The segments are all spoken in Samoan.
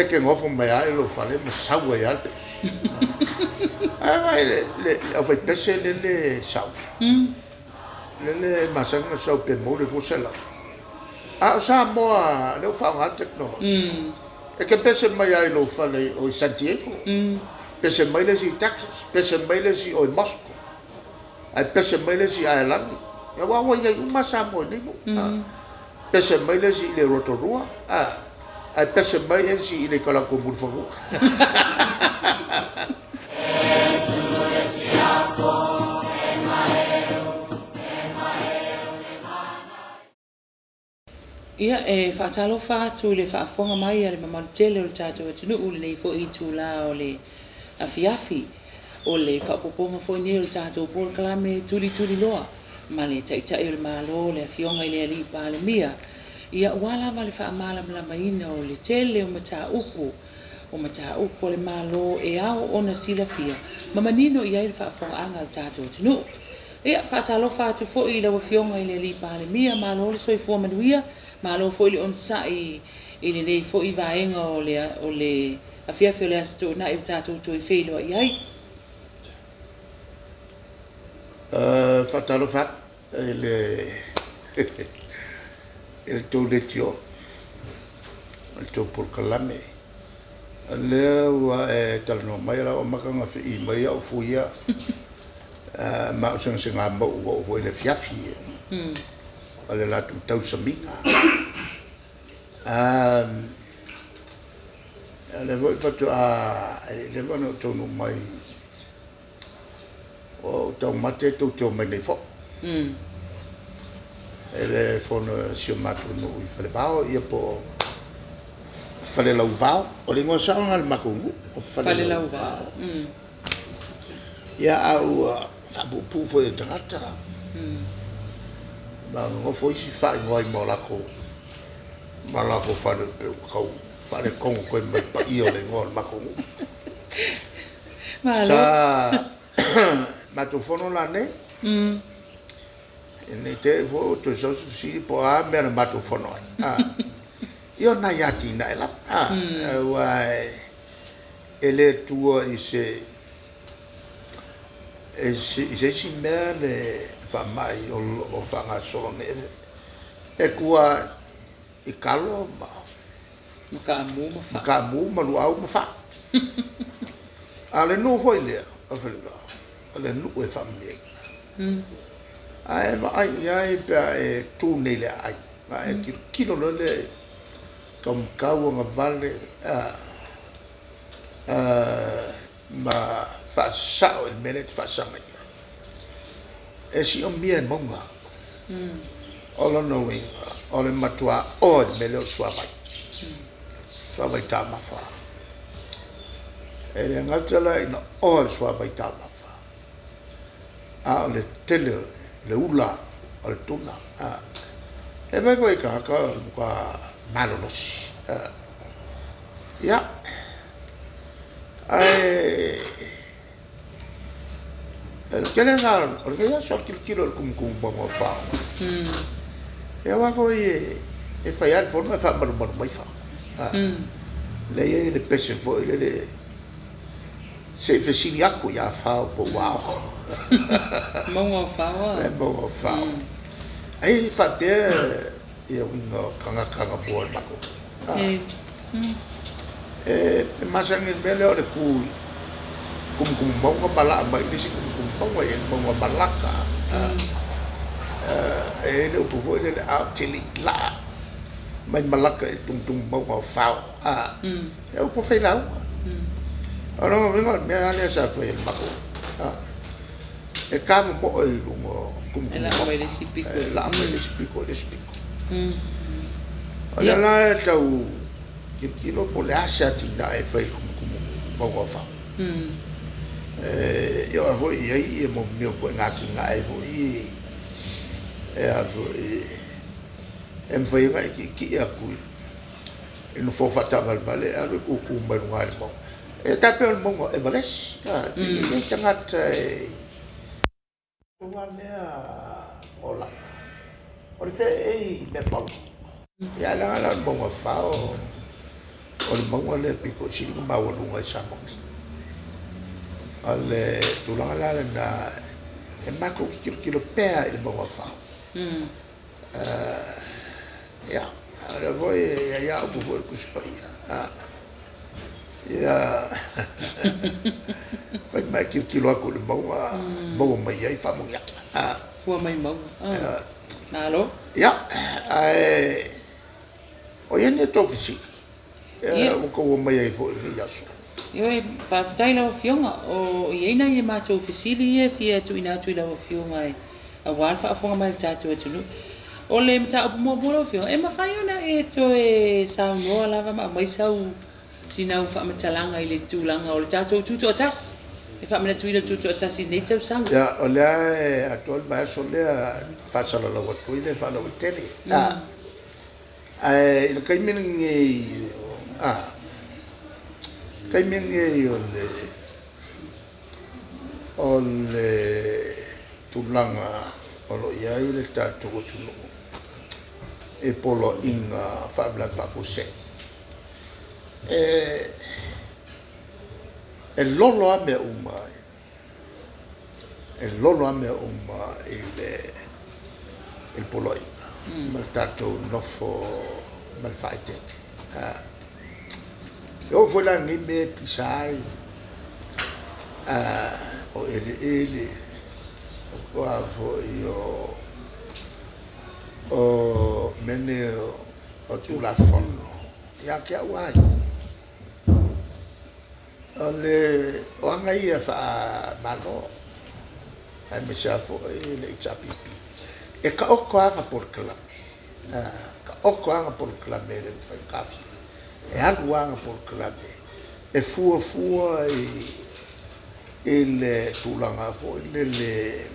te nofo mai lava i lou fale ma sau ai lava le pese. Ae vaai le aufaipese lele e sau, lele e masani ona sau pe maua le 200. A o Samoa lea ua faaaoga le tekonolosi, e te pese mai lava i lou fale o i San Diego, pese mai le isi i Texas, pese mai le isi o i Moscow, ae pese mai le isi i Aelani. Aua ua i ai uma Samoa i nei nuu. Pese mai le isi i le Rotorua, ae pese mai le isi i le Ikalato o Mulifanua. Ia, e faatalofa atu i le faafofoga mai a le mamalu tele o le tatou atunuu i lenei foi itula o le afiafi. O le faaopoopoga foi nei o le tatou polokalame Tulituliloa ma le Taitai o le Malo, le Afioga i le Alii Palemia, ia aua lava le faamalamalamaina o le tele o mataupu, o mataupu a le Malo e ao ona silafia ma manino i ai le faafofogaaga a le tatou atunuu. Ia, faatalofa atu foi i lau Afioga i le Alii Palemia, malo le soifua manuia, malo foi le onosai i lenei foi vaega o le, o le afiafi o le Aso Toonai ua tatou toe feiloai ai. Faatalofa atu i le i le tou leitio ma le tou polokalame. O lea ua e talanoa mai, o la ua amata ona fii mai au fui ia ma ou segasega mau ua oo foi i le afiafi o le latou tausamiga. O lea foi faatoa e le i leva ona ou taunuu mai Ua ou taumate tou te omai nei foi i le fono a si o matou nuu i Falevao, ia po o Falelauvao. O le igoa sao lena o le matou nuu, o Falelauvao. Ia, a ua faapuupuu foi e tagata ma nonofo isi faaigoa ai ma o latou fale pei ua tau faaletonu toe mai le paia o le igoa o le matou nuu. Malo. Sa matou fono la nei. Ne i te i foi ua toe sau se fesili po o a mea na matou fono ai. Ia o nai atinae lava. Aua e le tua i se i se isi mea le faamai o lo o faagasolo nei. E tua i kalo ma Ma kaamu ma faa. Ma kaamu ma luau ma faa. A o le nuu foi lea o Falevao, o le nuu e faamanuiaina. A e vaai i ai pe a e tu nei i le aai, a e tilotilo loa lea i taumatau agavale ma faasasao i le mea lea e te faasaga i ai, e siomia e mauga. O lona uiga, o le matua oa i le mea lea o le suavai, suavai taumafa. E le gata la ina oa le suavai taumafa, a o le tele o le ula o le tuna. E fai foi e tagata o le matua malolosi. Ia, ae O le tele lena o lenei aso e tilotilo i le tumutumu o fao. Ia aua foi e fai lava le fono ae faamalumalu mai fao. Lea e i ai le pese foi lele se i fesili atu ia Fao po ua ao. Mauga o Fao a? Le mauga o Fao. Ai faapea ia uiga o tagata na mua o le matou. E masani i le mea lea o le tu i tumutumu mauga ma laa mai i le isi tumutumu mauga, e i ai le mauga Malaka, e i ai le upu foi lele, a ou te le i laa mai Malaka i le tumutumu mauga o Fao, e upu failauga. O lona uiga o le mea lava lea sa fai e le matou, e ta momoe i luga o tumutumu mauga. E laa mai le isi pito i le isi pito. O lea la e tau tilotilo po o le a se atinae e fai i le tumutumu mauga o Fao. E oo foi i ai ia mea o ituaiga atinae foi e a foi e mafai ona e tietie atu i nofoa faataavalevale e alu e tutu mai luga i le mauga. E tai pei o le mauga o Everest, e i ai tagata e Ua lea ola. O le feaei i mea pau. Ia leaga la o le mauga o Fao. O le mauga lea pito i sili ona maualuga i Samoa nei. O le tulaga la lena e matou te tilotilo pea i le mauga o Fao. Ia, o lea foi e i ai lava upu foi o le Tusi Paia, ia fai ma e tilotilo atu i le mauga e maua mai ai faamanuiaga. Fua mai mauga. Malo. Ia, ae o i ai ni a outou fesili ua outou omai ai foi i lenei aso? Ioe, faafetai lau Afioga. O i ai nai a matou fesili ia e fia tuuina atu i lau Afioga e aua le faafofoga mai a le tatou atunuu. O le mataupu muamua lau Afioga, e mafai ona e toe saunoa lava ma aumai sau sinau faamatalaga i le tulaga o le tatou Tutoatasi, e faamanatuina le Tutoatasi i lenei tausaga. Ia, o lea e atoa le vaiaso lea e faasalalau atu ai le faalauaitele. Ae i le taimi lenei, a, taimi lenei o le tulaga o lo o i ai le tatou atunuu i poloaiga faalavelave faafuasei, e lolo lava mea uma, e lolo lava mea uma i le poloaiga ma le tatou nofo ma le faaeteete. E oo foi la i lenei mea e pisa ai o eleele o a foi o mea nei o Tulafono ia te au lava ia. O le o aga ia faamalo aemaise lava foi le HRPP e taoto aga polokalame, taoto aga polokalame e le mafai ona taofia. E alu aga polokalame e fuafua i le tulaga foi lele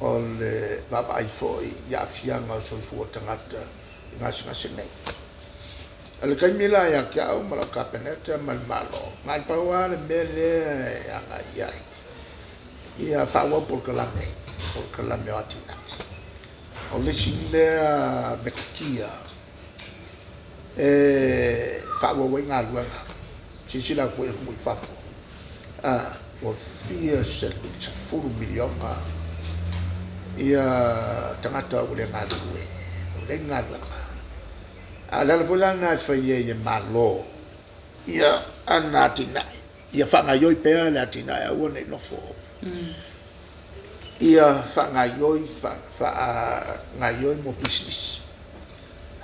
o le vaavaai foi i aafiaga o le soifua o tagata i gasegase nei. O le taimi la ia te au ma lau Kapeneta ma le Malo, na o le pau lava le mea lea e agai i ai, ia faaauau polokalame, polokalame o atinae. O le isi lea metotia e faaauau ai galuega. Silasila atu foi i atunuu i fafo, ua fia 10 miliona ia tagata ua le galulue, ua leai ni galuega. A o le ala foi la lena e fai ai e Malo ia ana atinae, ia faagaioi pea le atinae, aua ne i nofo, ia faagaioi, faagaioi mo pisinisi,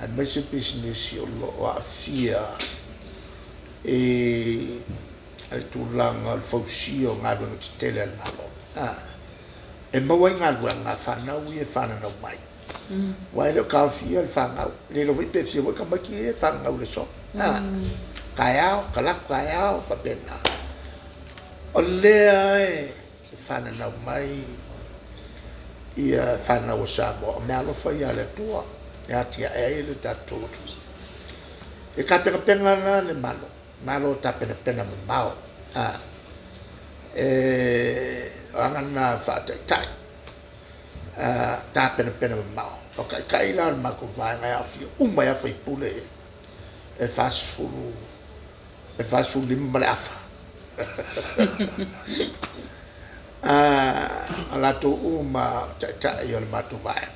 aemaise pisinisi o lo o aafia i le tulaga o le fausia o galuega tetele a le Malo, e maua ai galuega a fanau ia e fananau mai. Aua e le o taofia le fanau, e le iloa foi pe fia foi tamaiti ia e fananau i le aso. Taeao, talaatu taeao, faapena. O lea e fananau mai ia fanau a Samoa, o meaalofa ia a le Atua e atiae ai le tatou atunuu. E tapenapena la le Malo, Malo tapenapena mamao. E o aga na faataitai, tapenapena mamao. O taitai la o le matou vaega e aofia uma ai lava sui usufono e 40, e 45 ma le afa. O latou uma taitai o le matou vaega.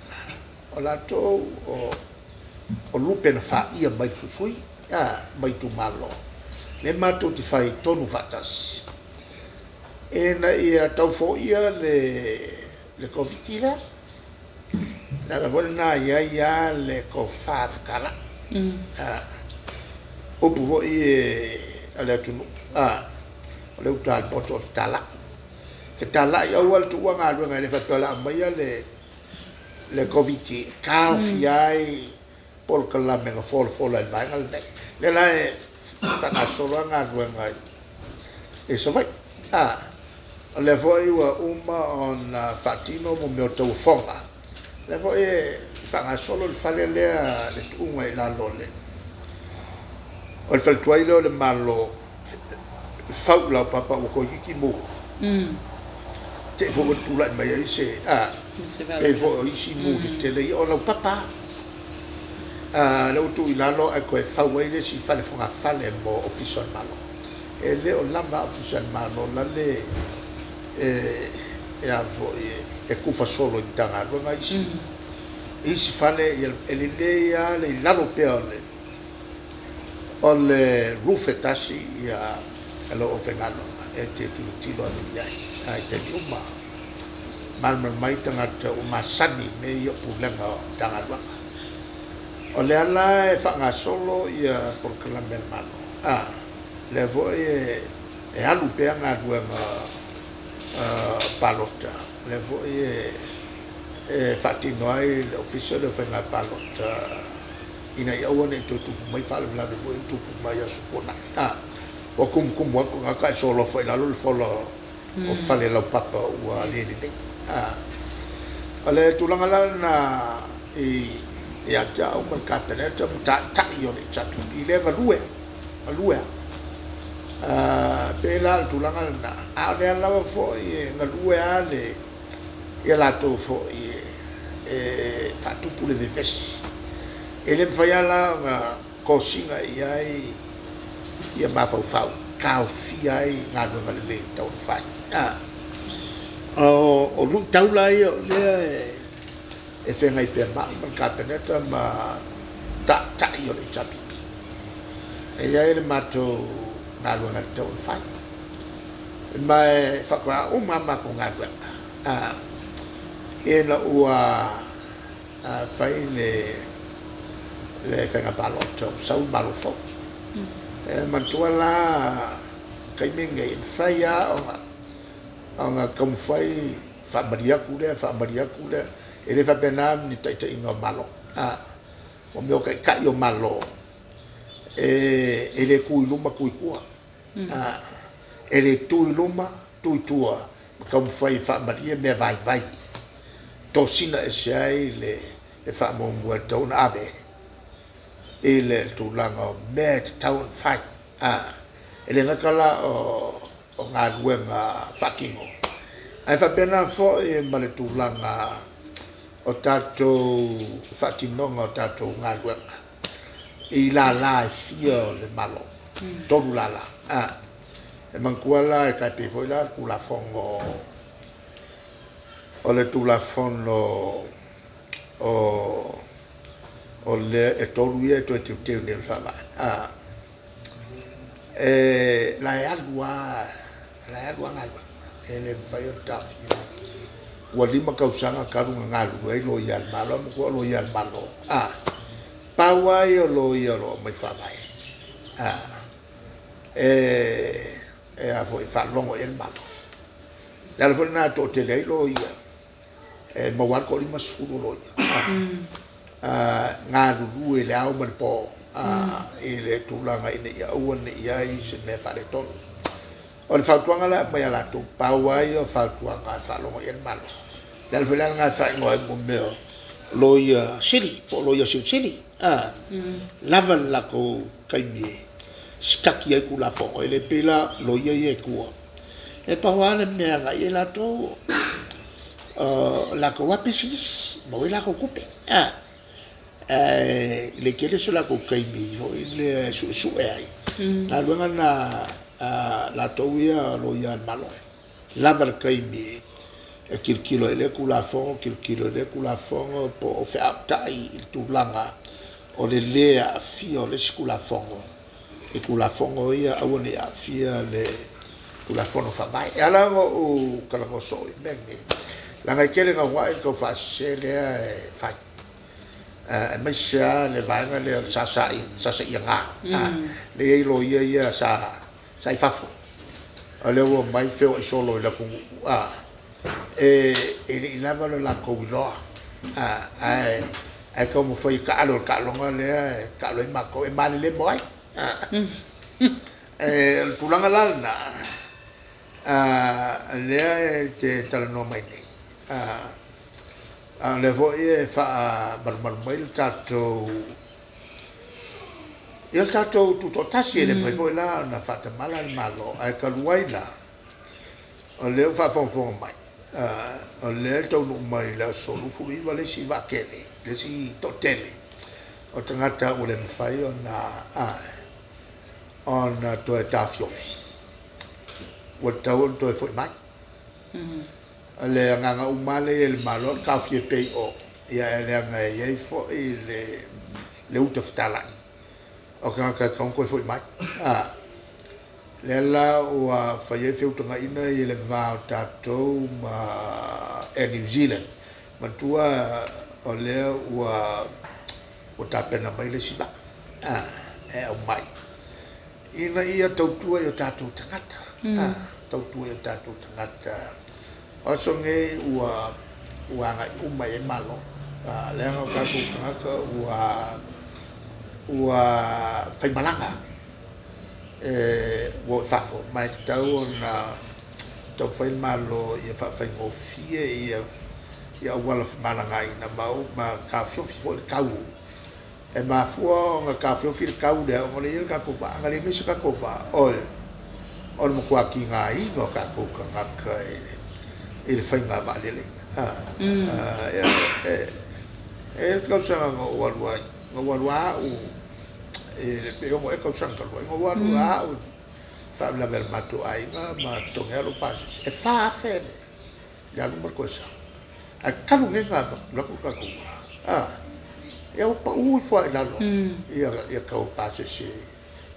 O latou o lupe na faia mai le fuifui, mai itumalo. Lea matou te fai tonu faatasi ina ia tau foia le Koviti lea. Le ala foi lena e i ai lava le tofa fetalai. Upu foi a le atunuu, o le uta a le poto o le fetalai. Fetalai aua le tuua galuega e le faapea o le a aumaia le Koviti e taofia ai polokalame na folafola e le vaega lenei. Lea la e faagasolo lava galuega i Savaii. O lea foi ua uma ona faatino mo mea o tauofoga. O lea foi e faagasolo le fale lea le tuuga i lalo o le faletuai lea o le Malo fau i laupapa ua toeitiiti mu. Te i foi ua tulai mai ai se pei foi o isi mu tetele ia o laupapa. Lea ua tuu i lalo ae toe fau ai le isi fale fogafale mo Ofisa o le Malo. E le o lava Ofisa o le Malo lale e a foi e tufa solo i Matagaluega isi. Isi fale e lelei lava le i lalo pea o le roof e tasi ia lou aufaigaluega e te tilotilo atu i ai i taimi uma. Malamalama mai tagata ua masani i mea ia o pulega o Matagaluega. O lea la e faagasolo ia polokalame a le Malo, lea foi e alu pea galuega palota, lea foi e faatino ai le Ofisa lea o Faiga Palota ina ia aua ne i toe tupu mai faalavelave foi na tupu mai aso tuanai. Ua tumutumu atu tagata ae solofa i lalo le fola o fale laupapa ua le lelei. O le tulaga la lena ia te au ma le Kapeneta ma taitai o le HRPP lea galue lava. Pei la o le tulaga lena, a o lea lava foi e galue lava le ia latou foi e faatupu le vevesi. E le mafai lava la ona tosina i ai ia mafaufau, taofia ai galuega lelei e tatau ona fai. O luitau la ia o lea e feagai pea ma au ma le Kapeneta ma taitai o le HRPP. E i ai le matou galuega e tatau ona fai. Ma e faatoa uma lava matou galuega ina ua fai le faiga palota ua sau le Malo fou. E manatua la taimi lenei, e mafai lava ona taumafai faamalie atu lea, faamalie atu lea. E le faapena ni taitaiga o Malo. O mea o taitai o Malo, e le tu i luma tu i tua. E le tu i luma, tu i tua, ma taumafai e faamalie mea vaivai. Tosina ese ai le faamuamua e tatau ona ave i le tulaga o mea e tatau ona fai. E le gata la o galuega faatino, ae faapena foi ma le tulaga o tatou faatinoga o tatou galuega i lala e fia o le Malo, 3 lala. E manatua la e tai pei foi la le Tulafono o le Tulafono o lea e 3 ia e toe teuteu nei o le Faavae. E la e alu lava galuega, e le mafai ona taofia. Ua 5 tausaga talu ona galulue ai loia a le Malo, matua o loia a le Malo. Pau lava ia o loia o lo o aumai faavae. E a foi faalogo i ai le Malo. Le ala foi lena e toatele ai loia, e maua lava le 50 o loia. Galulue i le ao ma le po i le tulaga ina ia aua ne i ai se mea faaletonu. O le fautuaga la e aumai a latou, pau lava ia o fautuaga e faalogo i ai le Malo. Le ala foi la lena e faaigoa ai mo mea loia sili, po o loia silisili. Lava le latou taimi e sitaki ai Tulafono, e le pei la loia ia e tua. E pau lava le mea agai i ai latou, latou lava pisinisi, maua ai latou tupe. E le tele so latou taimi foi lea e suesue ai. Galuega na latou ia loia a le Malo. Lava le taimi e tilotilo ai lea Tulafono, tilotilo i lea Tulafono, po o feaotai i le tulaga o le lē aafia o le isi Tulafono i Tulafono ia aua ne i aafia le Tulafono Faavae. E ala ona ou talanoa soo i mea nei, leaga e tele naunai le tau faasese lea e fai. Aemaise lava le vaega lea o le sasaiaga. Lea e i ai loia ia sa i fafo. O lea ua omai feoai solo i le atunuu. E le i lava le latou iloa. Ae taumafai e taalo i le taaloga lea e taalo ai matou, e malelemo ai. O le tulaga la lena, lea e te talanoa mai nei. A o lea foi e faamalumalu mai le tatou ia le tatou tutoatasi, e le mafai foi la ona faatamala le Malo, ae talu ai la o lea ua faafogafoga mai, o lea e taunuu mai i le aso 29 le isi vaatele, le isi toatele O tagata ua le mafai ona ona toe taofiofi, ua tatau ona toe foi mai. O le agaga uma lava lea e i ai i le Malo, o le taofia pea i o, ia ae leaga e i ai foi le uta fetalai o tagata e tatau ona toe foi mai. Lea la ua fai ai feutagaiga ia i le va o tatou ma Air New Zealand. Manatua o lea ua tapena mai le isi vaa e aumai ina ia tautua i o tatou tagata, tautua i o tatou tagata. O aso nei ua agai uma i ai Malo, leaga o tatou tagata ua faimalaga ua o i fafo, ma e tatau ona taumafai le Malo ia faafaigofie ia auala femalagaaiga ma taofiofi foi le tau. E mafua ona taofiofi le tau lea ona o lea e i ai le tatou vaa. Ana leai nei se tatou vaa, oi, o le matua tigaina o tatou tagata i le faiga vaalele ia. E i ai le tausaga na ou alu ai, na ou alu lava au i le pe 6 ea tausaga talu ai, na ou alu lava au i faalavelave a le matou aiga ma totogi lava lou pasese, e 4,000 le alu ma le toe sau. Ae talu nei ona alu atu le tatou vaa, ia ua pau ifo lava i lalo ia tau o pasese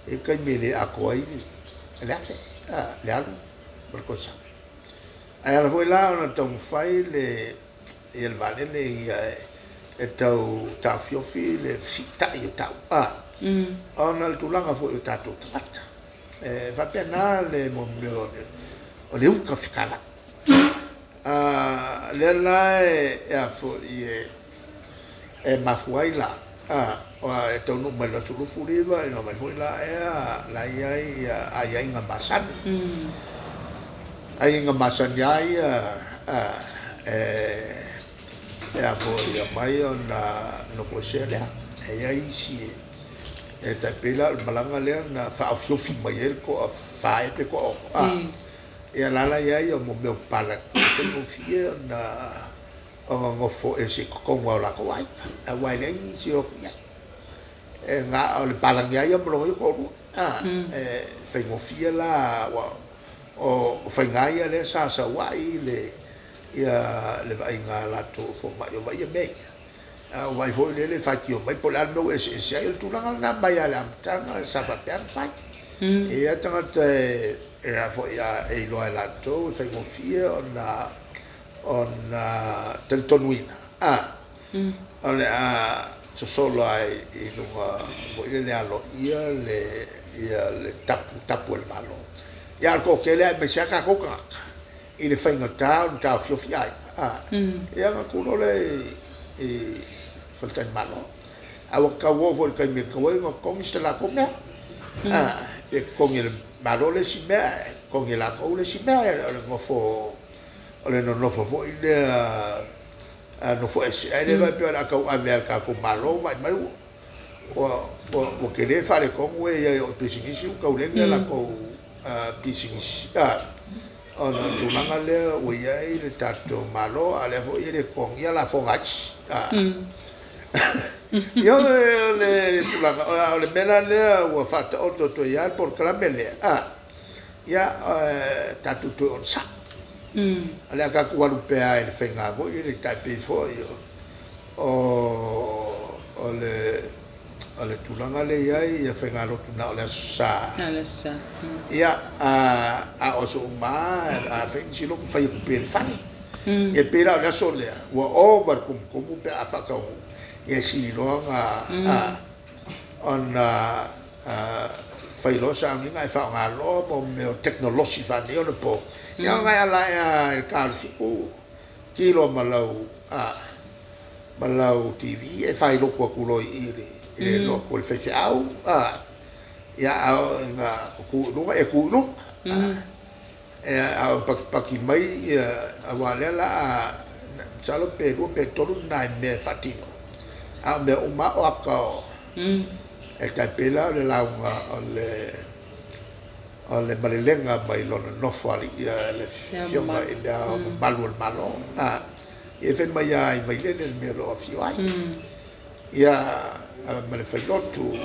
i le taimi e le atoa ai le 1,000 le alu ma le toe sau. Ae ala foi la ona taumafai le ia le vaalele ia e tau taofiofi le fesiitai o tau ona o le tulaga foi o tatou tagata. E faapena le mea o le uta fetalai. Lea la e a foi e mafua ai la e taunuu mai le aso 29 ina mai foi la ea la i ai aiaiga masani. Aiaiga masani lava ia e a foi aumai ona nofoesea lea. E i ai isi e tai pei la o le malaga lea na faaofiofi mai ai le toafa ea pe toaono. Ia la la i ai o mea o papalagi e faigofie ona nofo ese i totonu lava o latou aiga, aua e leai nisi e o atu i ai. E na o le palagi lava ia ma lona ia toalua. E faigofie la, aua o faiga ia lea sa sau ai le vaaiga a latou fomai o vaaia mea ia. A ua vaai foi lele e faitio mai po o le a le mea ua eseese ai, o le tulaga lena mai lava i le amataga sa faapea ona fai. E i ai lava tagata e a foi e iloa e latou e faigofie ona talitonuina o le a sosolo lava i luga foi lele aloaia le tapu tapu e le Malo. Ia a o le toatele aemaise lava tatou tagata i le faigata ona taofiofi aiga, ia ona tuu loa lea i faletalimalo. Ae ua tau oo foi i le taimi e tatau ai ona totogi se latou mea. Pe totogi e le Malo le isi mea, ae totogi e latou le isi mea, o le nofo, o le nonofo foi lea nofo ese, ae le faapea o le a tauave lava e le tatou Malo, vaai mai ua tele faaletonu e i ai o pisinisi ua taulegi a latou pisinisi ona o le tulaga lea ua i ai le tatou Malo, a o lea foi e le totogia lafoga a isi. Ia o le tulaga, o le mea la lea ua faataoto atu ai lava le polokalame lea, ia tatou toe onosai. O le a tatou alu pea i le faiga foi lele tai pei foi o le tulaga lea e i ai ia faigalotu na o le Aso Sa. Na o le Aso Sa. Ia, a o aso uma lava, a fai nisi lotu, fai atu pea i le fale. Ia pei la o le aso lea, ua ova le tumutumu pe a faataunuu, ia e sili loa ona fai loa sauniga ae faaaoga loa mo mea o tekonolosi faaneionapo. Ia ona e ala ae lava i le ta o le 7, ki loa ma lau ma lau TV e failotu atu loa i i le lotu a le faifeau, ia a oo ina tu i luga, e tu i luga. A o patipati mai ia, aua o lea o le a, masalo pe 2 pe 3 nai mea e faatino, a o mea uma lava o ata o, e tai pei la o le lauga o le o le malelega mai lona nofo alii a le Afioga i Le Ao Mamalu o le Malo, ia e fai mai lava i Vailele le mea o lo o afio ai. Ia, ma le failotu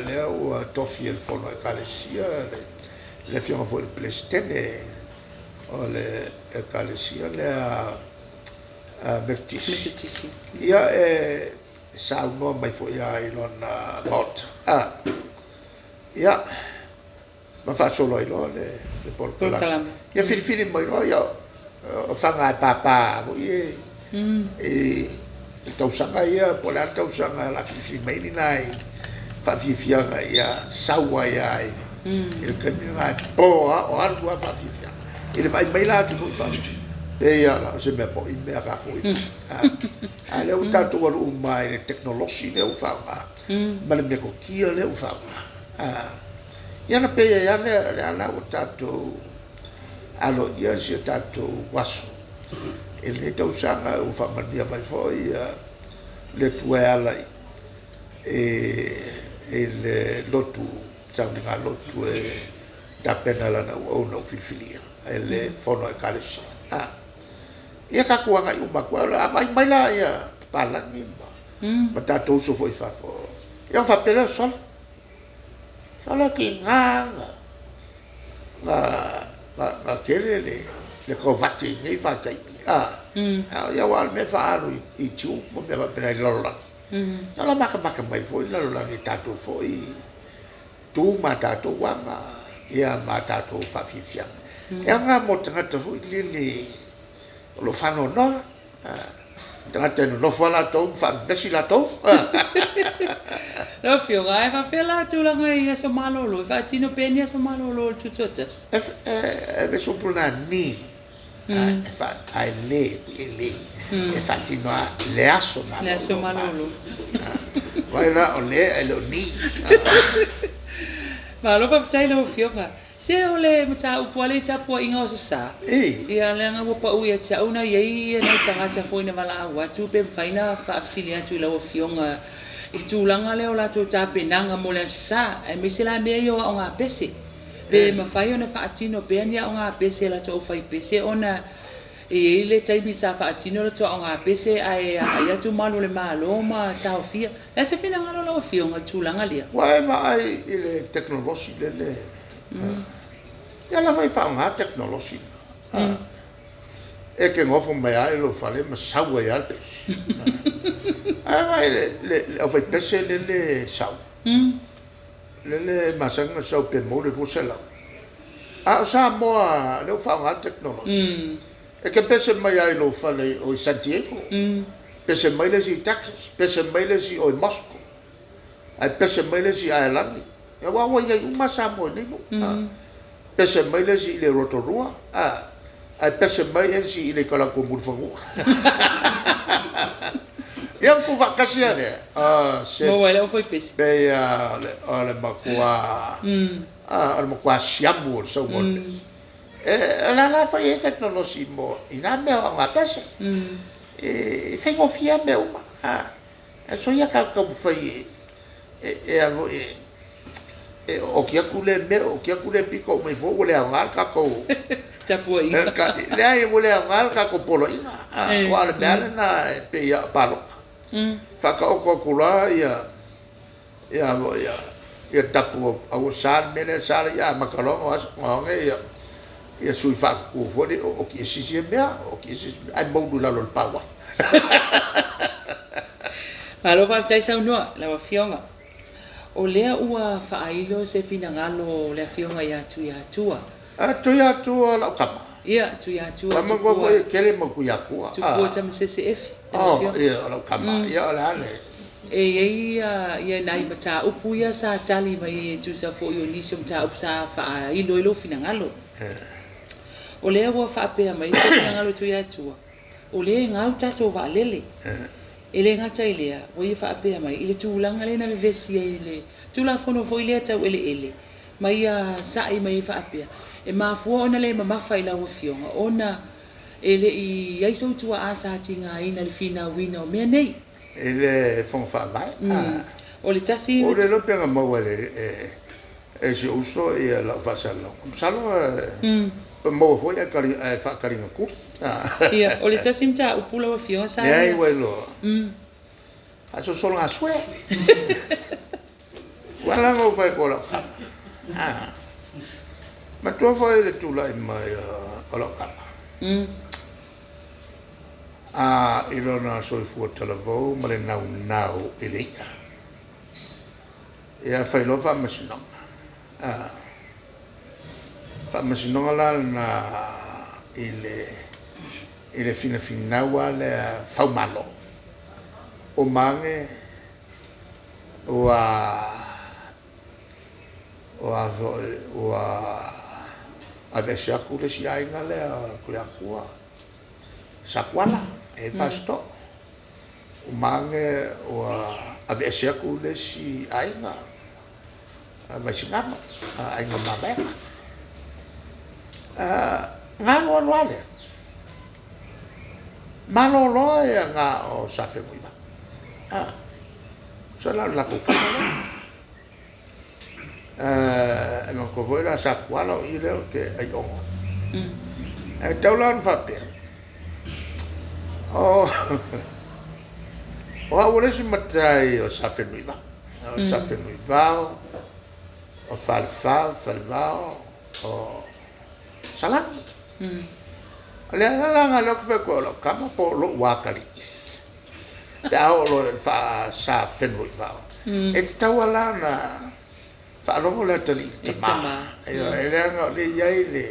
lea ua tofi e le Fono a Ekalesia le Afioga foi i le Peresetene o le Ekalesia lea Metotisi. Ia e saunoa mai foi lava i lona maota. Ia, ma faasolo ai loa le polokalame. Ia filifili mai loa ia o faga e papa foi e i le tausaga ia po o le a le tausaga o le a filifili mai ai ni nai faafiafiaga ia sau ai lava i le taimi lena e po lava o alu lava faafiafiaga. I le vaai mai la atunuu i fafo, pei lava o se mea moni mea a tatou i fai. A lea ua tatou alu uma i le tekonolosi lea ua faaaoga ma le metotia lea ua faaaoga. Ia ona pei ai lava lea, o lea la ua tatou aloaia si o tatou aso i lenei tausaga ua faamanuia mai foi le Atua e ala i le lotu, sauniga lotu e tapena e lana auauna ua filifilia e le Fono a Ekalesia. Ia tatou agai uma atu ai, a vaai mai la papalagi ma tatou uso foi i fafo, ia ona faapea lea, sole, sole tiga na tele le kovati i nei vaitaimi, ia aua o le mea e faaalu i tube ma mea faapena i le lalolagi. Ia o la matamata mai foi le lalolagi i tatou foi tu ma tatou aga, ia ma tatou faafiafiaga. E aoga mo tagata foi lele o lo o faanoanoa, tagata e nonofo lava latou ma faavevesi latou. Lau Afioga, ae faapefea la tulaga i aso malolo? E faatino pea ni aso malolo o le tutoatasi? E vese upu lena ni, ae le, e le, e faatino lava le aso malolo. Le aso malolo. Vaai la, o le ae le o ni. Malo faafetai lau Afioga. Se o le mataupu a le tapuaiga o Aso Sa, ia leaga ua pau ia te au na i ai nai tagata foi na valaau atu pe mafai na faafesili atu i lau Afioga i tulaga lea o latou tapenaga mo le Aso Sa, aemaise la mea ia o aoga pese. Pe mafai ona faatino pea ni aoga pese a latou aufaipese ona e i ai le taimi sa faatino latou aoga pese ae agai atu malu o le Malo ma taofia. O le a se finagalo o lau Afioga i le tulaga lea? Ua e vaai i le tekonolosi lele, ia lava e faaaoga tekonolosi lena. E te nofo mai lava i lou fale ma sau ai lava le pese. Ae vaai i le aufaipese lele e sau, lele e masani ona sau pe maua le 200. A o Samoa lea ua faaaoga le tekonolosi, e te pese mai lava i lou fale o i San Diego, pese mai le isi i Texas, pese mai le isi o i Moscow, ae pese mai le isi i Aelani. Aua ua i ai uma Samoa i nei nuu. Pese mai le isi i le Rotorua, ae pese mai le isi i le Ikalatua Mulifanua. Ia ona tuufaatasi lava lea. Se Maua ai le aufaipese. Pei o le matua o le matua siamu o le sauga o le pese. E la la fai ai tekonolosi mo i nā mea o aoga pese. E faigofie lava mea uma. Ae soia tatou taumafai e a foi e oti atu lea mea, oti atu lea pito, oo mai fua ua le aoga le tatou tapuaiga. Leai, ua le aoga le tatou poloaiga. Aua o le mea lava lena e pei lava o palota. Faataoto atu loa ia ia tapu aua sa le mea lea, sa le ia amata loa ona oge ia sui faatutu foi lea, oti ese isi mea, oti ese isi mea, ae moulu i lalo o le pauahi. Malo faafetai saunoa lau Afioga. O lea ua faailo se finagalo o le Afioga ia Tuiatua. Tuiatua lau tama. Ia, Tuiatua. Tama koa foi e tele mau Tuiatua. Tupua Tamasese Efi. Oh, ia, o lau tama. Ia, o le a le. E i ai ia nai mataupu ia sa tali mai e tusa foi o nisi o mataupu sa faailo ai lou finagalo. O lea ua faapea mai se finagalo o Tuiatua, o lea e gau tatou vaalele. E le gata i lea, ua ia faapea mai i le tulaga lea na vevesi ai i le Tulafono foi lea tau eleele, ma ia sa'i mai ai faapea, e mafua ona le mamafa i lau Afioga ona e le i i ai sou tuaa sa tigaina i le finauina o mea nei. I le Fono Faavae. O le tasi. Ua le iloa pe na maua e si ou uso lau faasalalauga. Masalo pe maua foi ae faataligatuli. Ia, o le tasi mataupu lau Afioga sa. Leai ua iloa. Faasolosologasue. Ua ala ona ou fai atu o lau tama. Ah. Matua foi le tulai mai o lau tama. A i lona soifua talavou ma le naunau i le i'a. Ia fai loa faamasinoga. Ah. Faamasinoga la lena i le i le finafinau lava lea faumalo. Uma ane ua ua foi ua aveese atu le isi aiga lea o le Tuiatua, Satuala e i ai Fasitoo. Uma ane ua aveese atu le isi aiga Vaisigano, aiga o Mavaega. Na alu alu lava lea, malolo ia na o Sa Fenunuivao. Tusa la o le latou tama lea. E manatua foi la Satuala o i lea ou te aiono ai. Ae tau la ona faapea, o au o le isi matai o Sa Fenunuivao. O Sa Fenunuivao, o Falefa, Falevao, o Salani. O le ala la lena lea ou te fai atu ai o lau tama po o lou atalii pe a oo loa i le faa-Sa Fenunuivao, e tatau lava la ona faalogo le atalii i le tama. E leaga o lea e i ai le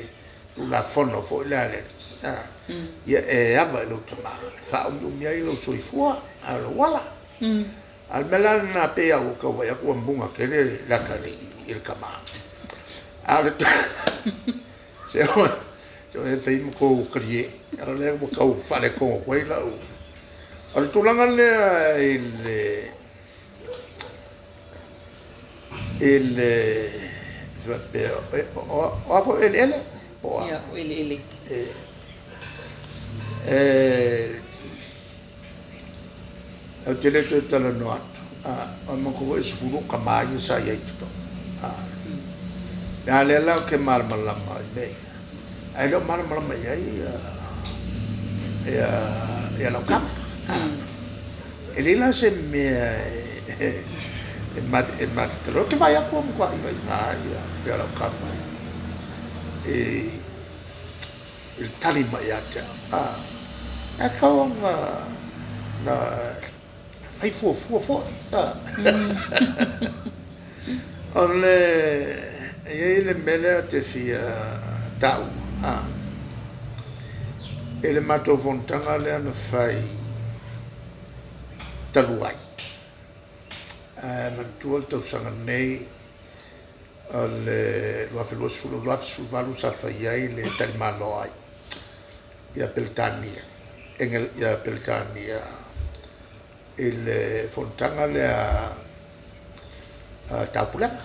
Tulafono foi lea a le Alii, ia e ava i lou tama e faaumiumi ai lou soifua a o lou ola. A o le mea la lena pei lava ua tau vaai atu ua muga tele le atalii i le tama. A o le se e fai ma tou talie, o lea ua tau faaletonu atu ai lau. O le tulaga lea i le faapea, o a foi eleele po o a? Ia, o eleele. Ou te le toe talanoa atu, o le matou foi e 10 o tama ia sa i ai i totonu. A lea la ou te malamalama i mea ia, ae le o malamalama i ai ia lau tama. E leai la se mea e ma te talanoa. Ou te vaai atu ua matua inaina ia lau tama i i le tali mai ia te au. Ae tatau ona fai fuafua foi. O le, e i ai le mea lea ou te fia taua, i le matou fonotaga lea na fai talu ai, ae manatua le tausaga nei, O le 2020, 2018 sa fai ai le talimalo ai ia Peretania, ia Peretania i le fonotaga lea a Taupulega.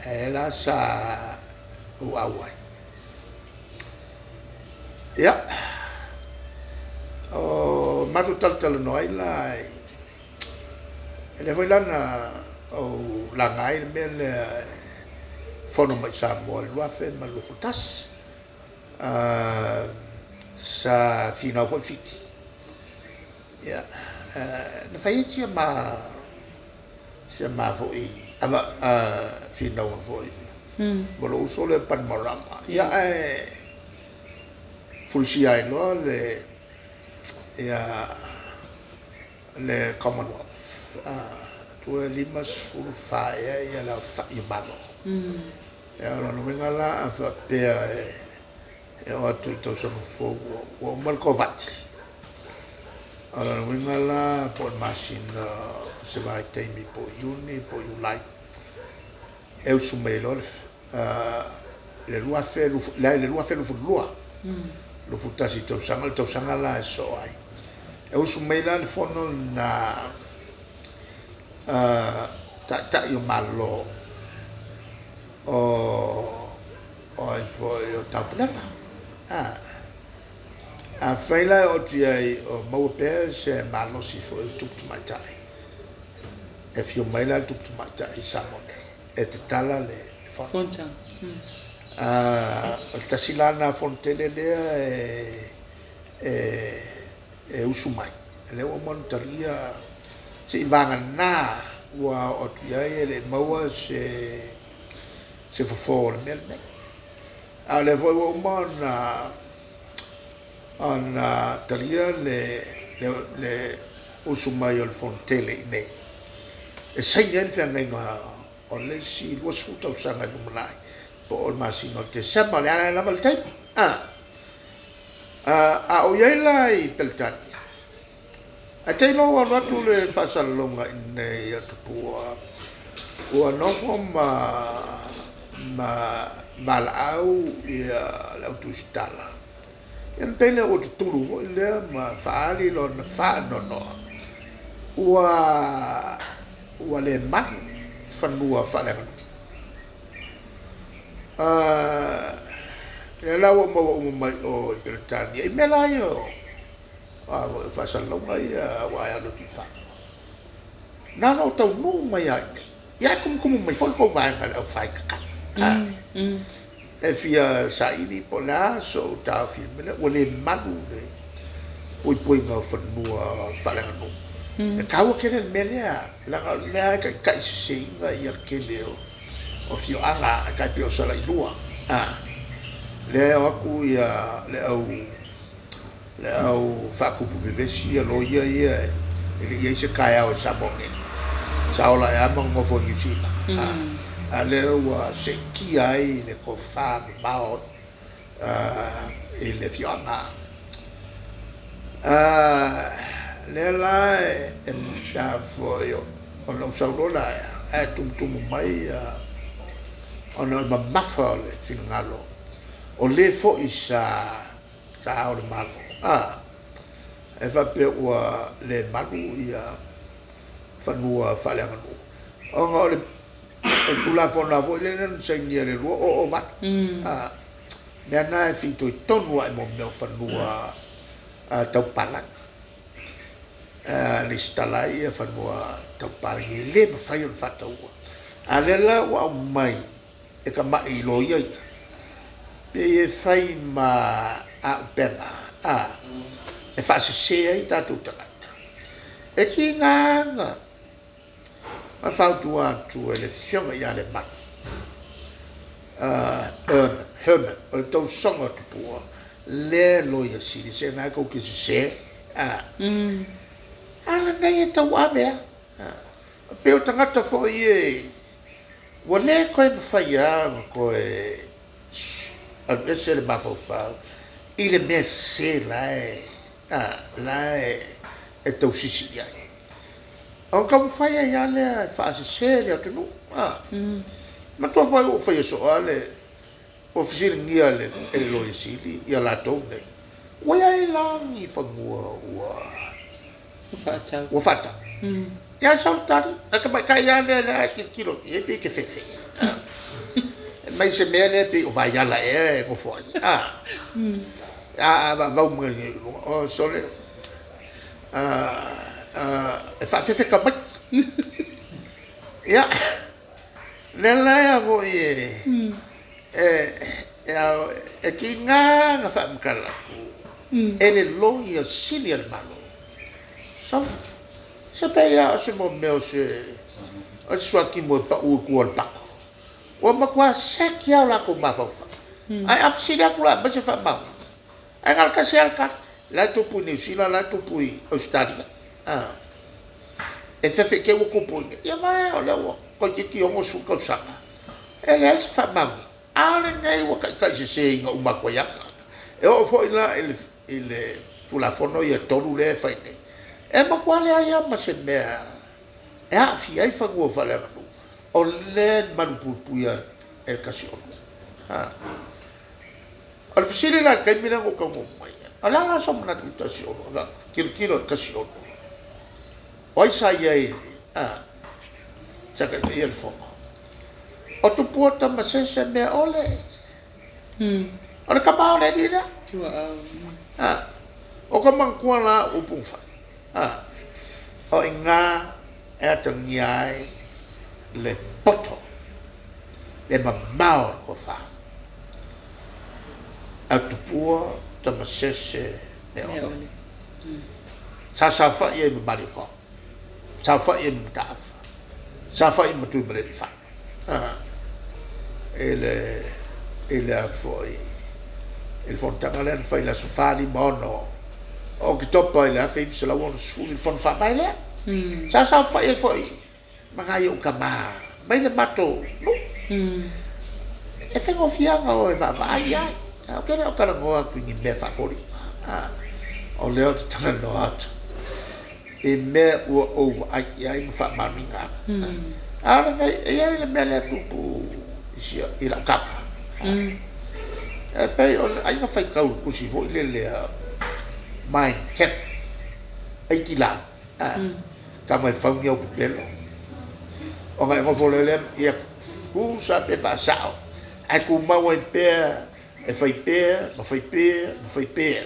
E la sa ou auai. Ia, o matou talatalanoa ai la E lea foi la na ou laga ai le mea lea e fono mai i Samoa i le 2021. Sa finau foi Fiti. Ia, na fai ai sia ma sia ma foi ava finauga foi ma lou uso lea Panimarama. Ia, ae fulisia ai loa le ia le Commonwealth, tua e 54 ea ia le aofai o Malo. Ia o lona uiga la a faapea e oo atu i le tausaga fou ua uma le Kovati, o lona uiga la po o le masina o se vaitaimi po o Iuni po o Iulai e usu mai ai loa le 2022, 21 tausaga, o le tausaga la e sosoo ai. E usu mai la le fono lena Taitai o Malo o ai foi o Taupulega. Afai la e oo atu i ai o maua pea se malosi foi o le tupu tamaitai, e afio mai la le tupu tamaitai i Samoa nei e tatala le fono. O le tasi la lena fono tele lea e usu mai, lea ua uma ona talia Seiavagana ua oo atu i ai e le i maua se se fofo o le mea lenei. A o lea foi ua uma ona ona talia le le usu mai o le Fonotele i inei e saini ai le feagaiga o le isi 20 tausaga i lumanai po o le masina o Tesema. O le a la e lava le taimi. A o i ai la i Peretania, ae te i loa ua alu atu le faasalalauga i inei a Tupua, ua nofo ma ma valaau ia le au tusitala, ia ona pei lea ua tutulu foi lea ma faaali lona faanoanoa ua ua le malu fanua faaleaganuu. Lea la ua maua uma mai o i Peretania i mea la ia o faasalalauga ia aua e alu atu i fafo. Na ona ou taunuu mai lava i inei. Ia ae tumutumu mai foi le tou vaega le aufai tatala. E fia saili po o le a sou taofi i le mea lea, ua le malu le puipuiga o fanua faaleaganuu. E taua tele le mea lea, leaga o le mea lava e taitaiseseina le tele o afioaga e tai pei o Salailua. Lea e o atu le au le au faatupu vevesi ia loia ia e le i i ai se taeao i Samoa nei. Sa ola ae lava ma nonofo i Niu Sila. A lea ua seetia ai le tofa mamao i le afioaga. Lea la e foi ona ou sau loa la ae tumutumu mai ona o le mamafa o le finagalo o le foi sa sa ao le Malo, a e faapea ua le malu ia fanua faaleaganuu, ona o le Tulafono lava foi lea na sainia i le 2008, a mea na e fitoitonu lava i mea o fanua tau palagi, lesitala ai ia fanua tau palagi e le mafai ona faataua. A o lea la ua aumai e tamai loia ia, pei e fai ma auupega a e faasese ai tatou tagata. E tiga na fautua atu e le Afioga ia Lemanu Herman, o le tausoga o Tupua, lea e loia sili se na e tou te sese. A lenei e tauave lava. Pei o tagata foi e Ua le toe mafai lava ona toe alu ese le mafaufau i le mea sese la e, la e tausisi i ai. Ona taumafai ai lava lea e faasese le atunuu. Manatua foi ua ou faia soo lava le, ua fesiligia e le Loia Sili ia latou nei, ua i ai la ni fanua ua Ua faatau. Ua faatau. Ia sau le tali, na tamaitai lava lea lea e tilotilo atu i ai pei e te fefe. Mai se mea lea pei o Vaiala ea e nofo ai. A vaavau mai i luga, oh sole, e faafefe tamaiti. Ia, lea la e foi e tiga na faamatala atu e le Loia Sili a le Malo. Sole, se pei lava o se mea o se suatimo e pau i tua o le pako. Ua matua seki lava o latou mafaufau. Ae a fesili atu la e aumai se faamaoniga, ae na o le tasi lava le tali, la e tupu i Niu Sila, la e tupu i Ausetalia. E fefe i te i ua tupu i inei. Ia vae o lea ua toeitiiti 60 tausaga, e leai se faamaoniga. A o lenei ua taitaiseseina uma atu ai lava tagata. E oo foi la i le Tulafono ia e 3 lea e fai nei, e matua leai lava ma se mea e aafia ai fanua faaleaganuu, o lea e malupuipuia e le 162. O le fesili la i le taimi lea na ou taunuu mai ai, o le a la sou manatu i le 162? Tilotilo i le 162. O ai sa i ai sa taitaia le fono? O Tupua Tamasese Meaole. O le tama o le alii lea. O ka manatua la upu na fai. O i ina e atagia ai le poto, le mamao o le tofa a Tupua Tamasese Meaole. Sa saofai ai ma Malietoa. Saofai ai ma Mataafa, saofai ma Tuimalealiifano. I le i le a foi i le fonotaga lea na fai i le aso 4, 5, 6 o Oketopa i le 1960 i le fono faavae lea. Sa saofai ai foi ma nai ou tama mai le matou nuu. E faigofie lava ona o e vaavaai i ai. Ae ou te le o talanoa atu i ni mea faafoliga. O lea ou te talanoa atu i mea ua ou vaai i ai ma faamaoniga atu. A o lenei, e i ai le mea lea e tupu i lau tama. E pei o le aiga faitau i le tusi foi lele a Mein Kampf, Aitila. Tama e fau ni au pepelo. Ona e nofo loa lea, ia tusa pe faasao, ae tumau ai pea e fai pea ma fai pea ma fai pea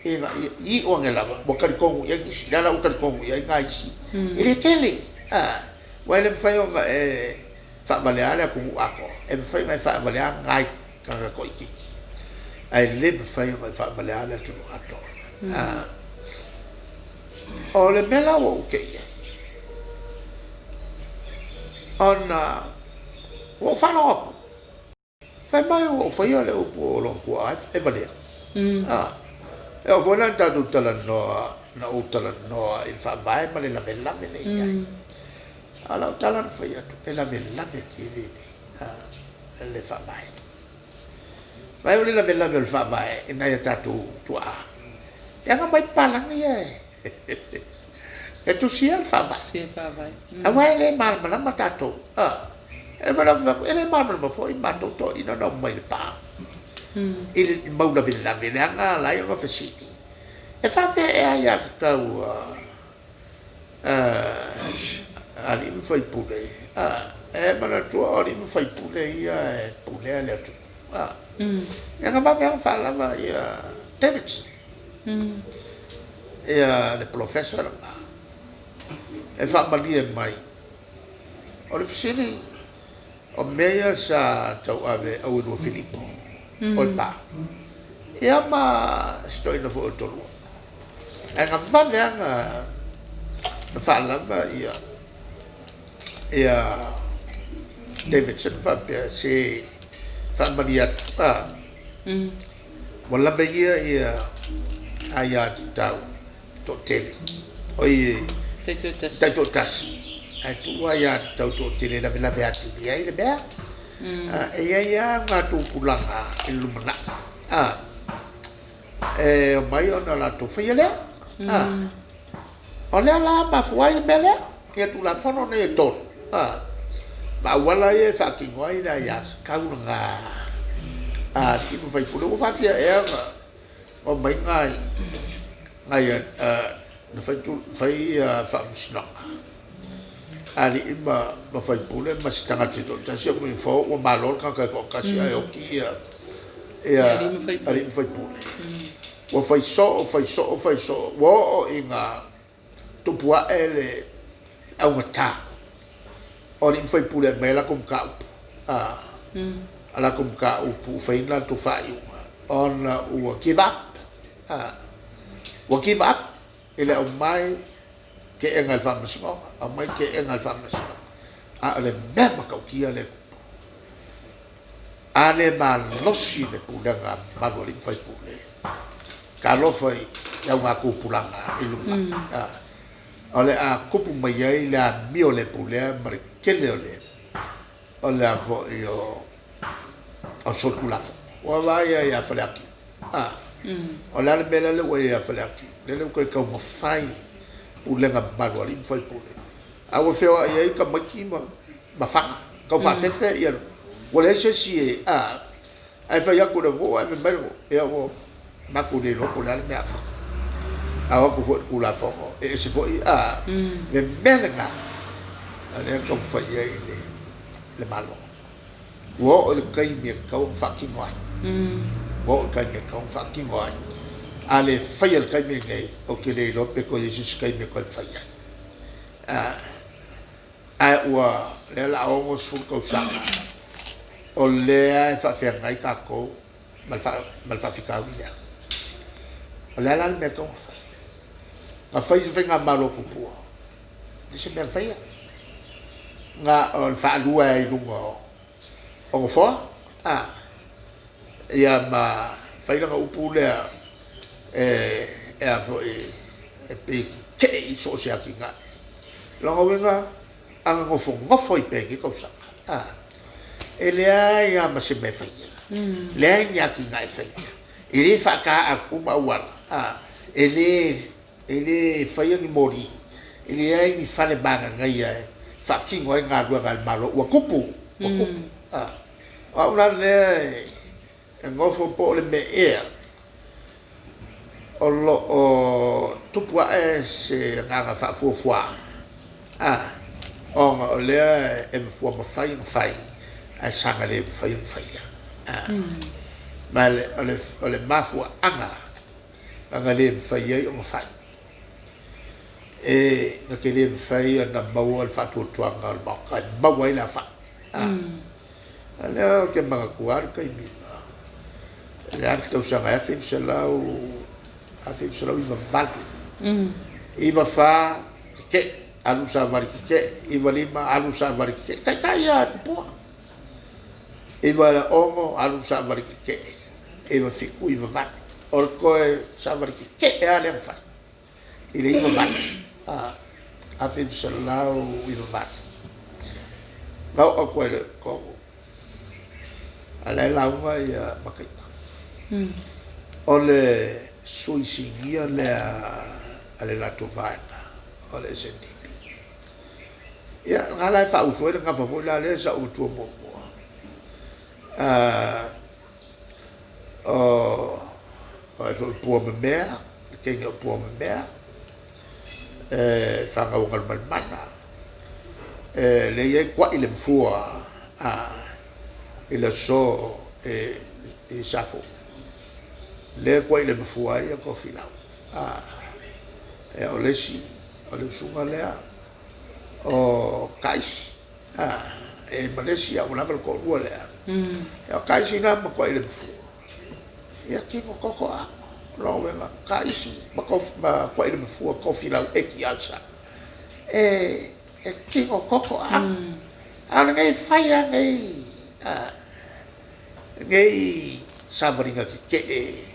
ina ia iu ane lava ua talitonu i ai nisi. O le a la ua talitonu i ai nai isi? E le tele. Aua e le mafai ona e faavalea le atunuu atoa. E mafai ona e faavalea nai tagata toaitiiti, ae le mafai ona e faavalea le atunuu atoa. O le mea la ua ou te i ai, ona ua ou faalogo atu, fai mai ua ou faia le upu o lona tuaa e valea. E oo foi la ina tatou talanoa, na ou talanoa i le faavae ma le lavelave lea e i ai. A o lau tala na fai atu, e lavelave tele le faavae. Vaai o le lavelave o le faavae i nai a tatou tuaa. E aga mai papalagi ia e tusia le faavae. Aua e le malamalama tatou. E fai atu, e le malamalama foi matou toeaiina na omai i le pa i le mau lavelave leaga ala ai ona fesili. E faafefea ea aiatatau a alii ma faipule, e manatua o alii ma faipule ia e pulea le atunuu. Ia na vave lava ona faalava ia Davidson, ia le polofesa lena, e faamalie mai. O le fesili, o mea ia sa tauave e Auelua Filipo o le pa, ia ma si toeaina foi o Tolua. Ae na vave lava na faalava ia ia Davidson faapea se faamalie atu a ua lave ia ia aiatatau toatele oi taitoatasi ae tuu aiatatau toatele e lavelave atili ai le mea. E i ai lava na tupulaga i le lumanai a e omai ona latou faia lea. O lea la mafua ai le mea lea, ia Tulafono nei e tolu, ma auala ia e faatino ai le aiatatau lena a alii ma faipule. Ua faafia ea ona omai nai na fai faamasinoga a alii ma faipule ma se tagata e toatasi, ua ifo ua malo le tagata e toatasi ae oti ia alii ma faipule. Ua fai soo, fai soo, fai soo, ua oo ina tupu ae le augata o alii ma faipule e aumai a latou mataupu, a latou mataupu ua fai ai latou faaiuga ona ua give up, ua give up i le aumai keʻena e le Faamasinoga, aumai keʻena e le Faamasinoga. A o le mea matautia lea e tupu, a le malosi le pulega mamalu a alii ma faipule, talofa i le augatupulaga i lumanai, o le a tupu mai ai le amio le pulea ma le tele o le o le a foi o solitulafono. Ua vaai ai ia Faleaki. O le a le mea lea ua i ai ia Faleaki? Lele ua toe taumafai pulega mamalu a alii ma faipule. A ua feoai ai tamaiti ma faga, tau faafefe ia, ua leai se isi e, ae fai atu le nuu ae fai mai le nuu, ia ua matou le iloa po o le a le mea a fai. A o atu foi i le Tulafono, e ese foi le mea lena a lea e taumafai ai le Malo. Ua oo i le taimi e tatau ona faatino ai. Ua oo i le taimi e tatau ona faatino ai. A le faia i le taimi lenei, ou te le iloa pe toe i ai se isi taimi e toe mafai ai. Ae ua, lea o le a 60 tausaga o lea e faafeagai tatou ma le faafitauli lea. O le a la le mea e tatau ona fai? Na fai se faigamalo tupua. Leai se mea na faia. Na o le faalua ai i luga o nofoa, a, ia ma fai lana upu lea e, e a foi, e pei e tetee i so o se atinae. Lona uiga, a na nofonofo ai pea i nei tausaga, a, e leai lava ma se mea e faia, leai ni atinae e faia, e le faata atu uma auala, a, e le E le faia ni moli, e leai ni fale mananaia e faatino ai galuega a le Malo. Ua tupu, ua tupu. A, o au la lea e nofo po o le mea ea o lo o tupu ae se agaga faafuafua, a, ona o lea e ua mafai ona fai ae saga le mafai ona faia. A, ma o le mafuaaga na le mafai ai ona fai. E na te le mafai ona maua le faatuatuaga o le Maota e maua ai le aofai. A lea ou te manatua lava le taimi na, le tausaga e 1998, 94 tetee, alu le savali tetee, 95 alu le savali tetee, taitai lava e tupua. 96 alu le savali tetee. 97, 98. O le toe savali tetee lava lea na fai i le 98, 1998. Na oo atu ai loa i totonu, a o la e lauga Mataia. O le sui sinia lea a le latou vaega o le SNDP. Ia, na la e faausu ai le gafa foi la lea sa ou avatua muamua. O ai foi Pua Mamea, le teine o Pua Mamea, e fanau a Galumalemana, e lea e i ai Kuai le Mafua i le aso i Safua. Lea e kuai le mafua ai Tofilau. O le isi, o le usuga lea o Taisi. E ma le isi, a ua lava le toalua lea. O Taisi la ma Kuai le Mafua, ia tino toto lava. O lona uiga, o Taisi ma Kuai le Mafua, Tofilau Eti Alesana, e tino toto lava. A o lenei fai lava nei savaliga tetee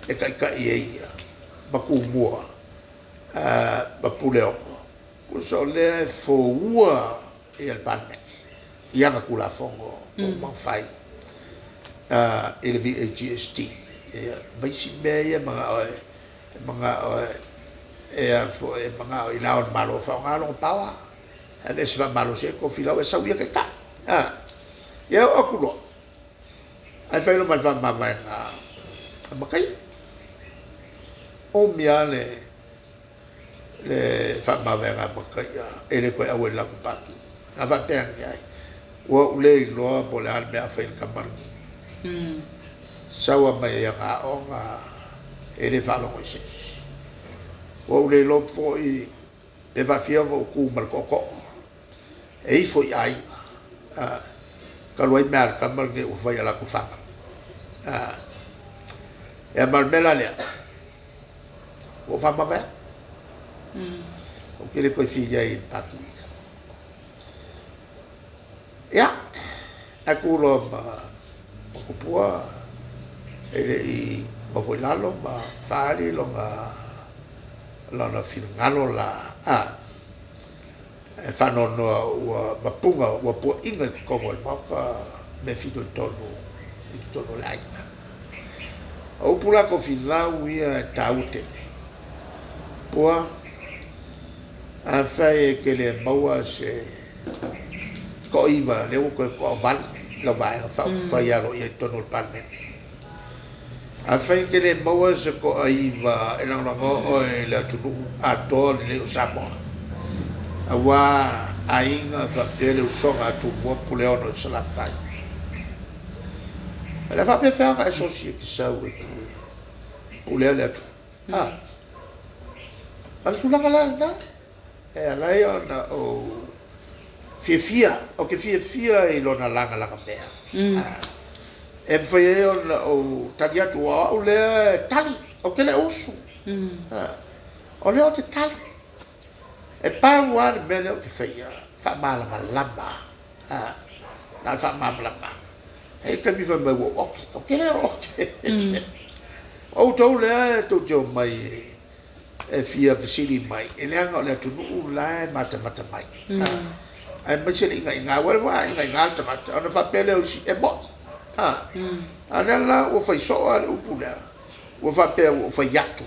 e taitai ai ia ma Tumua ma Puleono. Tusa o lea e foua le Palemene i ana Tulafono ua uma ona fai i le VAGST ma isi mea ia e manao e manao e a foi e manao i Le Ao o le Malo e faaaoga lona power e aveese faamalosi ai Tofilau e sau ia taitai. Ia oo atu loa ae fai loa ma le faamavaega a Mataia. Umi lava le le faamavaega a Mataia e le toe auai i le latou pati. Na faapea ane ai, ua ou le iloa po o le a le mea a fai e le tama lenei. Sau lava mai ana aoga e le faalogo i se isi. Ua ou le iloa foi pe faafia ona ou tu ma le tootoo e ifo i aiga talu ai mea a le tama lenei ua fai i a latou fanau. Ia ma o le mea la lea, Ua ou faamavae atu. Ou te le toe fia i ai i le pati lea. Ia, ae tu loa ma Tupua e le i nofo i lalo ma faaali lona finagalo la, a, e faanoanoa ua mapuna, ua puaina i totonu o le Maota mea fitoitonu i totonu o le aiga. O upu la Tofilau ia e taua tele. Pua, afai e te le maua se toaiva, lea ua toe toavalu lau Vaega Faaupufai aloaia i totonu o le Palemene. Afai e te le maua se toaiva e lagolagoa oe i le atunuu atoa lenei o Samoa, aua aiga faapea le usoga a Tumua Puleono i Salafai, O le a faapefea ona e sosi e te sau e te pulea le atunuu? A, o le tulaga la lena e ala ai ona ou fiafia, ou te fiafia i lona lagalaga mea. E mafai ai ona ou tali atu, o au lea e tali, ou te le usu. O lea ou te tali. E pau lava le mea lea ou te faia, faamalamalama lava, na o le faamalamalama. E i ai taimi fai mai ua ou oke, ou te le oke. O outou lea e tou te omai e fia fesili mai, e leaga o le atunuu la e matamata mai. Aemaise le inaiga, aua foi a inaiga le tagata, ona faapea lea o isi, e moni. A o lea la ua fai soo lava le upu lea, ua faapea ua ou fai atu,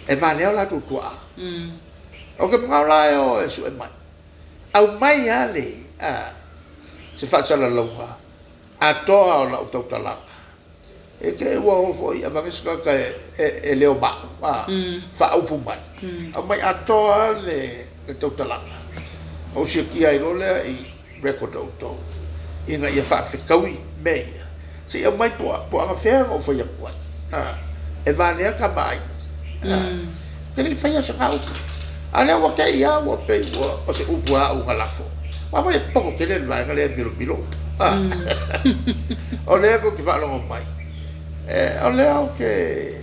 e valea o latou tuaa. Ou te manao la e o e sue mai, aumai lava le, a, se faasalalauga atoa o lau tautalaga. E te ua o foi avane se tagata e leo ma'u, a, faaupu mai, aumai atoa le tautalaga. Ou siakia ai loa lea i record a outou, ina ia faafetaui mea ia, se i aumai po o anafea na ou fai atu ai, a, e valea tama ai, a, ou te le i faia se na upu. A o lea ua te i lava ua pei ua o se upu a au na lafo. Aua foi e poto tele le vaega lea e milomilo upu. A, o lea tou te faalogo mai, o lea ou te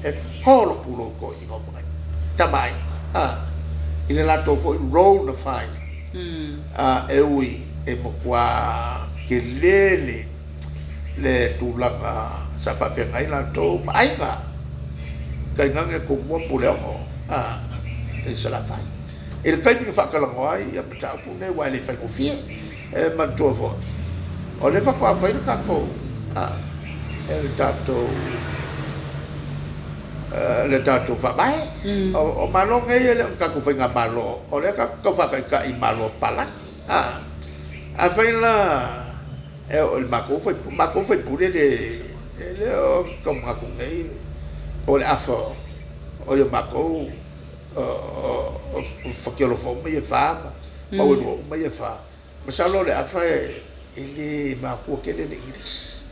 e to lou pulou i toeaiina o Manaia, tama aiga, a, i le latou foi role na fai, a, e ui e matua tele le le tulaga sa faafeagai latou ma aiga, tainane Tumua ma Puleono, a, i Salafai. I le taimi na faatalanoa ai ia mataupu nei aua e le faigofie, e manatua foi, o lea faatoa fai le tatou, a, le tatou, le tatou faavae. O Malo nei e le o ni tatou faigamalo, o lea tatou te tau faataitai i Malo palagi. A, afai la e oo i le matou sui matou sui usufono e le, e le o tau manatu nei po o le afa o ia matou o fatialofa uma ia e fa ma mauelua uma ia e fa. Masalo o le afa e le matua tele le Igilisi.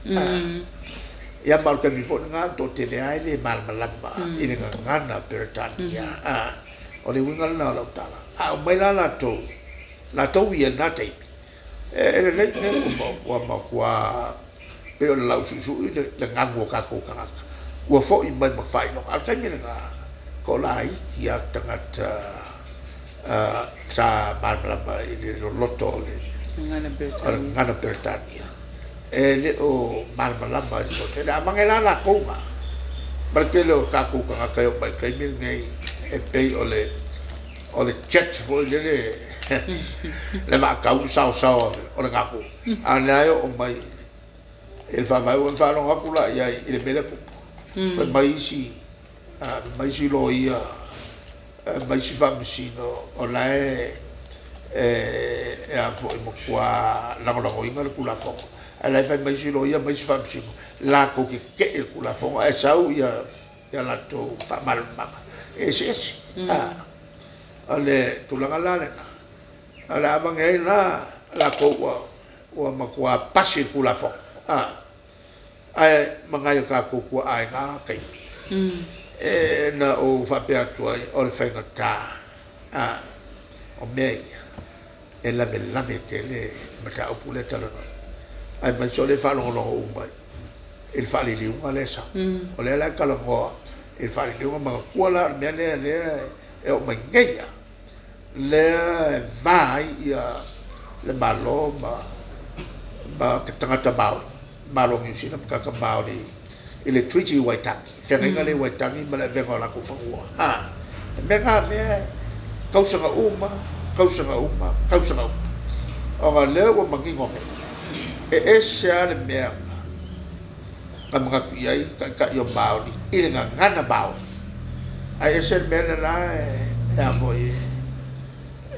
Ia ma o le taimi foi lena o le toatele lava e le malamalama i le gagana Peretania. O le uiga lena o lau tala. A aumai la latou, latou ia i lena taimi, e lelei nei ua matua pei o le lausuisui le ganu o tatou tagata ua foi mai ma faailoga. A o le taimi lena, toalaiti lava tagata sa malamalama i le loloto o le gagana Peretania. E le o malamalama i le toatele. A mange la latou na, ma le tele o tatou tagata e oo mai i le taimi lenei, e pei o le o le jet foi lele le vaatau le saosaoa o le gaku, a o lea e oo mai i le faavae. Ua faalogo atu la i ai i le mea lea tupu, fai mai isi, fai mai isi loia ma isi faamasino o la e e a foi matua lagolagoina le Tulafono, ae la e fai mai isi loia ma isi faamasino latou te tetee i le Tulafono ae sau ia ia latou faamalamalamaga e eseese. O le tulaga la lena, o le a avane ai la latou ua ua matua pasi le Tulafono, ae manai o tatou tuaa i na taimi, e na ou faapea atu ai, o le faigata o mea ia, e lavelave tele le mataupu lea e talanoaina, aemaise o lea e faalogologo uma i le faaliliuga lea e sau. O lea la e talanoa i le faaliliuga, manatua la o le mea lea lea e oo mai nei lava, lea e va ai le Malo ma tagata Māori, Malo o Niu Sila ma tagata Māori i le Treaty i Waitangi, feagaiga lea i Waitangi ma le avega o latou fanua. A, le mea lena lea e tausaga uma, tausaga uma, tausaga uma. Ona o lea ua manino nei, e ese lava le mea na manatu i ai taitai o Māori i le gagana Māori, ae ese le mea lena e a foi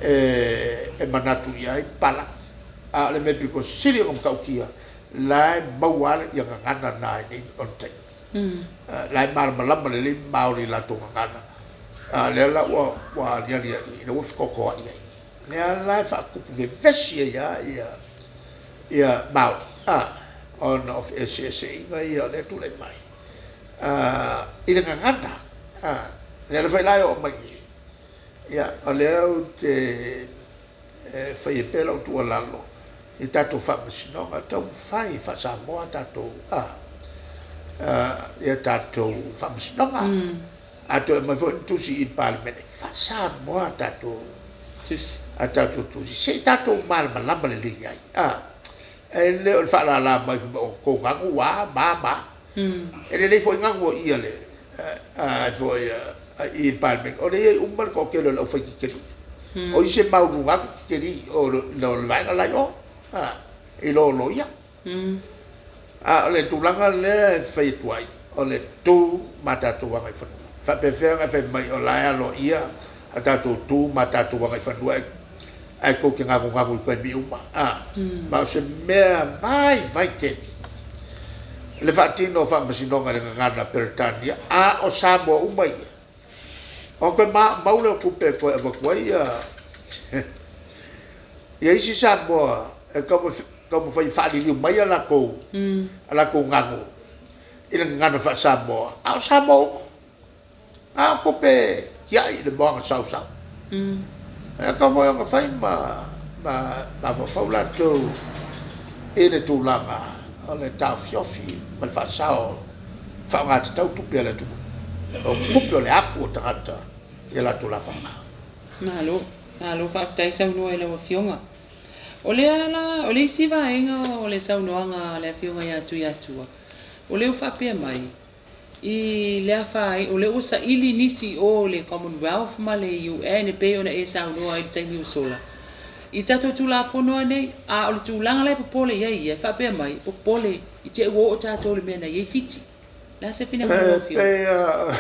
e manatu i ai palagi. A o le mea pito sili ona matautia, la e maua lava ia gagana na i nei ona taimi. La e malamalama lelei Māori i latou gagana, a o lea la ua aliali ai, lea ua fetotoai ai. Lea la e faatupu vevesi ai lava ia Māori, ona o feeseeseaiga ia o lea e tulai mai i le gagana. Lea foi la e oo mai nei, ia, o lea ou te e fai ai pea lau tuualalo i tatou faamasinoga, taumafai e faa-Samoa tatou, ia tatou faamasinoga. A toe aumai foi ni tusi i le Palemene, faa-Samoa a tatou tusi. A tatou tusi, se i tatou malamalama lelei ai. A, e le o le faalala mai fai mai o tou gagu ua a ma a ma a. E lelei foi gagu i le a foi i le Palemene, o lea e i ai uma le toatele o le aufai titeli. O isi e maualuga atu titeli o le vaega la i o, i lo loia. A o le tulaga lea e fai atu ai, o le tu ma tatou agaifanua. E faapefea ona e fai mai o la e aloaia a tatou tu ma tatou agaifanua ae tou te gagugagu i taimi uma? A, ma o se mea vaivai tele le faatino o faamasinoga i le gagana Peretania, a o Samoa uma ia. Ona toe mau lea o tupe e toe avatu ai ia isi Samoa e taumafai e faaliliu mai a latou gago i le gagana faa-Samoa, a o Samoa uma, a o tupe tiai i le moana sausau. E tatau foi ona fai ma mafaufau latou i le tulaga o le taofiofi ma le faasao faaaogatatau tupe a le atunuu, o tupe o le afu o tagata i a latou lafaga. Malo, malo faafetai saunoa i lau Afioga. O lea la, o le isi vaega o le saunoaga a le Afioga ia Tuiatua, o lea ua faapea mai, i le afaina, o lea ua saili nisi i o le Commonwealth ma le UN e pei ona e saunoa ai i le taimi ua sola, i tatou Tulafono lava nei, a o le tulaga la e popole i ai ia, e faapea mai, e popole i te i ua oo tatou i le mea na i ai Fiti. O le a se finagalo o lau Afioga?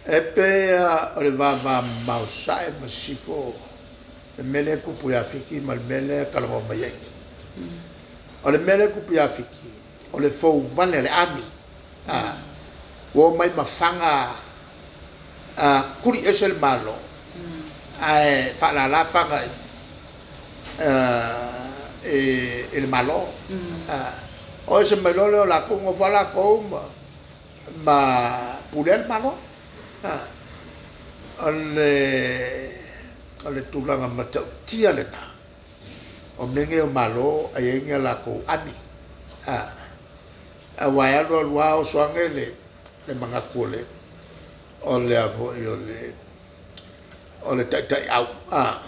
E pei lava o le vavamamao sae ma sisifo le mea lea e tupu ia Fiti ma le mea lea e talanoa mai ai nei. O le mea lea e tupu ia Fiti, o le fou vale a le ami, ua omai ma faga tuli ese le Malo ae faalala faga i le Malo. O ese mai loa lea o latou, nofo lava latou ma pulea le Malo. O le tulaga matautia lena, o mea nei o Malo e i ai ni a latou ami, aua e alu alu lava oso ane le manatu o le o le a foi o le o le taitaiau a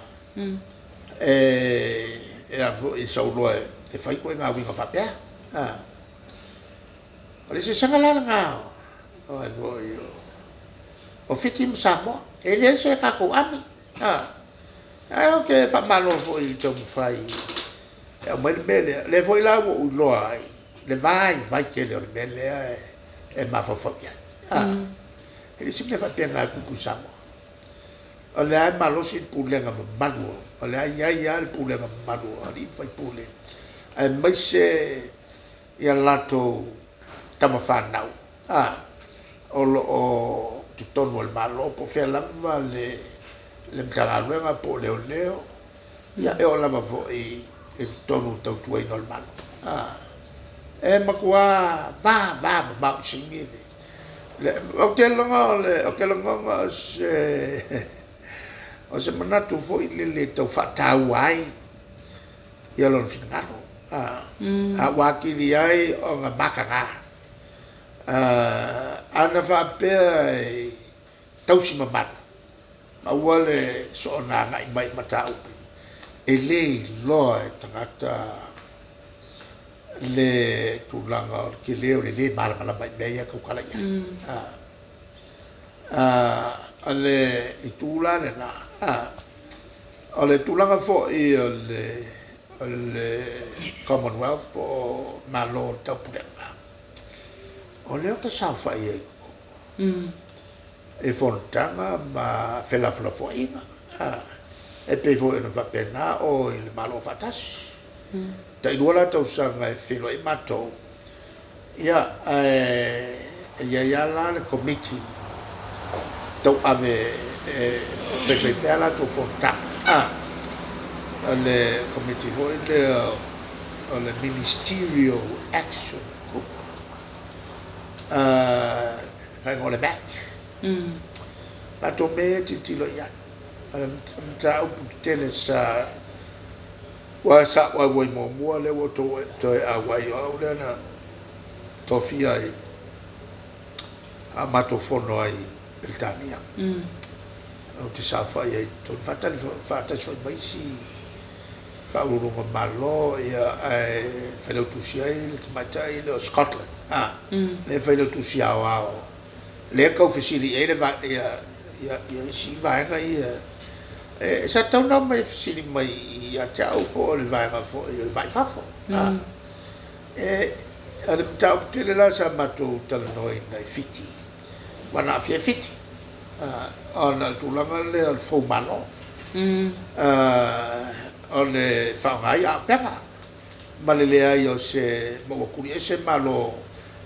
e a foi e sau loa e fai ituaiga uiga faapea a. O le eseesega la lena o a foi o Fiti ma Samoa, e leai se tatou ami a. Ae ou te faamalo foi i le taumafai e aumai le mea lea. O lea foi la ua ou iloa ai le vaivai tele o le mea lea e mafaufau i ai. E le o se mea faapena e tupu i Samoa. O lea e malosi le pulega mamalu, o lea e i ai lava le pulega mamalu a alii ma faipule, aemaise ia latou tama fanau o lo o i totonu o le Malo, po o fea lava le Matagaluega po o leoleo, ia e oo lava foi i totonu o le tautuaina o le Malo. E matua vavamamao i sini le. Ou te lagona o se o se manatu foi lele e tau faataua ai ia lona finagalo, a ua atili ai ona mataga. Ana faapea e tausi mamalu, aua le soona agai mai i mataupu e le iloa e tagata le tulaga o le tele o le lē malamalama i mea ia e tautala i ai. O le itu la lena. O le tulaga foi o le Commonwealth po o Malo o le Taupulega, o lea ou te saofai ai i totonu i fonotaga ma felafolafoaiga, e pei foi ona faapena o i le Malo Faatasi. Tailua la tausaga e feiloai matou, ia, ae i ai lava la le Komiti tauave e faifai pea a latou fonotaga, o le Komiti foi lea o le Ministerial Action Group, faaigoa o le MAC. Latou mea ia e tilotilo i ai. O le mataupu tetele sa Aua sa ou auai muamua, lea ua ou toe auai, o au lea na tofia ai A matou fono ai i Peretania, ou te saofai ai i totonu, faatali faatasi foi ma isi Faauluuluga o Malo, ia, ae failautusi ai le tamaitai lea o Scotland, a, lea e failautusi aoao, lea e tau fesili i ai le ia, ia, ia isi vaega ia. E, sa tatau ona omai e fesili mai ia te au po o le vaega foi o le Va i Fafo. A, e, o le mataupu tele la sa matou talanoaina i Fiti, aua na aafia ai Fiti, ona o le tulaga lea o le fou malo, o le faaaoga ai auupega ma le leai o se, ma ua tuliese Malo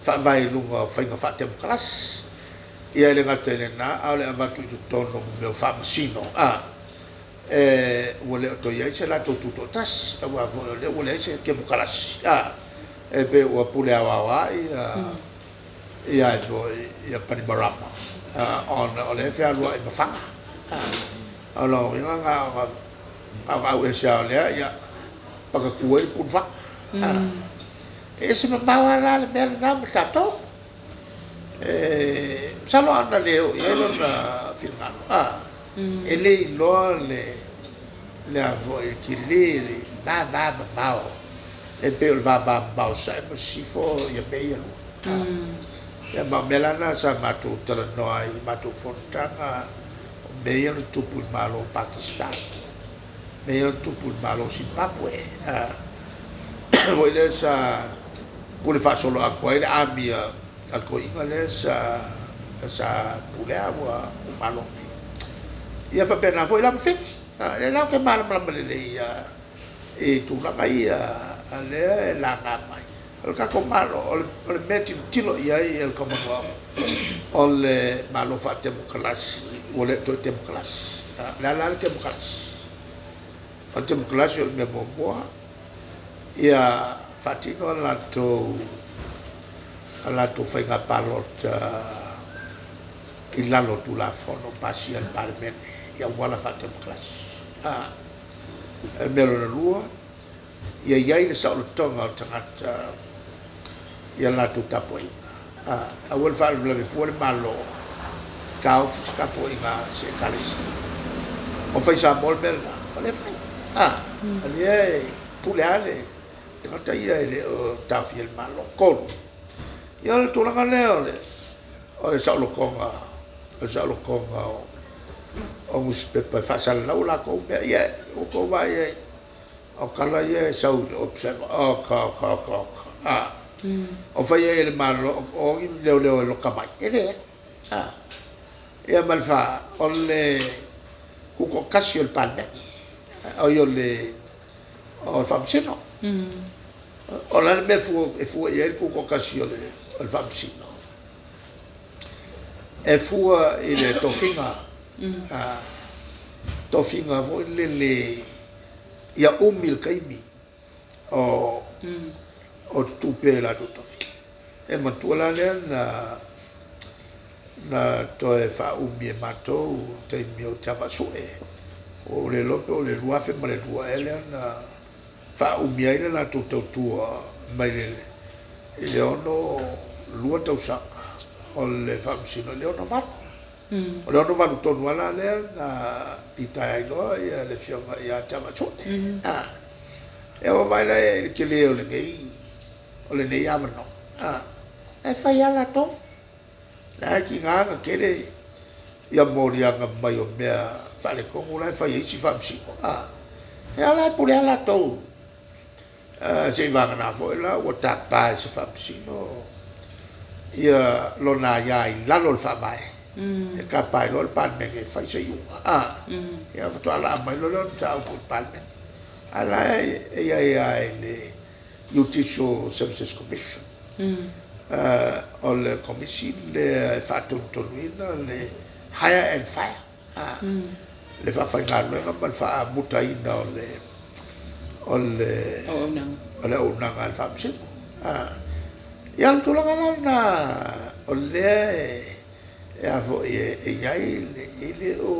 faavae i luga o faiga faatemokarasi. Ia e le gata i lena, a o le avatu i totonu o mea o faamasino, a, e, ua le o toe i ai se latou tutoatasi, aua foi o lea ua leai se temokarasi, a, e pei ua pule aoao lava ia, ia ai foi ia Panimarama, ona o lea e fealuai ma faga. A, o lona uiga na ona, na ona auese lava o lea, ia, patatu ai le pulu faga. A, e ese mamao lava la le mea lena ma tatou. E, masalo ana le oo i ai lona finagalo, a, e le iloa le, le a foi, le tele, le vavamamao, e pei o le vavamamao sae ma sisifo ia mea ia e lua. Ia ma o mea la na sa matou talanoa ai i matou fonotaga, o mea ia na tutupu i le Malo o Pakistan, mea ia na tutupu i le Malo o Zimbabwe, a, foi lea sa pule faasoloatoa ai le army a le toeaina lea sa sa pulea ua Malo nei. Ia faapena foi la ma Fiti. A, lea la ou te malamalama lelei i tulaga ia a lea e laga mai. O le tatou Malo, o le mea e tilotilo i ai le Commonwealth, o le Malo faatemokarasi, ua le o toe temokarasi. O le a la le temokarasi? O le temokarasi o le mea muamua, ia faatino a latou a latou faiga palota i lalo o Tulafono pasia e le Palemene i auala faatemokarasi. A, o le mea lona lua, ia i ai le saolotoga o tagata i a latou tapuaiga. A, aua le faalavelave fua le Malo, taofi se tapuaiga a se Ekalesia. O fai Samoa le mea lena, o lea e fai. A, o lea e pule lava le tagata ia e le o taofia e le Malo. 3, ia o le tulaga lea o le o le saolotoga, o le saolotoga o nusipepa e faasalalau latou mea. Ia, ua outou vaai ai O tala ia e sau i le Observer, oka, oka, oka, oka, a. O fai ai e le Malo, o ni leoleo e loka mai, e leai. A. Ia ma le fa, o le tutoatasi o le Palemene, oi o le, o le Faamasino. O le a le mea e fua i ai le tutoatasi o le, o le Faamasino? E fua i le tofiga, a, tofiga foi lele, ia umi le taimi o o tutū pea i latou tofi. E manatua la lea na na toe faaumi e matou taimi o Tiavaasue, ua ou le iloa pe o le 2002 ea lea na faaumi ai le latou tautua mai le i le 62 tausaga o le Faamasino i le 68. O le 68 tonu lava la lea na litaea ai loa le Afioga ia Tiavaasue. Ia ua vaai la i le tele o lenei o lenei avanoa, ae fai lava latou. La e tiga ona tele ia moliaga mai o mea faaletonu la e fai e isi faamasino. Ia la e pule lava latou. Seiavagana foi la ua tapa e se faamasino ia lona aia i lalo o le Faavae, e tapa ai loa le Palemene e fai se iuga, ia faatoa laa mai loa lea o le mataupu i le Palemene. A o la e i ai lava i le Judicial Services Commission, o le Komisi lea e faatonutonuina le hire and fire. Le faafaigaluega ma le faamutaina o le o le o le auaunaga a le Faamasino. Ia o le tulaga la lena o lea e a foi e i ai le e le o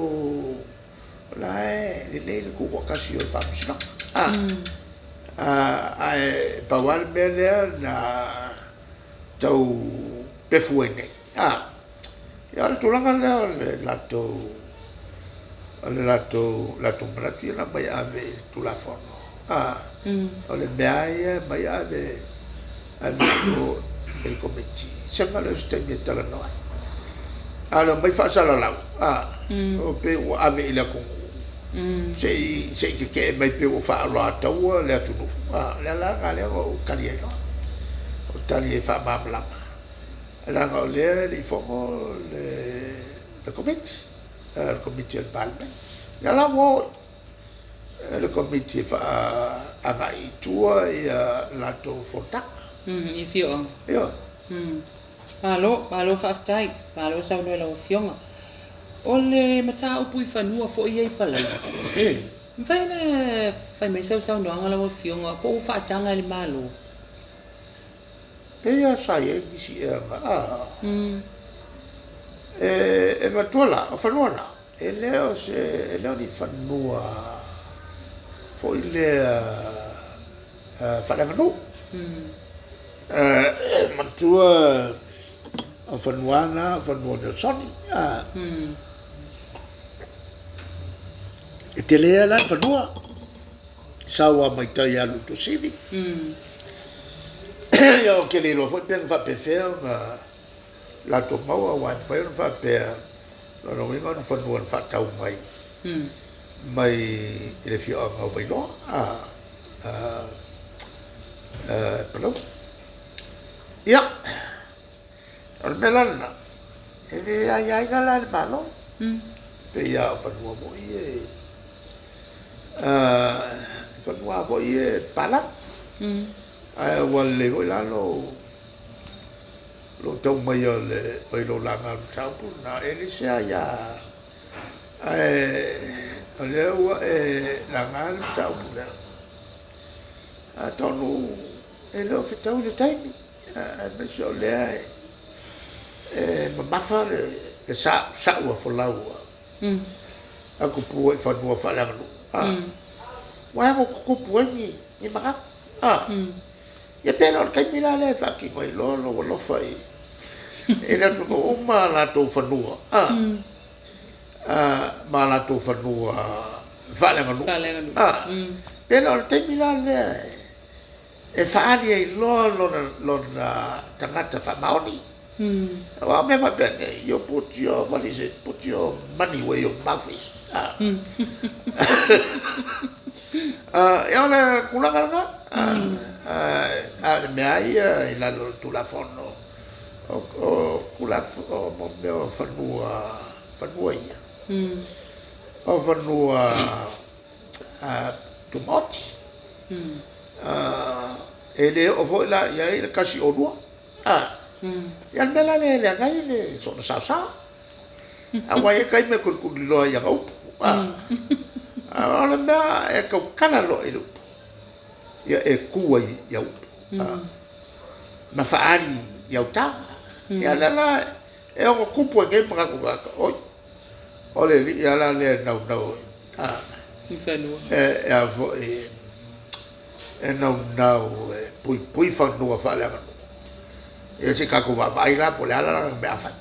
o la e lelei le tutoatasi o le Faamasinoga. Ae pau lava le mea lea na tau pefu ai nei. Ia o le tulaga lea o le latou o le latou latou manatu ia na aumai e ave i le Tulafono, a, o le mea lava ia e aumai ave ave i o i le Komiti, seiloga lea o se taimi e talanoa ai. A o le omai faasalalau, a, o pei ua ave i le atunuu se i se i tetee mai pei ua faaoloataua le atunuu, a, o le ala lena lea na ou tali ai loa, ou tali ai faamalamalama, leaga o lea e le i fono le Komiti, le Komiti a le Palemene. Ia la ua o i le Komiti e faaagai i tua ia latou fonotaga. I afioaga. Ioe. Malo, malo faafetai. Malo saunoa i lau Afioga. O le mataupu i fanua foi ia i Palauli. E mafai ona fai mai sau saunoaga lau Afioga po ua faataga e le Malo? Pei lava sa i ai nisi ea na, a, e matua la, o fanua na, e le o se, e le o ni fanua foi lea faaleaganuu. E matua o fanua na, o fanua o Nelsoni, a, e tele la le fanua. Sau lava mai tai alu i Tuasivi. Ia ou te le iloa foi pe na faapefea ona latou maua aua e mafai ona faapea o lona uiga o ni fanua na faatau mai mai i le afioaga o Vailoa Palauli. Ia, o le mea la lena, e le aiaina la e le Malo, pei lava o fanua foi ia fanua foi ia e palagi. Ae ua lelei foi la lou tau mai o le oi lou laga o le mataupu lena, e le se aia, ae o lea ua e laga le mataupu lea, atonu e le o fetaui le taimi. Aemaise o lea e mamafa le sausau a folau a tupua i fanua faaleaganuu. Ua ano tutupu ai ni manatu. Ia pe le o le taimi la lea e faatino ai loa lou alofa i le atunuu ma a latou fanua, ma a latou fanua faaleaganuu. Pe le o le taimi la lea e faaali ai loa lona tagata faamaoni. Aua o mea faapea nei, you put your, what is it, put your money where your mouth is. Ia o le tulaga lena, a o le mea lava ia i lalo o le Tulafono, o mea o fanua, fanua ia, o fanua tumaoti. E le oo foi la i ai le tasi o lua. Ia le mea la lea e leaga ai le soona saosa. Aua e i ai taimi e tulituliloa ai i ana upu. A o le mea e tautala loa i le upu, ia e tu ai i au upu ma faaali i au taga. Ia lea la e ono tupu ai nei manatu o tagata, oi, O le alii lava la lea e naunau i fanua. E a foi e naunau e puipui fanua faaleaganuu. Ia se i tatou vaavaai la po o le a la lana mea a fai.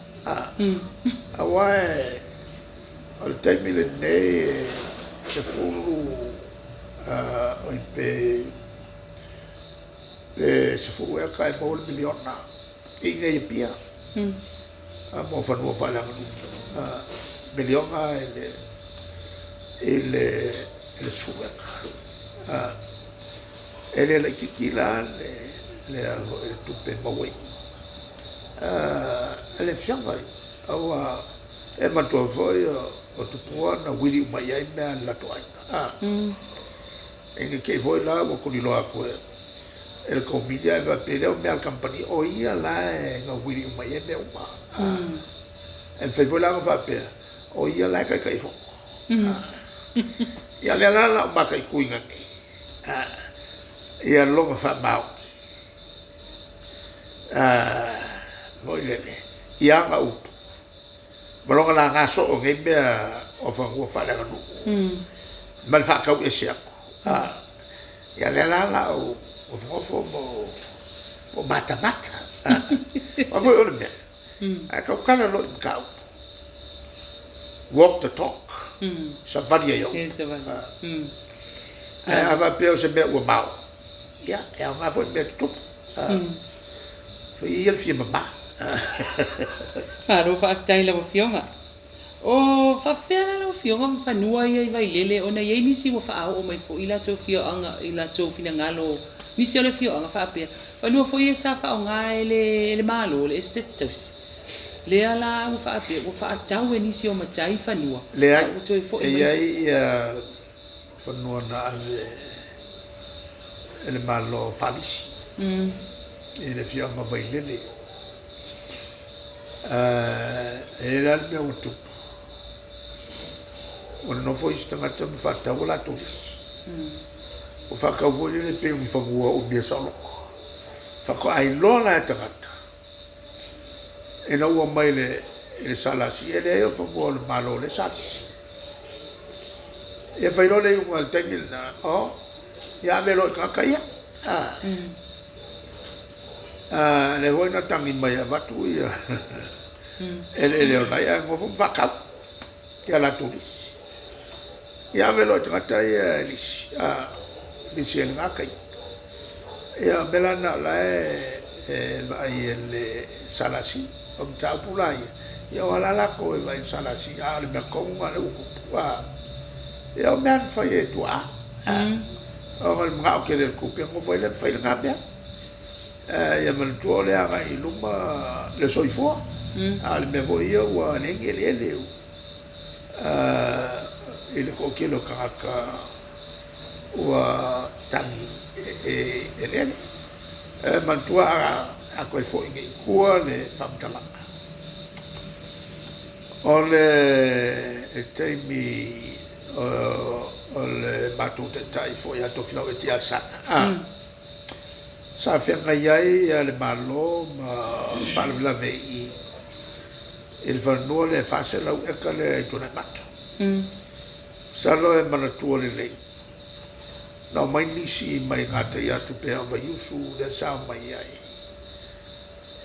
Aua o le taimi lenei e 10 oi pe 10 eka e maua le miliona i inei i Apia. Mo fanua faaleaganuu miliona i le i le 10 eka. E le laitiiti la le le tupe e maua i i. E le afioga aua e manatua foi o tupua na uili uma i ai mea a le latou aiga. Ina ne i te i foi la ua tuliloa atu e e le komiti ae faapea lea o mea a le kamupani o ia la e gauili uma i ai mea uma. E mafai foi la ona faapea o ia la e taitaifono. Ia lea la la o mataituina nei ia lona faamaoni foi lele i ana upu ma lona laga soo o nei mea o fanua faaleaganuu ma le faatau ese atu. Ia lea la la ou nofonofo ma ou matamata. Aua foi o le mea, ae tautala loa i mataupu. Walk the talk. Savali ai au. Ae a faapea o se mea ua mao, ia, e aoga foi mea tutupu. Foi ia le fia mama. Malo faafetai lau Afioga. O faafefea la lau Afioga ma fanua ia i Vailele ona e i ai nisi ua faaoo mai foi i latou afioaga i latou finagalo, nisi o le afioaga faapea, fanua foi ia sa faaaoga e le Malo, le Esetete Tausi. Lea la ua faapea ua faatau e nisi o matai fanua, Leai, a ua toe foi e mai. i ai ia fanua na ave e le Malo faalisi i le afioaga o Vailele. E i ai la le mea ua tupu, ua nonofo isi tagata ma faatau a latou lisi. Ua faatau foi lele pei o ni fanua umia saoloto. Faatoa iloa la e tagata ina ua mai le i le SLC, e leai o fanua o le Malo lea sa lisi. Ia fai loa le iuga i le taimi lena, o, ia ave loa i tagata ia. Lea foi na tagi mai e avatu ia eleele o nai ae nofo ma faatau ia latou lisi. Ia ave loa i tagata ia e lisi, lisi ai i lena taimi. Ia o mea la na o la e vaai e le SLC. O mataupu la ia, ia o ala latou e vaai i le SLC, a o le mea tonu lena lea ua tupu. Ia o mea na fai e tuaa. Ona o le manao tele o le tupe, nofo ai lea ma fai lena mea. Ia manatua o lea agai i luma le soifua, a o le mea foi ia ua leai ni eleele i le toatele o tagata ua tagi e eleele. E manatua a toe foi nei i tua le faamatalaga, o le taimi o le matou taitai foi ia Tofilau Eti Alesana, sa feagai ai le Malo ma faalavelave i le fanua lea e 400 eka lea i Tuanaimato. Masalo e manatua lelei, na omai nisi mai gatai atu pea o Vaiusu lea sa omai ai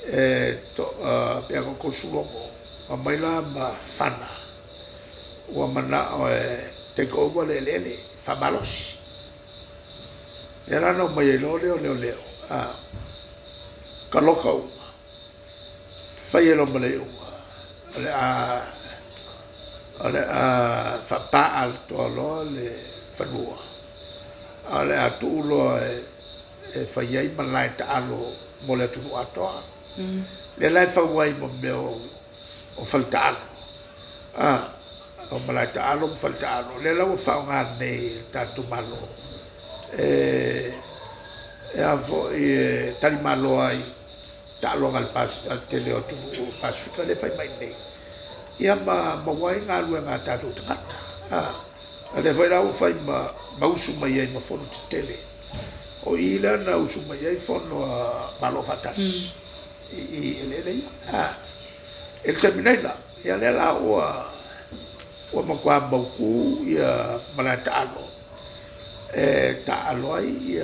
e pea ko 36, omai la ma fana ua manao e take over le eleele faamalosi. Lea la na omai ai loa lea o leoleo, taloka uma, fai ai loa ma le iuga, o le a faapaa atoa loa le fanua, a o le a tuu loa e fai ai malae taalo mo le atunuu atoa. Lea la e fau ai mo mea o fale taalo, o malae taalo ma fale taalo, lea la ua faaaoga nei e le tatou Malo e a foi e talimalo ai taaloga a le tele o atunuu o Pasefika lea e fai mai nei, ia ma maua ai galuega a tatou tagata. A lea foi la ua fai ma usu mai ai ma fono tetele. O i lea na usu mai ai fono a Malo Faatasi i eleele ia. I le taimi nei la, ia lea la ua matua mautu ia malae taalo e taaalo ai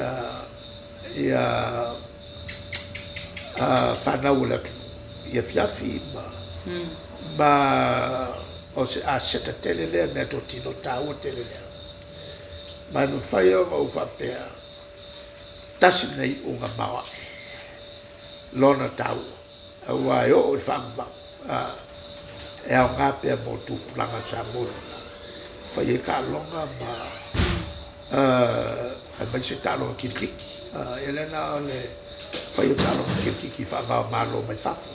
ia fanau o le atunuu i afiafi ma o se aseta tele lea mea totino taua tele lea. Ma e mafai ona ou faapea, tasi lenei iuga maoae lona taua, aua e oo i le faavavau, e aoga pea mo tupulaga o Samoa i lumanai, fai ai taaloga ma aemaise taaloga kirikiti. Ia lea na o le fai o taaloga kirikiti faava-o-Malo mai fafo,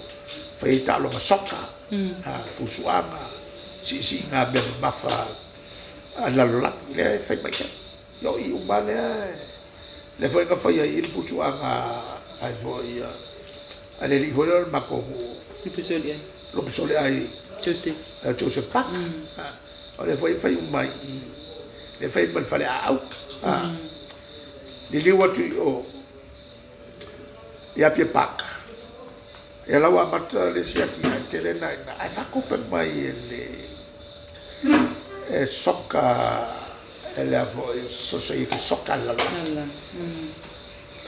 fai ai taaloga soka, fusuaga, siisiiga mea mamafa a le lalolagi, lea e fai mai nei. Ia o i uma lea, lea foi na fai ai i le fusuaga ai foi a le alii foi lea o le matou nuu. Lupesoliai. Lupesoliai. Joseph. Joseph Parker. O lea foi e fai uma i lea fai ma le faleaau. Liliu atu i o i Apia Park. Ia la ua amata le isi atinae tele na ina ae faatupe mai e le e soka e lea foi Society Soka le lalolagi.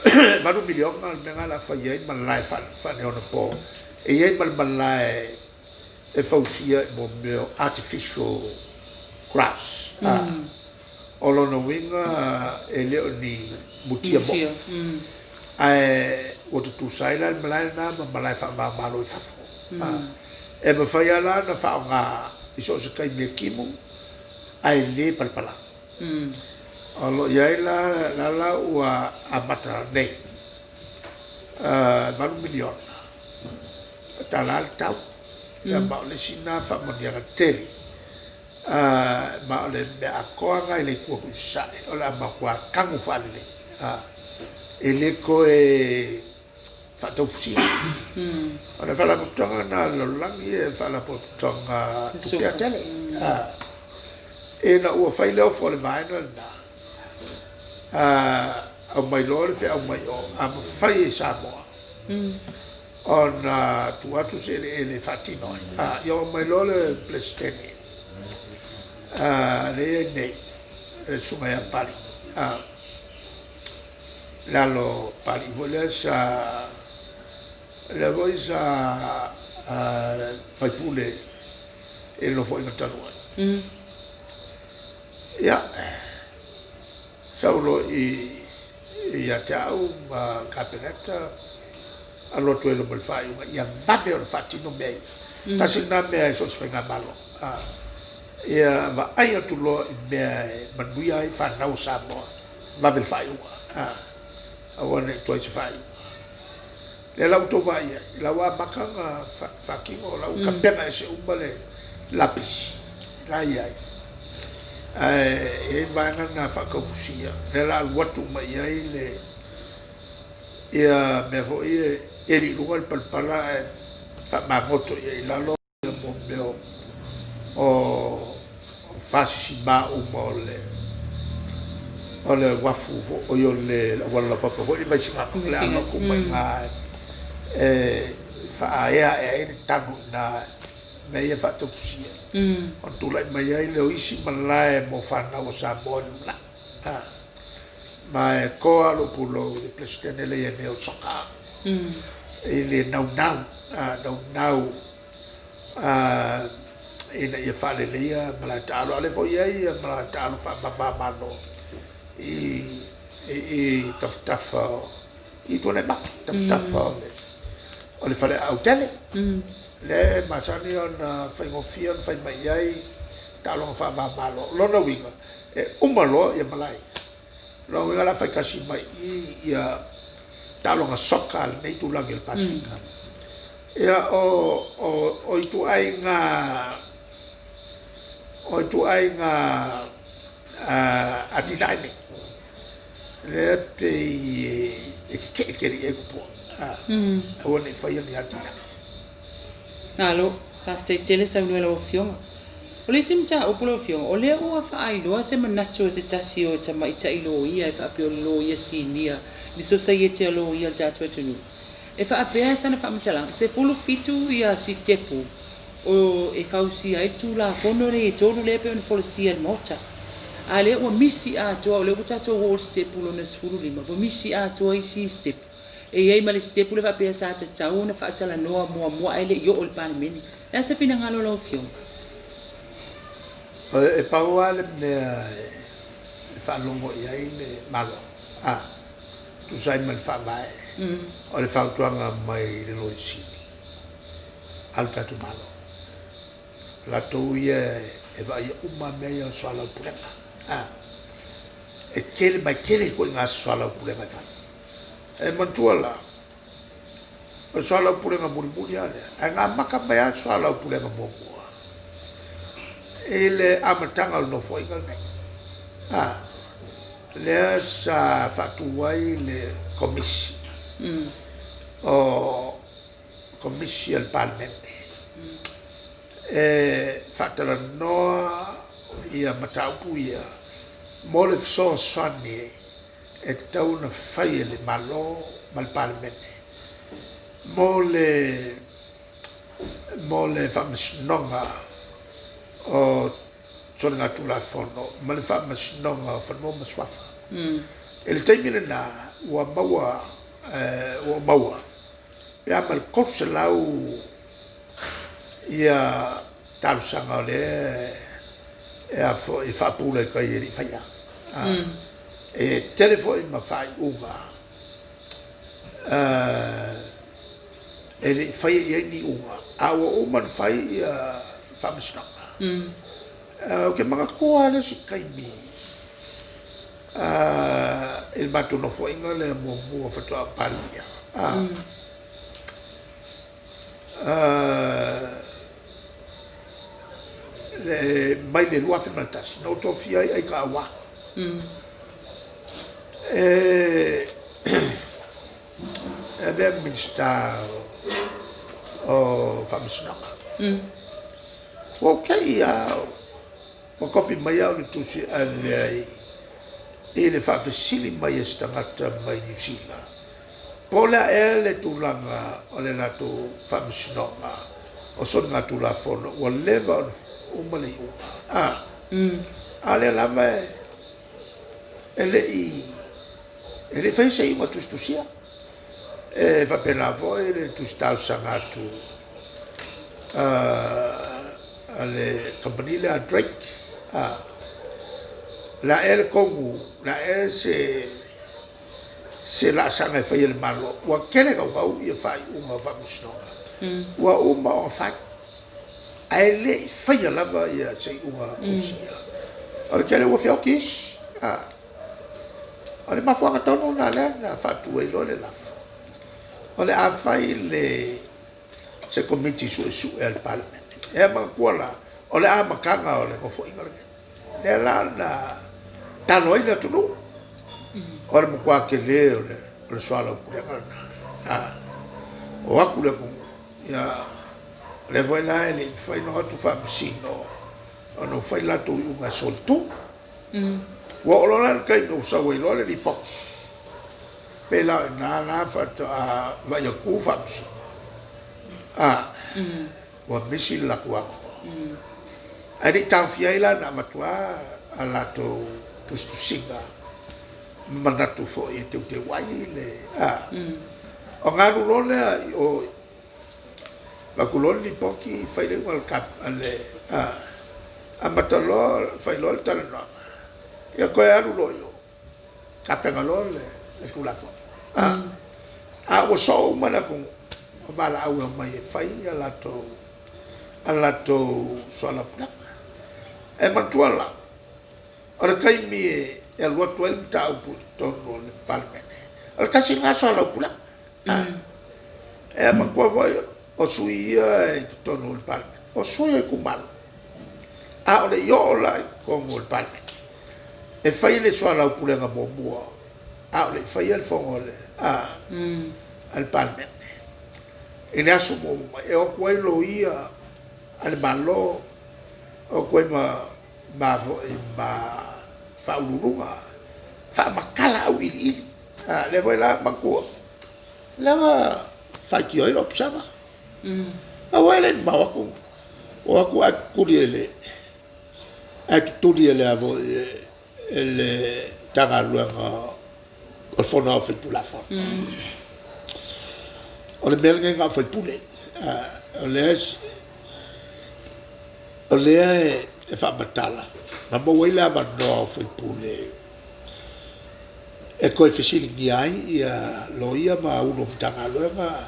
$8 miliona le mea na la fai ai malae faaneonapo. E i ai ma le malae e fausia i mo mea o artificial grass. O lona uiga e le o ni mutia mo'i, ae ua tutusa ai la le malae lena ma malae faava-o-Malo i fafo. E mafai lava la ona faaaoga i so o se taimi e timu ae le palapala. O lo o i ai la la la ua amata nei, $8 miliona le tau. Ia ma o le isi lena faamanuiaga tele, ma o le mea atoa lena i le itu atu i sasae o le a matua tanu faalelei, e le toe faataufusia. O le faalapotopotoga lena a le lalolagi e faalapotopotoga tupea tele. Ina ua fai le ofo a le vaega lena, aumai loa le feau mai o, a mafai e Samoa ona tuu atu se eleele e faatino ai. Ia oo mai loa le Peresetene lea e i ai nei, le Susuga ia Pali, le alo Pali foi lea sa lea foi sa faipule i le nofoaiga talu ai. Ia, sau loa ia te au ma le Kapeneta, alu atu ai loa ma le faaiuga ia vave ona faatino mea ia. Tasi lena mea e so o se faigamalo, ia vaai atu loa i mea e manuia ai fanau o Samoa, vave le faaiuga, aua ne i tuai se faaiuga. Lea la ua outou vaai ai, la ua amata ona faatino, la ua tapena ese uma le lapisi la e i ai. Ae i ai vaega na faataufusia, lea la alu atu uma i ai le ia mea foi e eli i luga le palapala ae faamagoto i ai i lalo ia mo mea o fasisima uma o le uafu foi o le auala laupapa foi le Vaisigano le alu atu uma i ina e faaea ae ai le tanu i ina mea ia faataufusia ona tulai mai ai lea o isi malae mo fanau o Samoa i le lumanai. Ma e toa lou pulou i le Peresetene lea e i ai nei o Soka i le naunau, naunau ina ia faaleleia malae taalo, a o lea foi e i ai malae taalo faava-o-Malo i tafatafa i Tuanaimato, tafatafa o le faleaau tele. Lea e masani ona faigofie ona fai mai i ai taaloga faava-o-Malo. O lona uiga, e uma loa ia malae. O lona uiga o le a faitasi mai i ia taaloga soka a lenei itulagi o le Pasefika. Ia o ituaiga atinae nei, lea pei e tetee tele i ai tupua, aua ne i faia ni atinae. Malo, faafetai tele saunoa i lau Afioga. O le isi mataupu lau Afioga, o lea ua faailoa se manatu o se tasi o tamaitai loia e faapea o le loia sinia i le Sosaiete a Loia o le tatou atunuu. E faapea sana faamatalaga, 17 ia sitepu o e fausia ai le Tulafono lenei e tolu lea e pei ona folasia i le Maota. A lea ua misi atoa, o lea ua tatou oo i le sitepu lona 15, ua misi atoa isi sitepu. E i ai ma le sitepu lea faapea sa tatau ona faatalanoa muamua ae le i oo i le Palemene. O le a se finagalo o lau Afioga? E pau lava le mea e faalogo i ai le Malo, tusa ai ma le Faavae, o le fautuaga mai le Loia Sili a le tatou Malo. O latou ia e vaaia uma mea ia o soalaupulega. E tele mai tele ituaiga soalaupulega e fai. E manatua la, o le soalaupulega mulimuli lava lea, ae na amata mai lava le soalaupulega muamua i le amataga o le nofoaiga lenei. Lea sa faatu ai le komisi o komisi a le Palemene e faatalanoa ia mataupu ia mo le fesoasoani e tatau ona fai e le Malo ma le Palemene mo le faamasinoga o soligatulafono ma le faamasinoga o fanua ma suafa. I le taimi lena ua maua ua maua pe a ma le 300. Ia talosaga o lea e a foi e faapula i tai e le i faia. E tele foi ma faaiuga e le i faia i ai ni iuga, a ua uma ona fai ia faamasinoga. Ou te manatua lava le isi taimi i le matou nofoaiga lea muamua faatoa Palemia. Mai le 2001, na ou tofia ai Aika Aua. E avea ma Minisita o Faamasinoga. Ua ou te i lava, ua kopi mai au i le tusi e ave ai i le faafesili mai a se tagata mai Niu Sila, po o le a ea le tulaga o le latou faamasinoga o soligatulafono ua leva ona uma le iuga. A, a o lea lava e le i faia se iuga tusitusia. E faapena foi le tusi talosaga atu a le kamupani lea a Drake, a, o le a ea le tonu, o le a ea se laasaga e fai e le Malo, ua tele naunau ia faaiuga o faamasinoga, ua uma ona fai, ae le i faia lava ia se iuga tusia. O le tele ua feoti isi, a, o le mafuaaga tonu lena lea na faatu ai loa le lafo, o le a fai le se Komiti Suesue a le Palemene. E manatua la, o le amataga o le Nofoaiga lenei. Lea la na talo ai le atunuu, o le matua tele o le soalaupulega lena. O atu le atunuu, ia, o lea foi la e le i mafai ona o atu faamasino ona ua fai le latou iuga e solitu. Ua oo loa la i le taimi ua sau ai loa le lipoti, pei la o i ina la faatoa vaai atu faamasino, a, ua misi le latou avanoa. Ae le i taofia ai la ona avatu lava a latou tusitusiga ma manatu foi e teuteu ai le, a, ona alu loa lea i o i avatu loa le lipoti fai le iuga a le, a, amata loa fai loa le talanoaga, ia toe alu loa i o. Tapena loa le Tulafono. A ua soo uma le atunuu o valaau e omai e fai a latou soalaupulega. E manatua la, o le taimi e alu atu ai le mataupu i totonu o le Palemene, o le tasi lena soalaupulega. E manatua foi o sui ia i totonu o le Palemene, o sui o itumalo. A o le i oo la i totonu o le Palemene, e fai le soalaupulega muamua, a o le i faia le fono a le Palemene. I le aso muamua mai, e o atu ai loia a le Malo, o atu ai ma faauluuluga, faamatala auiliili. Lea foi la manatua, lea na faitio ai le Observer. Aua e le i mamao atu, o atu ae tutuli e le, ae tutuli e le a foi e le Matagaluega o le Fono Aoao Faitulafono. O le mea lenei na o faipule, o lea e faamatala na maua ai le avanoa o faipule e toe fesiligia ai ia loia ma Ofisa Sili o Matagaluega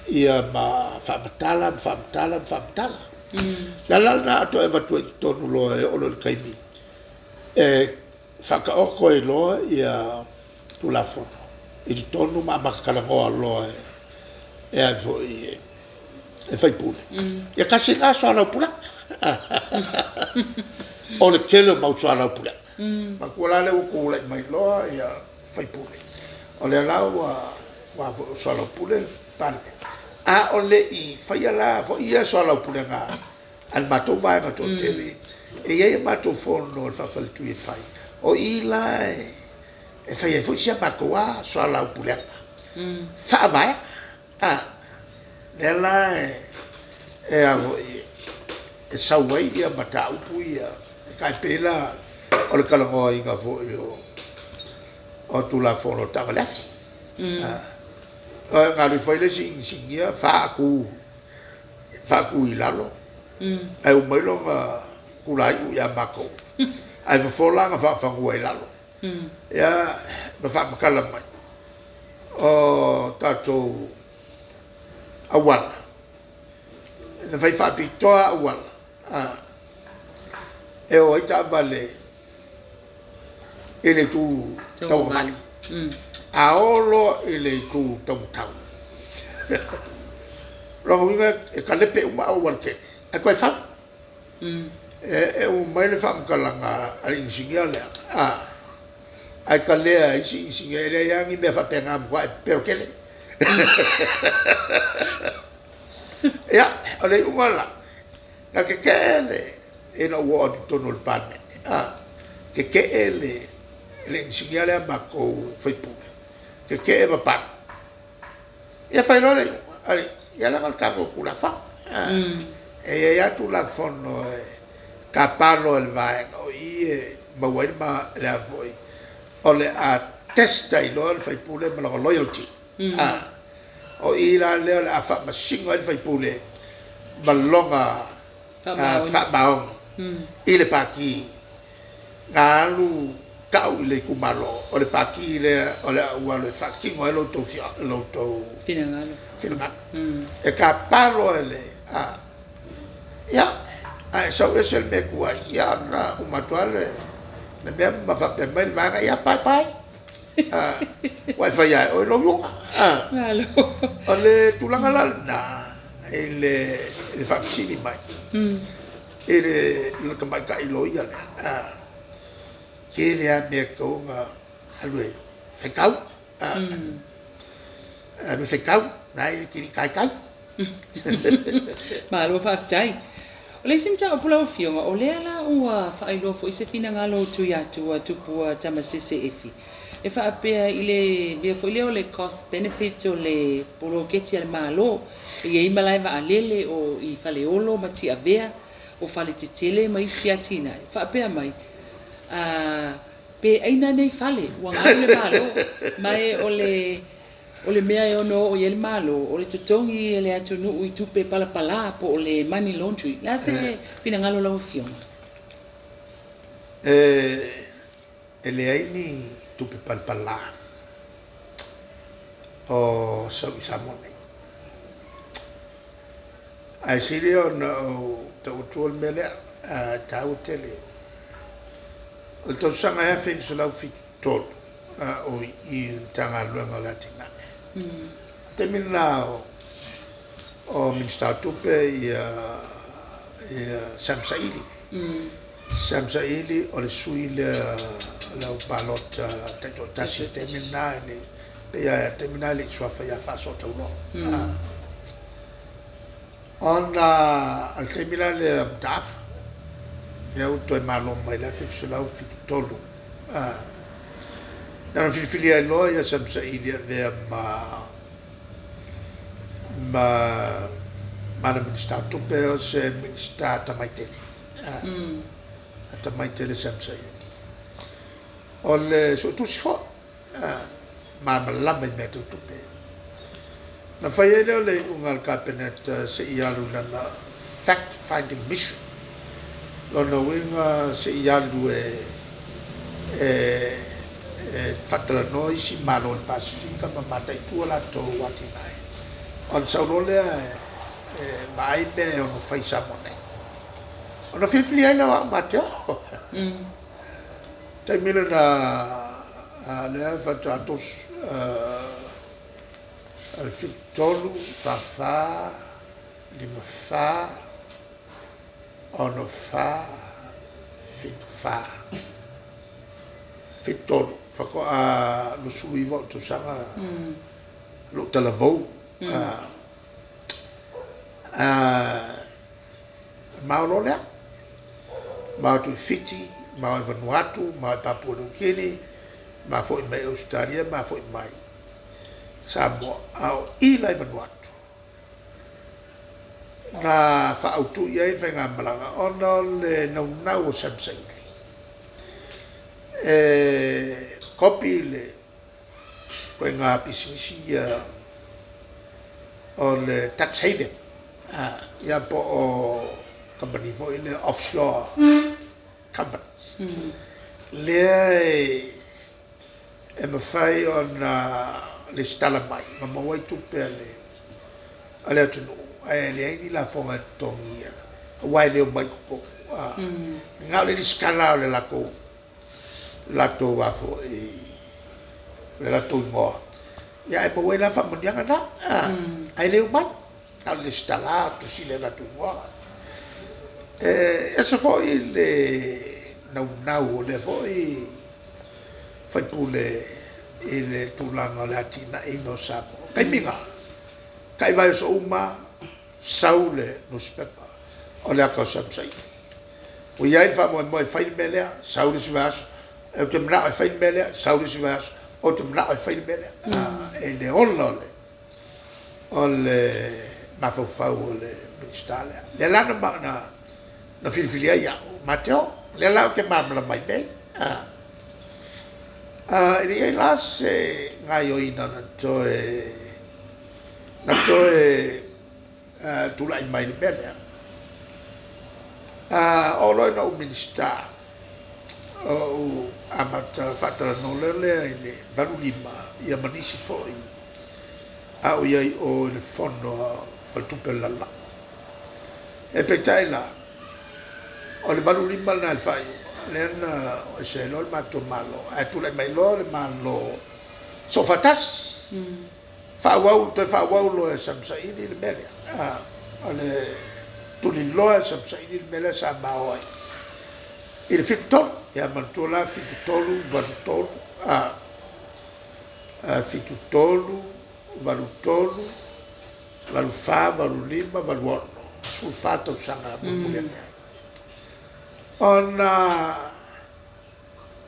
ia ma faamatala ma faamatala ma faamatala. O le ala lena a toe avatu ai i totonu loa e oo loa i le taimi e faataoto ai loa ia Tulafono i totonu ma amata talanoa loa e a foi e faipule. Ia tasi lena soalaupulega. O le tele o mau soalaupulega. Manatua la lea ua tulai mai loa ia faipule. O lea la ua soalaupule le Palemene. A o le i faia la foi ia soalaupulega a le matou vaega toatele, e i ai a matou fono a le faafaletui e fai. O i la e fai ai foi si a matou lava soalaupulega faavaega. A, lea la e a foi e sau ai ia mataupu ia, e tai pei la o le talanoaina foi o Tulafono o taavale afi. Na alu ifo ai le isi inisinia faatu i lalo. Ae uma ai lona kulaiu ia matou, ae fofo la na faafanua i lalo. Ia ma faamatala mai, o tatou auala, na fai faapitoa auala e o ai taavale i le itu tauagavale, a o loa i le itu taumatau, lona uiga e kalepe uma auala tele ae toe fau. E uma mai le faamatalaga a le inisinia lea, ae kalea e isi inisinia, e leai lava ni mea faapena, matua e pepelo tele. Ia, o le iuga la, na tetee le, ina ua oo atu i totonu o le Palemene, tetee le inisinia lea matou faipule, tetee ma palu. Ia fai loa le iuga, ia leaga o le tatou Tulafono. E i ai lava Tulafono e tapa loa e le vaega o i e maua ai le a foi, o le a test ai loa le faipule ma lona loyalty. O i la lea o le a faamasino ai le faipule ma lona faamaoni i le pati na alu tau i le itumalo, o le pati lea o le a ou alu e faatino ai lo outou finagalo. E tapa loa e le ia, ae sau ese le mea tuai, ia ona uma atu lava le mea ma faapea mai le vaega, ia bye bye. Ua e fai lava e oe lou iuga. O le tulaga la lena i le faafesili mai i le tamaitai loia lea, tele lava mea e tatau ona alu e faitau, alu e faitau, na e te le i taitai. Malo faafetai. O le isi mataupu lau Afioga, o lea la ua faailoa foi se finagalo o Tuiatua Tupua Tamasese Efi, e faapea i le mea foi lea o le cost benefit o le poloketi a le Malo, e i ai malae vaalele o i Faleolo ma Tiavea, o faletetele ma isi atinae, faapea mai, pe aina nei fale, ua gau le Malo, ma e o le O le mea e ono oo i ai le Malo, o le totogi e le atunuu i tupe palapala po o le money laundry. Le a se finagalo o lau Afioga? E leai ni tupe palapala o sau i Samoa nei. Ae sili ona ou tau atua le mea lea, e taua tele. O le tausaga e 1973, o i i le Matagaluega o le Atinae. O le taimi lena o Minisita o Tupe ia Sam Saili. Sam Saili o le sui lea o le au palota taitoatasi i le taimi lena, e le pei lava i le taimi lena e le i suafa ia Faasootauloa. Ona o le taimi la lea o Mataafa, lea ua toe malo mai i le 1973, na ona filifili ai loa ia Sam Saili e avea ma ana Minisita o Tupe, o se Minisita atamai tele, atamai tele Sam Saili. O le suetusi foi, malamalama i mea tau tupe. Na fai ai lea o le iuga a le Kapeneta se i alu i lana fact finding mission. Lona uiga se i alu e faatalanoa isi Malo o le Pasefika ma mataitu a latou atinae. Ona sau loa lea e vaai mea e ono fai i Samoa nei. Ona filifili ai lea o au ma Teo. Taimi lena lea faatoa 3, 7, 4, 4, 5, 6, 4, 7, 4, 7, 3, faatoa 29 ou tausaga lou talavou. Ma o loa lea, ma o atu i Fiti, ma o i Vanuatu, ma o i Papua New Guinea, ma foi mai Ausetalia, ma foi mai Samoa, a o i la i Vanuatu, na faaautu i ai le faigamalaga ona o le naunau o Sam Saili e kopi le ituaiga pisinisi ia o le tax haven, ia po o Kamupani foi lea offshore companies lea e mafai ona lesitala mai ma maua ai tupe a le a le atunuu ae leai ni lafoga e totogia aua e le omai i totonu. Na o le lesitala o le latou latou a foi le latou igoa ia ae maua ai la faamanuiaga na ae le omai na o le lesitala tusi le latou igoa. E ese foi le naunau o lea foi faipule i le tulaga o le atinaeina o Samoa. Taimi na, tai vaiaso uma sau le nusipepa o le ata o Sam Saili. Ua i ai le faamoemoe e fai le mea lea, sau le isi vaiaso, ou te manao e fai le mea lea, sau le isi vaiaso, ou te manao e fai le mea lea. E le ola o le mafaufau o le Minisita lea. Lea la na filifili ai au, ma te o. Lea la ou te malamalama ai mea ia. E le i ai la se gaoioiga na toe tulai mai le mea lea. Oo loa ina ou Minisita, ou amata faatalanoa loa lea i le 85 ia ma nisi foi a o i ai i o i le fono a Faletupe o le Lalolagi. E peitai la, o le 85 lena i le faaiuga, lea na o ese ai loa le matou Malo, ae tulai mai loa le Malo soofaatasi. Faaauau, toe faaauau loa e Sam Saili le mea lea. O le tuliloa e Sam Saili le mea lea sa mao ai i le 73. Ia manatua la 73, 83, 73, 83, 84, 85, 86, 14 tausaga mulimuli ane ai. Ona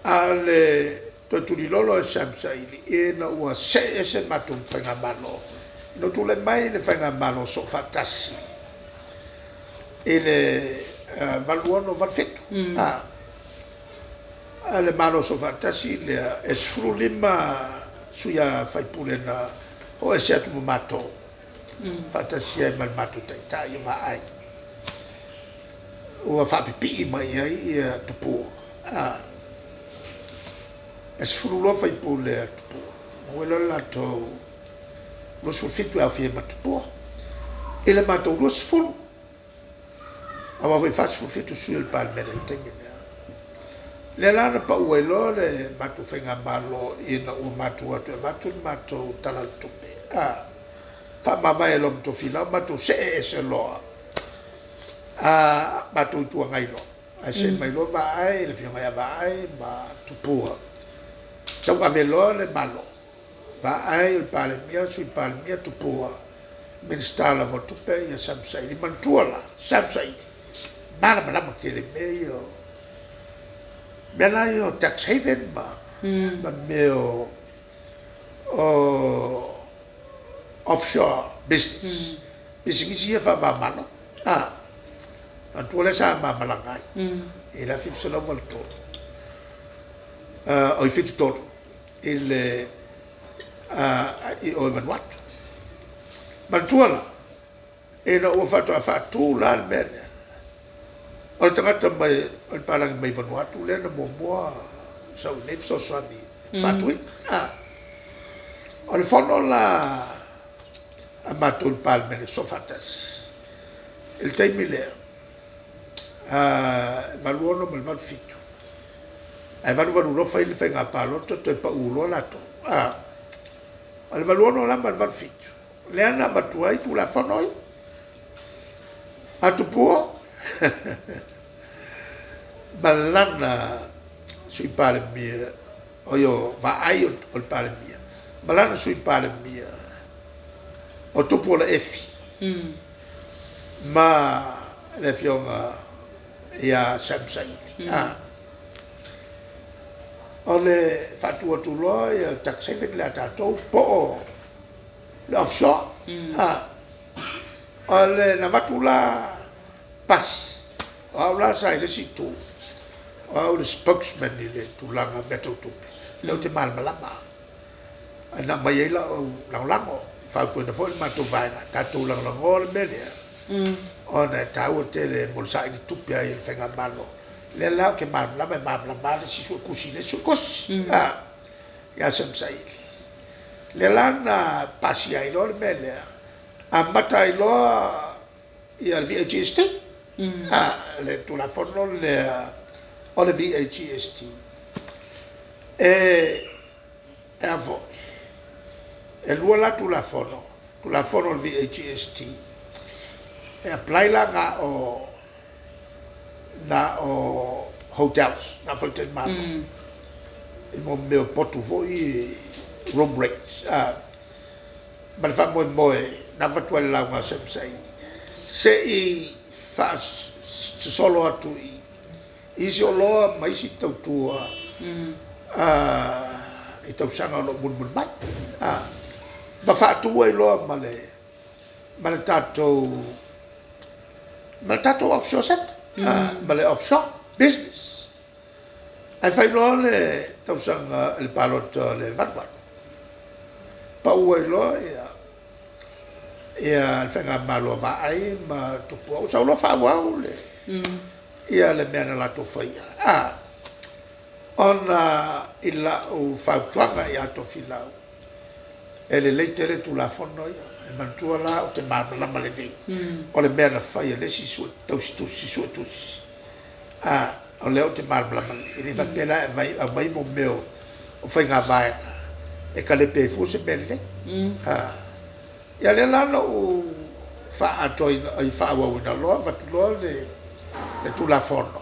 a o le toe tulilolo e Sam Saili ina ua see ese matou faigamalo, ina ua tulai mai le faigamalo soofaatasi i le 86, 87, a le Malo Soofaatasi lea, e 15 sui usufono na o ese atu ma matou, faatasi ai ma le matou taitai o Vaai, ua faapipii mai i ai ia Tupua. E 12 sui usufono a Tupua, maua ai loa le latou 27 e aofia ai ma Tupua, i le matou 20. Aua foi e 47 sui o le Palemene i le taimi lea. Lea la na pau ai loa le matou faigamalo ina ua matou o atu e avatu le matou Tala o le Tupe. A faamavae loa ma Tofilau, matou see ese loa, a matou Itu Agai loa. Ae see mai loa Vaai, le Afioga ia Vaai ma Tupua, tauave loa le Malo. Vaai o le Palemia, Sui Palemia, Tupua, Minisita lava o Tupe, ia Sam Saili. Manatua la, Sam Saili, malamalama tele i mea ia o, mea la ia o tax haven ma, ma mea o, o offshore business, pisinisi ia faava-o-Malo. A, manatua lea sa ma malaga ai i le 1983, oi 73 i le i o i Vanuatu. Manatua la, ina ua faatoa faatu la le mea lea, o le tagata mai, o le palagi mai Vanuatu lea na muamua sau i nei fesoasoani faatuina. O le fono la a matou i le Palemene Soofaatasi i le taimi lea, 86 ma le 87, ae 88 loa fai le faiga palota toe pau loa latou. O le 86 la ma le 87, lea na avatu ai Tulafono ia. A Tupua ma lana Sui Palemia, oi o Vaai o le Palemia, ma lana Sui Palemia o Tupuola Efi ma le Afioga ia Sam Saili. O le faatu atu loa ia tax haven lea a tatou po o le offshore. O le na avatu la pasi, o au la sa i le isi itu, o au le spokesman i le tulaga mea tau tupe, lea ou te malamalama. Ae na aumai ai lau lagolago, fautuaina foi le matou vaega, tatou lagolagoa le mea lea. Ona e taua tele mo le saili tupe ai e le Faigamalo. Lea la ou te malamalama e malamalama lava le isi suetusi i le isi suetusi. Ia Sam Saili. Lea la na pasia ai loa le mea lea, amata ai loa ia le VAGST. Le Tulafono lea o le VAGST. E a foi, e lua la Tulafono, Tulafono o le VAGST, e apply la na o hotels, na o faletalimalo, i mo mea o potu foi, room rates, ma le faamoemoe na avatu ai le lauga a Sam Saini, se i faasosolo atu i isi oloa ma isi tautua i tausaga o lo o mulimuli mai, ma faatu ai loa ma le tatou offshore sector, ma le offshore business. Ae fai loa le tausaga i le palota o le 88, pau ai loa ia le Faigamalo a Vaai ma Tupuola, sau loa faaauau le ia le mea na latou faia. Ona i lau fautuaga ia Tofilau, e lelei tele Tulafono ia, e manatua la ou te malamalama lelei o le mea na fai e le isi tausitusi suetusi. O lea ou te malamalama lelei, e le faapea la e aumai mo mea o faiga vaega e kalepe ai fua se mea lelei. Ia lea la na ou faaatoaina ai faaauauina loa, avatu loa le Tulafono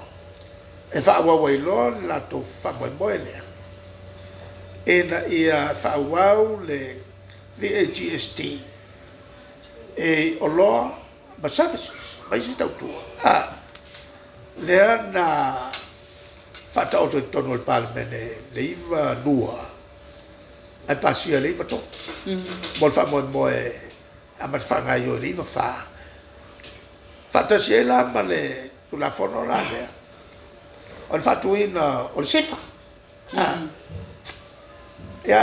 e faaauau ai loa le latou faamoemoe lea, ina ia faaauau le VAGST e oloa ma services ma isi tautua. Lea na faataoto i totonu o le Palemene le 92 ae pasia le 93 mo le faamoemoe amata faagaoioi i le 94, faatasi ai la ma le Tulafono la lea o le faatuina o le SIFA. Ia,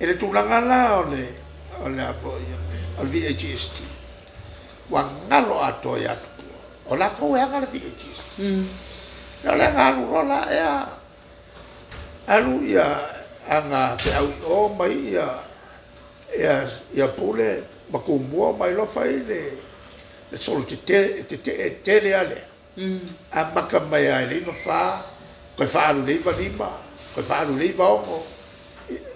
i le tulaga la o le a foi o le VAGST, ua galo atoa ia Tupua o latou e ana le VAGST. O lea na alu loa la ea alu ia aga feau i o mai ia Pule ma Tumua mai loa fai le solo tetee tele a lea. Amata mai lava i le 94, toe faaalu i le 95, toe faaalu i le 96,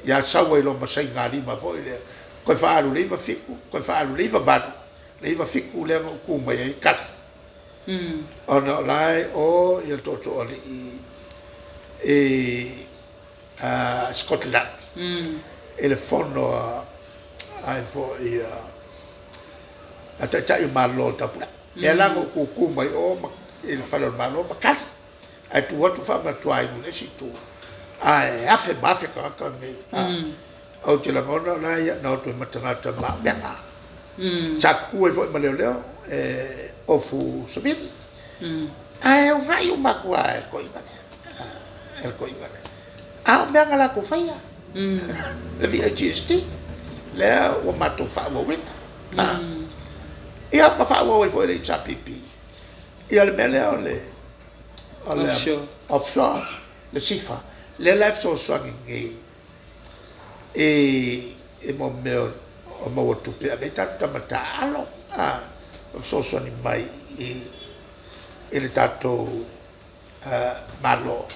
ia sau ai loa ma saigalima foi lea, toe faaalu i le 97, toe faaalu i le 98, le 97 lea na ou tu mai ai tali. Ona o la e o ia le tootooalii i Scotland i le fono ai foi a taitai o Malo o le Taupulega. Lea la na ou tutu mai o i le fale o le Malo ma tali. Ae tu atu faamatuainu i le isi itu, ae afe ma afe tagata nei. Ou te lagona o la ia na o toe matagata ma aupeaga. Sa tutu ai foi ma leoleo e ofu savili. Ae ugai uma atu lava e le toeaina lea. E le toeaina lea. A o mea na latou faia, le VAGST, lea ua matou faaauauina. Ia ma faaauau ai foi le HRPP. Ia le mea lea o le Offshore. Offshore, le SIFA. Lea la e fesoasoani nei i mo mea o maua tupe ave ai tatou tama taaalo. O fesoasoani mai i le tatou Malo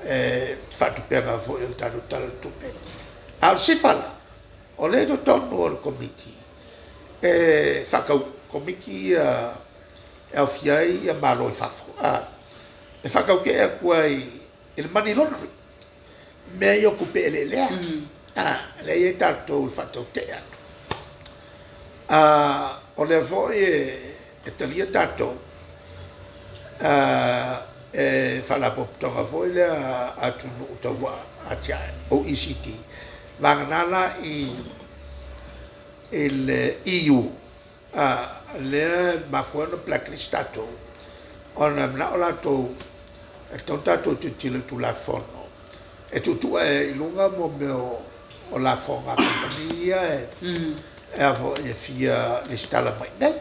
e faatupega foi o le tatou Tala o le Tupe. A o le SIFA la, o lea i totonu o le komiti e faatau komiti ia e aofia ai ia Malo i fafo, e faatautee atu ai i le money laundry, mea ia o tupe eleelea. Lea e i ai tatou i le faatautee atu. O lea foi e talia tatou e Faalapotopotoga foi lea atunuu tau atiae, OECD, vagana la i le EU, lea e mafua ona blacklist tatou, ona e manao latou e tatau ona tatou tilotilo i Tulafono e tuutuu ae i luga mo mea o lafoga a kamupani ia e a foi e fia lesitala mai nei.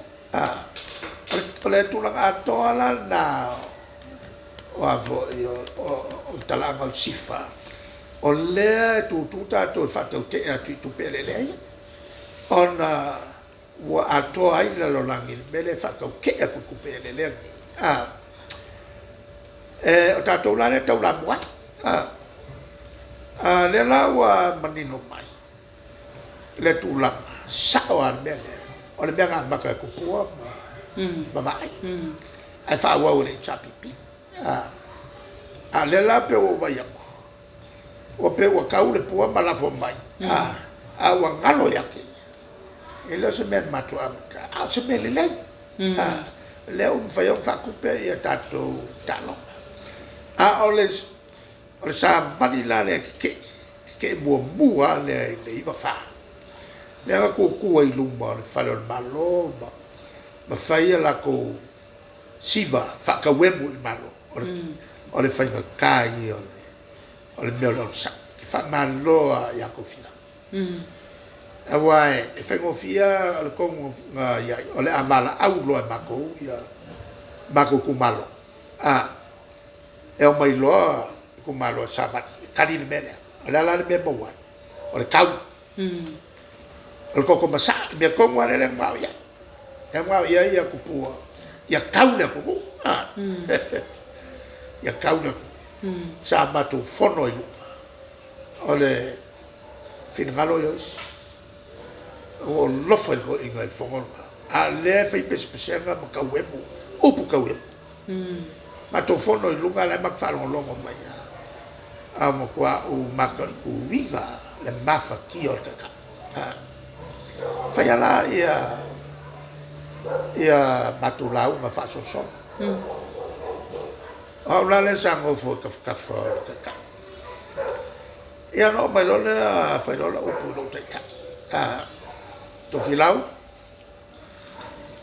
O le tulaga atoa la lena o a foi o le talaaga o le SIFA, o lea e tutu tatou e faatautee atu i tupe eleele ia, ona ua atoa ai le lalolagi i le mea lea e faatautee atu i tupe eleele nei. O tatou la lea e taulamua ai. A lea la ua manino mai le tulaga sao lava le mea lea, o le mea na amata e Tupua ma Vaai, ae faaauau e le HRPP. A o lea la pei ua ou vaai atu, ua pei ua tau le pua ma lafo mai, a ua galo ia te ia, e le o se mea na matou amata, a o se mea lelei. Lea ua mafai ai ona faatupe ia tatou taaloga. A o le savali la lea e tetee, tetee muamua lava lea i le 94, lea na tutu ai i luma o le fale o le Malo ma fai a latou siva faatauemu i le Malo, o le faigata ia o le mea o le onosai. E faamalo lava ia Tofilau. Aua e faigofie lava o le tonu na i ai, o le a valaau loa e matou ia matou itumalo, e omai loa itumalo e savali, e tali le mea lea. O le a la le mea e maua ai? O le tau, o le toto masaa, le mea tonu lava lea e manao i ai. E manao i ai ia Tupua, ia tau le atunuu. Ia tau le atunuu. Sa matou fono ai luma, o le finagalo ia o isi. Ua ou alofa i le toeaina i le fono lena. A o lea e fai pesepesega ma tauemu, upu tauemu. Matou fono i luga la e matou faalogologo mai lava, a ua matua ou mataituina le mafatia o le taitai. Faia la ia matou lauga faasolosolo. O au la lea sa nofo i tafatafa o le taitai. Ia ona oo mai loa lea fai loa lau upu i lou taitai, Tofilau,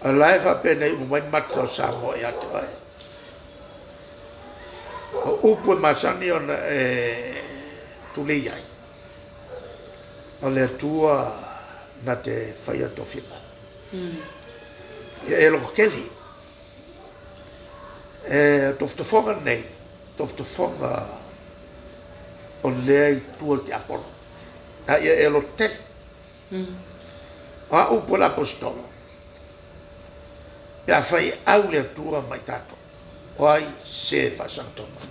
O la e faapenei uma mai mata o Samoa ia te oe. O upu e masani ona e tulei ai, o le Atua na te faia tofiga. Ia e lototele. E tofotofoga nei, tofotofoga o lea i tua o le tiapolo. A ia e lototele. O a upu a le Aposetolo, pe afai e au le Atua ma i tatou, o ai se faasagatau mai?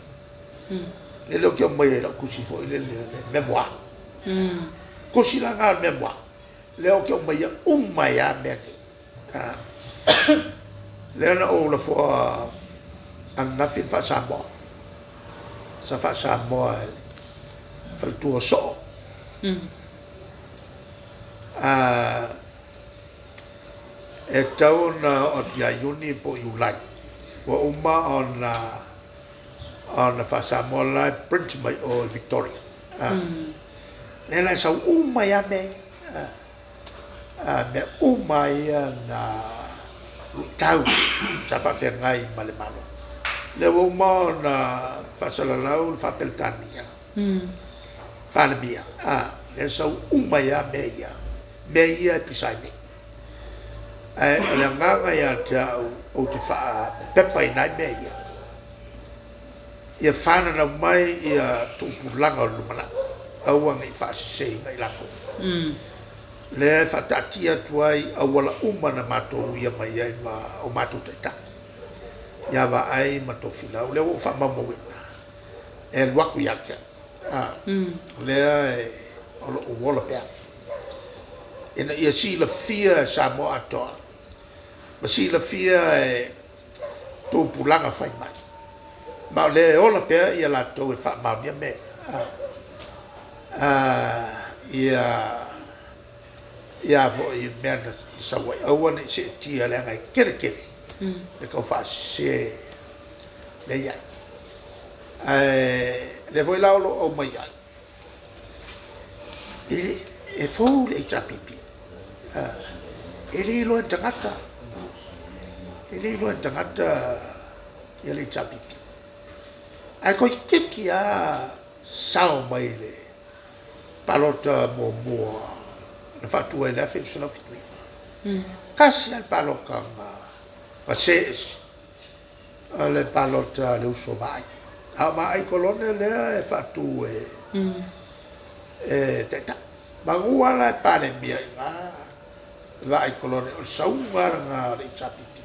Lele ou te aumaia i lau tusi foi lele o le memoir. Tusi la na o le memoir, lea ou te aumaia uma ai lava mea nei. Lea na ou lafoa ananafi le faa-Samoa. Sa faa-Samoa e le faletua o Soo. E tatau ona oo atu ia Iuni po o Iulai ua uma ona ona faa-Samoa la e print mai o i Victoria. Lea la e sau uma ai lava mea ia. Mea uma ia na luitau sa faafeagai ma le Malo. Lea ua uma ona faasalalau le Faa-Peretania, Palemia, lea e sau uma ai lava mea ia, mea ia e pisa ai nei. Ae o le agaga ia te au ou te faapepaina ai mea ia, ia fananau mai ia tupulaga o le lumanai, aua ne i faaseseina i latou. Lea e faataatia atu ai auala uma na matou uia mai ai ma o matou taitai, ia Vaai ma Tofilau, lea ua ou faamaumauina, e alu atu ia te au, lea e, o lo o ola pea, ina ia silafia e Samoa atoa, ma silafia e tupulaga fai mai, ma o lea e ola pea ia latou e faamaonia mea ia, ia foi mea na sau ai, aua ne i seetia leaga e tele tele le tau faasese lea i ai. Ae lea foi la o lo o aumai ai, e fou le HRPP, e le iloa e ni tagata, e le iloa e ni tagata ia le HRPP. Ae toeitiiti lava sao mai le palota muamua na faatu ai i le 1979. Tasi lava le palota na Gasese o le palota a le uso Vaai. A o Vaai Kolone lea e faatu e e taitai. Manu lava la e Palemia i ina Vaai Kolone, o le sauga lena o le HRPP.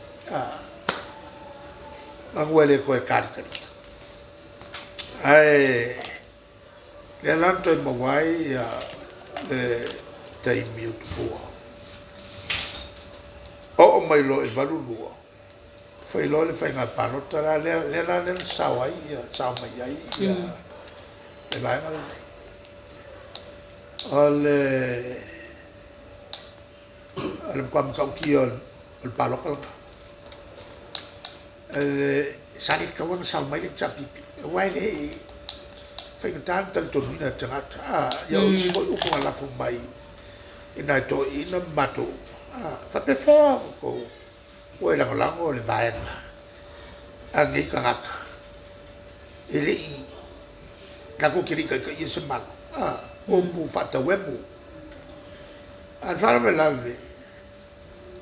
Manu e le toe kalikalia. Ae lea la na toe maua ai le taimi o Tupua. Oo mai loa i 82, fai loa le faiga palota la lea, lea la lea na sao ai sao mai ai le vaega lenei. O le matua matautia o le palota lena. Sa le tatau ona sao mai le HRPP, aua e le faigata ona talitonuina e le tagata. Ia o isi foi upu na lafo mai i nai toeaiina ma matou uma. Faapefea ona outou ua e lagolago le vaega a nei tagata e le i latou te le i taitaia se Malo, upu faatauemu. A o le faalavelave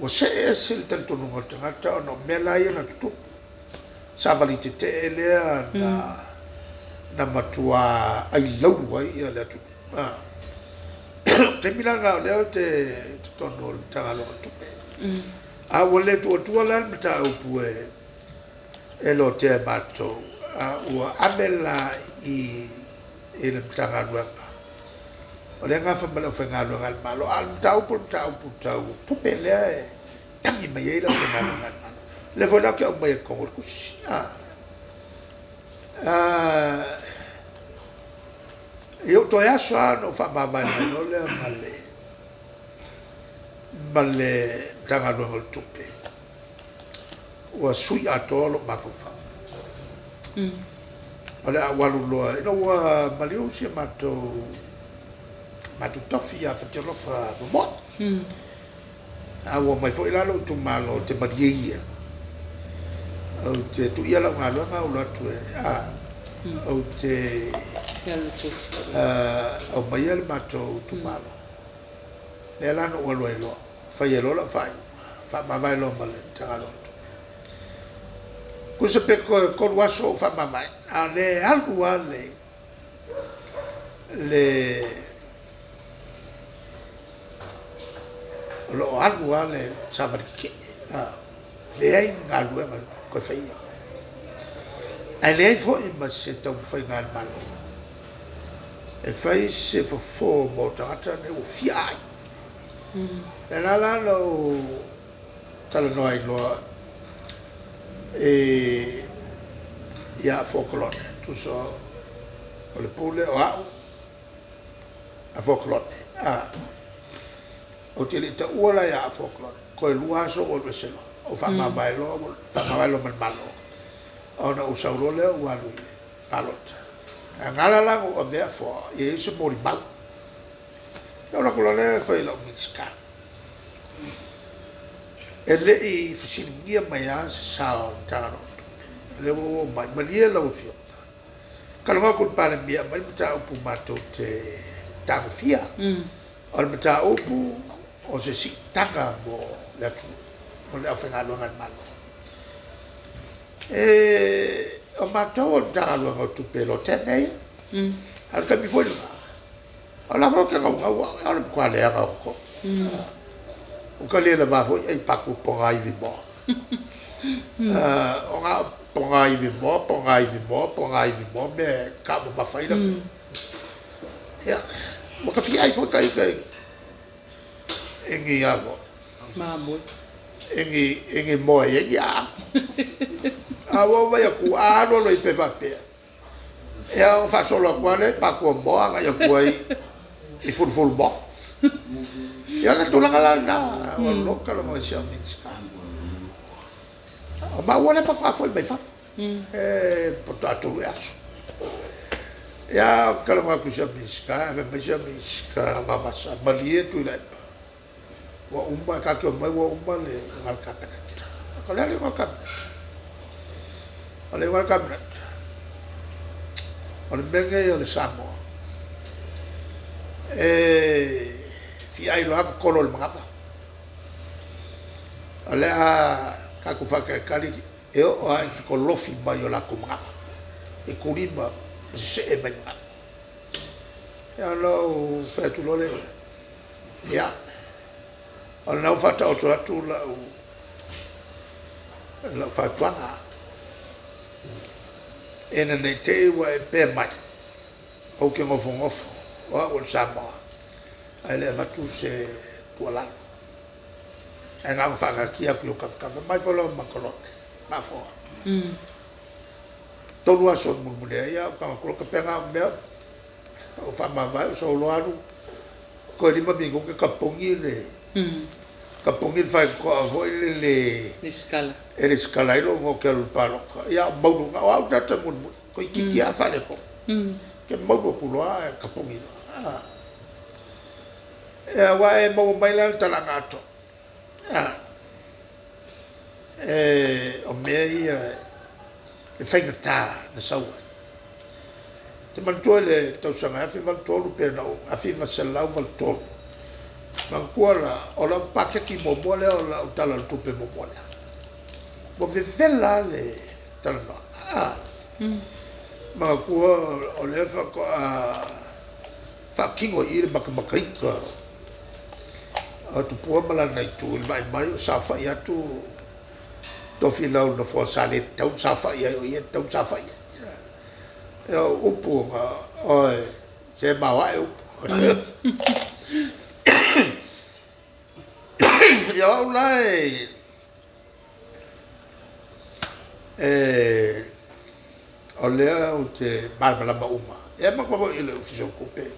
ua see ese le talitonuga o le tagata ona o mea la ia na tutupu. Savali tetee lea na matua ailaulu ai le atunuu. Taimi la lena o lea ou te i totonu o le Matagaluega o Tupe. A ua le tuuatua la le mataupu e lotea e matou, a ua ave la i le Matagaluega o lea e gafa ma le aufaigaluega a le Malo. A o le mataupu o le mataupu tau tupe lea e tagi mai ai le aufaigaluega a le Malo. O lea foi la ou te aumaia i totonu o le tusi. I ou toe aso lava ona ou faamavae mai loa lea ma le Matagaluega o le Tupe, ua sui atoa lou mafaufau. O le a ou alu loa ina ua maliu si a matou tofi ia Fatialofa Momoe. A ua omai foi la lou itumalo ou te malie ia, ou te tuia lau galuega ou alu atu e, ou te aumaia le matou itumalo. Lea la na ou alu ai loa, fai ai loa lau faaiuga, faamavae loa ma le Matagaluega o Tupe. Tusa pe toe 3 aso ou faamavae, a o lea e alu lava le o lo o alu lava le savali tetee, leai ni galuega toe faia, ae leai foi ma se taumafaiga a le Malo e fai se fofo mo tagata nei ua fia ai. O le la na ou talanoa ai loa ia Afoa Kolone, tusa o le pule o au Afoa Kolone. Ou te le i taua la ia Afoa Kolone, toe 2 aso ou alu ese loa, ou faamavae loa, faamavae loa ma le Malo. Ona ou sau loa lea ou alu i le palota. Ae gala la na ou avea Afoa, ia i ai se molimau. Ia ou alu atu loa lea fai i lau Minisita. E le i fesiligia mai lava se sao o le Matagaluega o Tupe. O lea ua ou oo mai, malie lau Afioga. Talanoa atu i le Palemia e aumai le mataupu matou te tagofia. O le mataupu o se siitaga mo le atunuu, mo le aufaigaluega a le Malo. E, o matou o le Matagaluega o Tupe e lotea mea ia. A o le taimi foi lena, o la foi ou te naunau au, o le matua leaga o totonu. Ua ta le lava foi ai paku pogaivi moa. O na pogaivi moa, pogaivi moa, pogaivi moa, mea e taumamafa ai le. Ia, ua ta fia ai foi ta ita i ni a foi. Mamoe. I ni moa e i ai ni aano. A ua ou vaai atu, a alu alu ai pea faapea, ia ona faasolo atu lava lea i Patua moa agai atu ai i Fulufulu moa. Ia o le tulaga la lena, ua loka talanoa i si au Minisita. O maua lea faatoa foi mai fafo, e faatoa 3 ea aso. Ia ou te talanoa atu i si au Minisita, ae fai mai si au Minisita Vavasa, malie Tuilaepa, ua uma, ta te omai ua uma le iuga a le Kapeneta. O le a le iuga a le Kapeneta? O le iuga a le Kapeneta, o le mea lenei o le Samoa, e fia ai loa totolo i le manava. O le a Tatou faatalitali e oo lava i fetolofi mai o latou manava i tuli ma sesee mai manava. Ia ona ou fai atu loa lea, ia, o lena ua faataoto atu lau lau fautuaga. Ina ne i te i ua e pea mai, ou te nofonofo, o au o le Samoa, ae le avatu se tuualalo. Ae na ona faataatia atu i ou tafatafa mai foi loa ma Kolone, mafoa. 3 aso mulimuli ai, ia ou tago atu loa tapena au mea, ou faamavae, ou sau loa alu, toe 5 minute tapuni le, tapuni le faitotoa foi lele e resitala ai lou igoa ou te alu i le palota. Ia ou maunu, na o au le tagata mulimuli, toeitiiti lava faaletonu. Ou te maunu atu loa ae tapuni loa. Ia aua e maua mai la le talaga atoa. E, o mea ia e faigata na sau ai. Ou te manatua i le tausaga e 1083 pe na ou 1983, manatua la, o lau paketi muamua lea o lau Tala o le Tupe muamua lea. Ua vevela lava le talanoaga. Manatua o lea faatoa faatino i i le matamataita o Tupua ma lana itu i le vaai mai o saofai atu Tofilau i le nofoa sa le tatau ona saofai ai, o ia e tatau ona saofai ai. Ia o upu na, oi, se maoae upu. Ia o au la e, e, o lea ou te malamalama uma. Ia manatua foi i le Ofisa o Tupe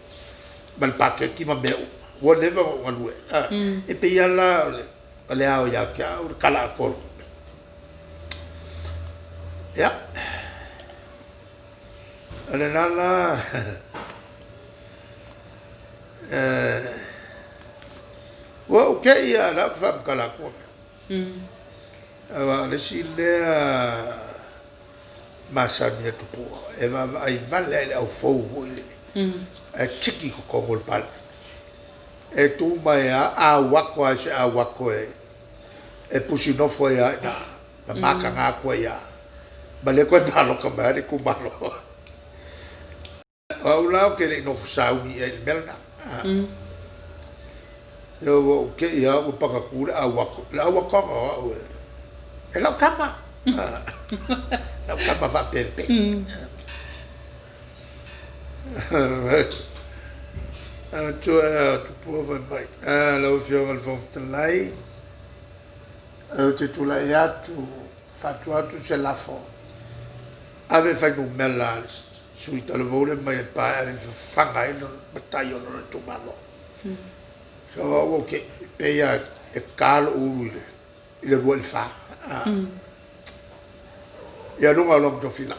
ma le paketi ma mea uma, ua leva ona ou galue ai. E pei lava la o le ao ia te au le tala atoa o le tupe. Ia, o lena la ua ou te i a o lea ou te faamatala atu. Aua o le isi lea masani a Tupua, e vaavaai vale lava i le au fou foi lele, ae tiki i totonu o le Palemene. E tu mai lava, auato lava i se auato e pusi nofo ai lava i ina, ma mataga atu ai lava, ma le toe palota mai lava le itumalo. O au la ou te le i nofo sauni i ai i le mea lena. Ua ou te i lava ua pakatu le auato, le auatoga o au e lau tama, lau tama faapelepele. Matua e Tupua fai mai, lau Afioga i le Fofoga Fetalai, ou te tulai atu, faatu atu se lafo, ave fuainumera a le sui talavou lea mai Lepa e ave e fafaga ai le matai o lona itumalo. So au ou te pei lava e ta lou ulu i le i le 2 i le 4. Ia luga o lona tofilau.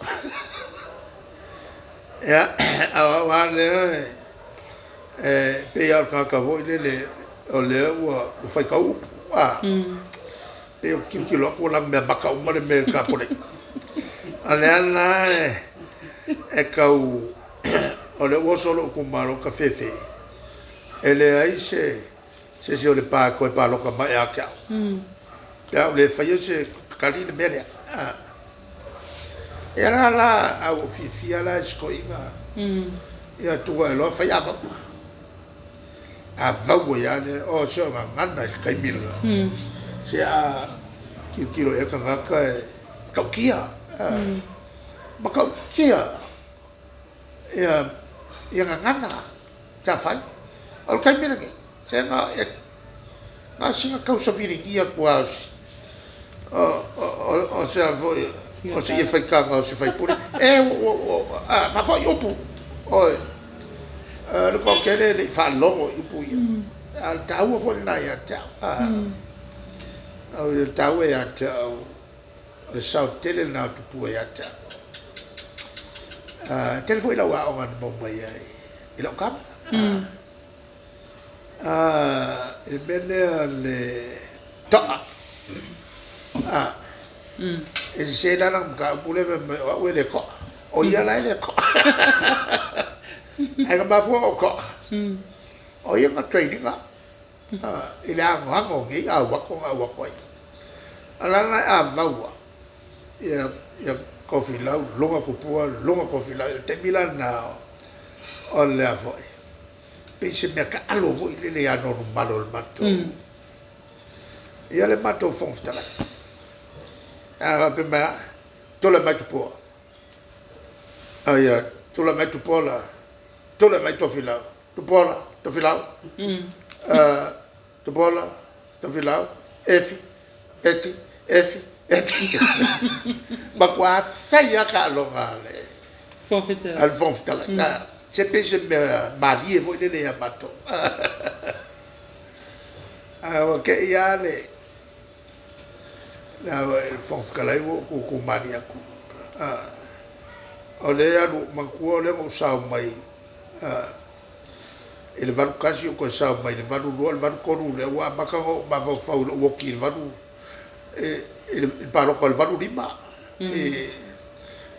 Ia, a o au lava lea e pei lava o le tagata foi lele o lea ua faitau upu. Pei ou te tilotilo atu ua lanumeamata uma le mea i le tapolei. A o lea la e tau, o lea ua oso lou itumalo tafefe, e leai se isi o Lepa e toe palota mai ia te au, pe a ou le faia se tali le mea lea. Ia la la, a ua ou fiafia la i si toeaina, ia tu ae loa fai avau. Avau ai lava lea, o se o gagana i le taimi lena. Se a tilotilo i ai tagata e matautia, matautia ia ia gagana sa fai. O le taimi lenei, se na e na o sina tausaviligia atu lava o se a foi o se ia faitaga o se faipule e ua faafoi upu oi le toatele e le i faalogo i upu ia. A o le taua foi lena ia te au. O le taua ia te au, o le sao tele lena o Tupua ia te au. E tele foi lau aoga na maua mai ai i lau tama. I le mea lea o le to'a. E sese la lana mataupu lea fai mai o au e le to'a. O ia la e le to'a. Ae na mafua ona ou to'a, o ia na train ina i le anoano o nei auato na auato ai. A o le a la e avaua ia ia Tofilau luga Tupua luga Tofilau i le taimi la lena o le a foi pei se mea taalo foi lele ia Nonumalo o le matou ia le matou Fofoga Fetalai. A faapea mai lava, tulai mai Tupua, aia tulai mai Tupuola, tulai mai Tofilau, Tupuola, Tofilau, Tupuola, Tofilau, Efi, Eti, Efi, Eti. Matua fai lava taaloga a le Fofoga Fetalai. Se pei se mea malie foi lele ia matou. Ae ua te i lava le Fofoga Fetalai ua ou tutu malie atu. O lea e alu, manatua o lea na ou sao mai i le 81 ou toe sao mai i le 82, o le 83 lea ua amata ona ou mafaufau i lou oti i le 8, i le palota o le 85,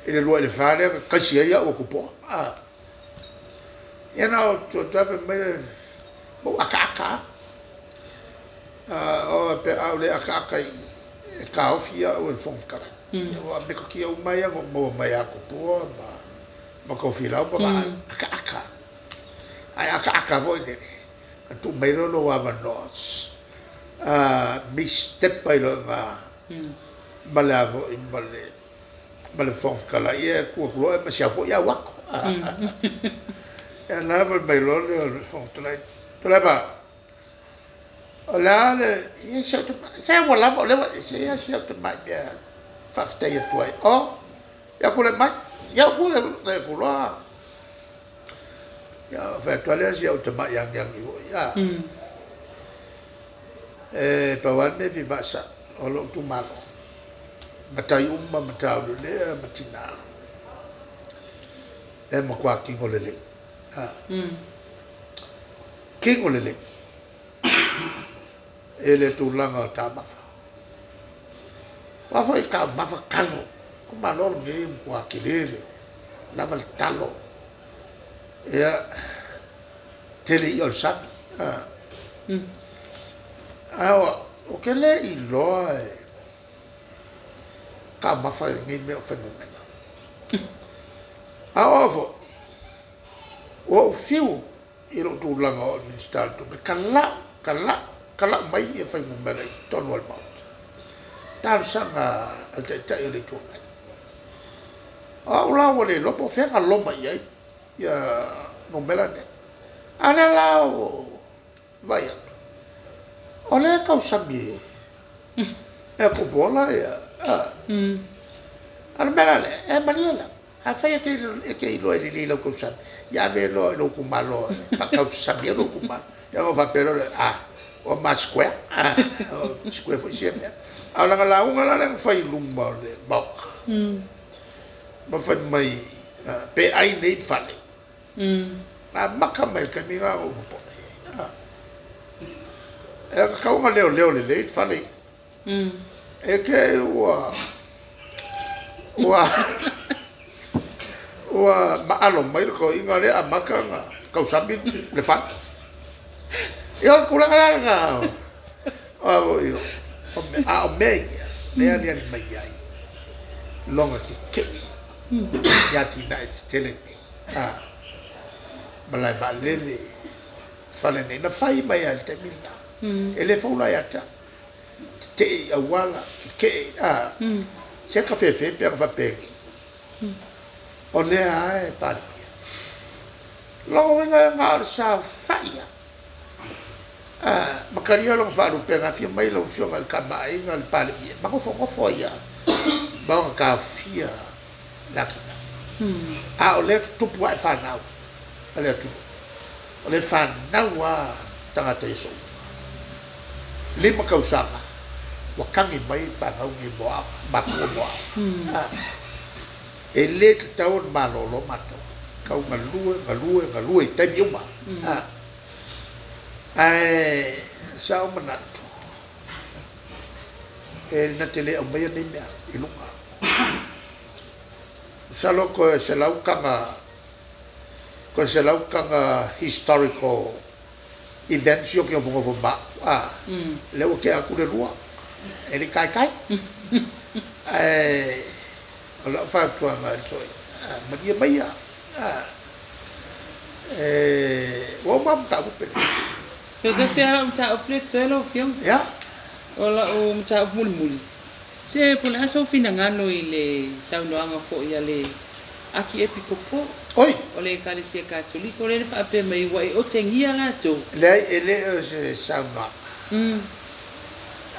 i le 2 i le 4 lea na taisi ai au e Tupua. Ia na ou toe fai mai le, ma ou ataata lava. O pe a ou le ataata i e taofi au e le Fofoga Fetalai. Aua o metotia uma ia na ou maua mai ia Tupua ma Tofilau ma Vaai, ataata. Ae ataata foi lele, na tuu mai loa lou avanoa, mistepa ai loa i ina ma le a foi ma le ma le Fofoga Fetalai, ia e tu atu loa ma si au foi au atu. Ia na fai mai loa lea o le Fofoga Fetalai, Tuilaepa, o le a le, ia si au tamai, se ua lava, o lea ua, se ia si au tamai mea faafetai atu ai. Oh, ia tulai mai, ia ou tulai atu loa. Ia fai atu lea si au tamai agiagi foi, a. E pau lava le mea e fia faasao, o lou itumalo, matai uma, mataulelea ma tina, e matua kino lelei. A. Kino lelei i le tulaga o taumafa. Aua foi taumafa talo, itumalo lenei e matua tele le lava le talo. Ia, tele i'a o le sami. Ae ou te le iloa e taumafa i lenei mea o fuainumera. A o au foi, ua ou fiu i lou tulaga o au Minisita o le Tupe, talau, talau, talau mai ia fuainumera i totonu o le Maota. Talosaga a le Taitai o le Itu Agai. O au la ua le iloa po o fea na loma i ai ia numera nei. A o lea la ua ou vaai atu, o lea e tausami e Tupuola ia. A o le mea la lea, e malie la. Afai e te iloa e lelei lau tausami, ia ave loa i lou itumalo e faatausami ai lou itumalo. Ia ona ou faapea loa lea, a, ua ma square, a, o square foi sia mea. A o lana lauga la lea na fai i luma o le Maota, ma fai mai, pe ai nei fale. Na amata mai i le taimi lena ona ou popole. E tatau ona leoleo lelei le fale ia. E te ua ua ua maalo mai le toeaina lea amata ona tausami le fale. Ia o le tulaga la lena o mea, a o mea ia lea e aliali mai ai lona tetee i atinae tetele nei, malae vaalele, fale nei, na fai mai lava i le taimi lena. E le fou la ia te au. Tetee i auala, tetee i, a, se kafefe pe ana faapeni, o lea lava e Palemia. Lona uiga na o le saofai lava, a, ma talia lona faalupega, afio mai lau Afioga i le Tama a Aiga le Palemia, ma nofonofo ai lava ma ona taofia le atinae. A o lea e tutupu ae fanau a le atunuu, o lea e fanau lava tagata i aso uma. 5 tausaga ua tagi mai fanau nei mo aoga, matua mo aoga. E le tatau ona malolo matou, tau galue, galue, galue i taimi uma. Ae sa ou manatu, e na te le aumaia nei mea i luga. Masalo toe 100 taga, toe 100 taga historical events ia ou te nofonofo ma au, a, lea ua tea atu le lua. E le i taitai. Ae o lau fautuaga i le toeaina, malie maia, ua uma au mataupu pe leai? Toe tasi lava lau mataupu lea totoe lau Afioga. Ia. O lau mataupu mulimuli, se po o le a sou finagalo i le saunoaga foi a le Akiepikopo Oi! o le Ekalesia Katoliko lea na faapea mai ua e otegia latou. Leai, e le o se saunoaga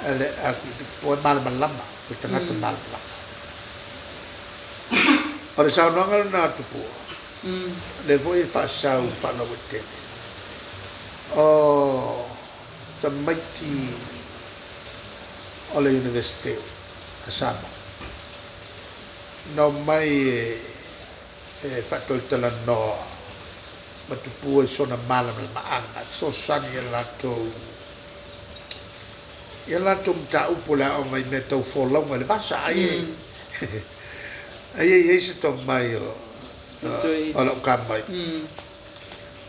a le Akiepikopo e malamalama, o le tagata malamalama. O le saunoaga lena a Tupua, lea foi e faasau faalauaitele, o tamaiti o le Iunivesite a Samoa, na omai e faatalatalanoa ma Tupua i sona malamalamaaga, e fesoasoani i a latou i a latou mataupu o le aoga i mea tau folauga i le vasa. Ai e i ai se tomai o lau tamai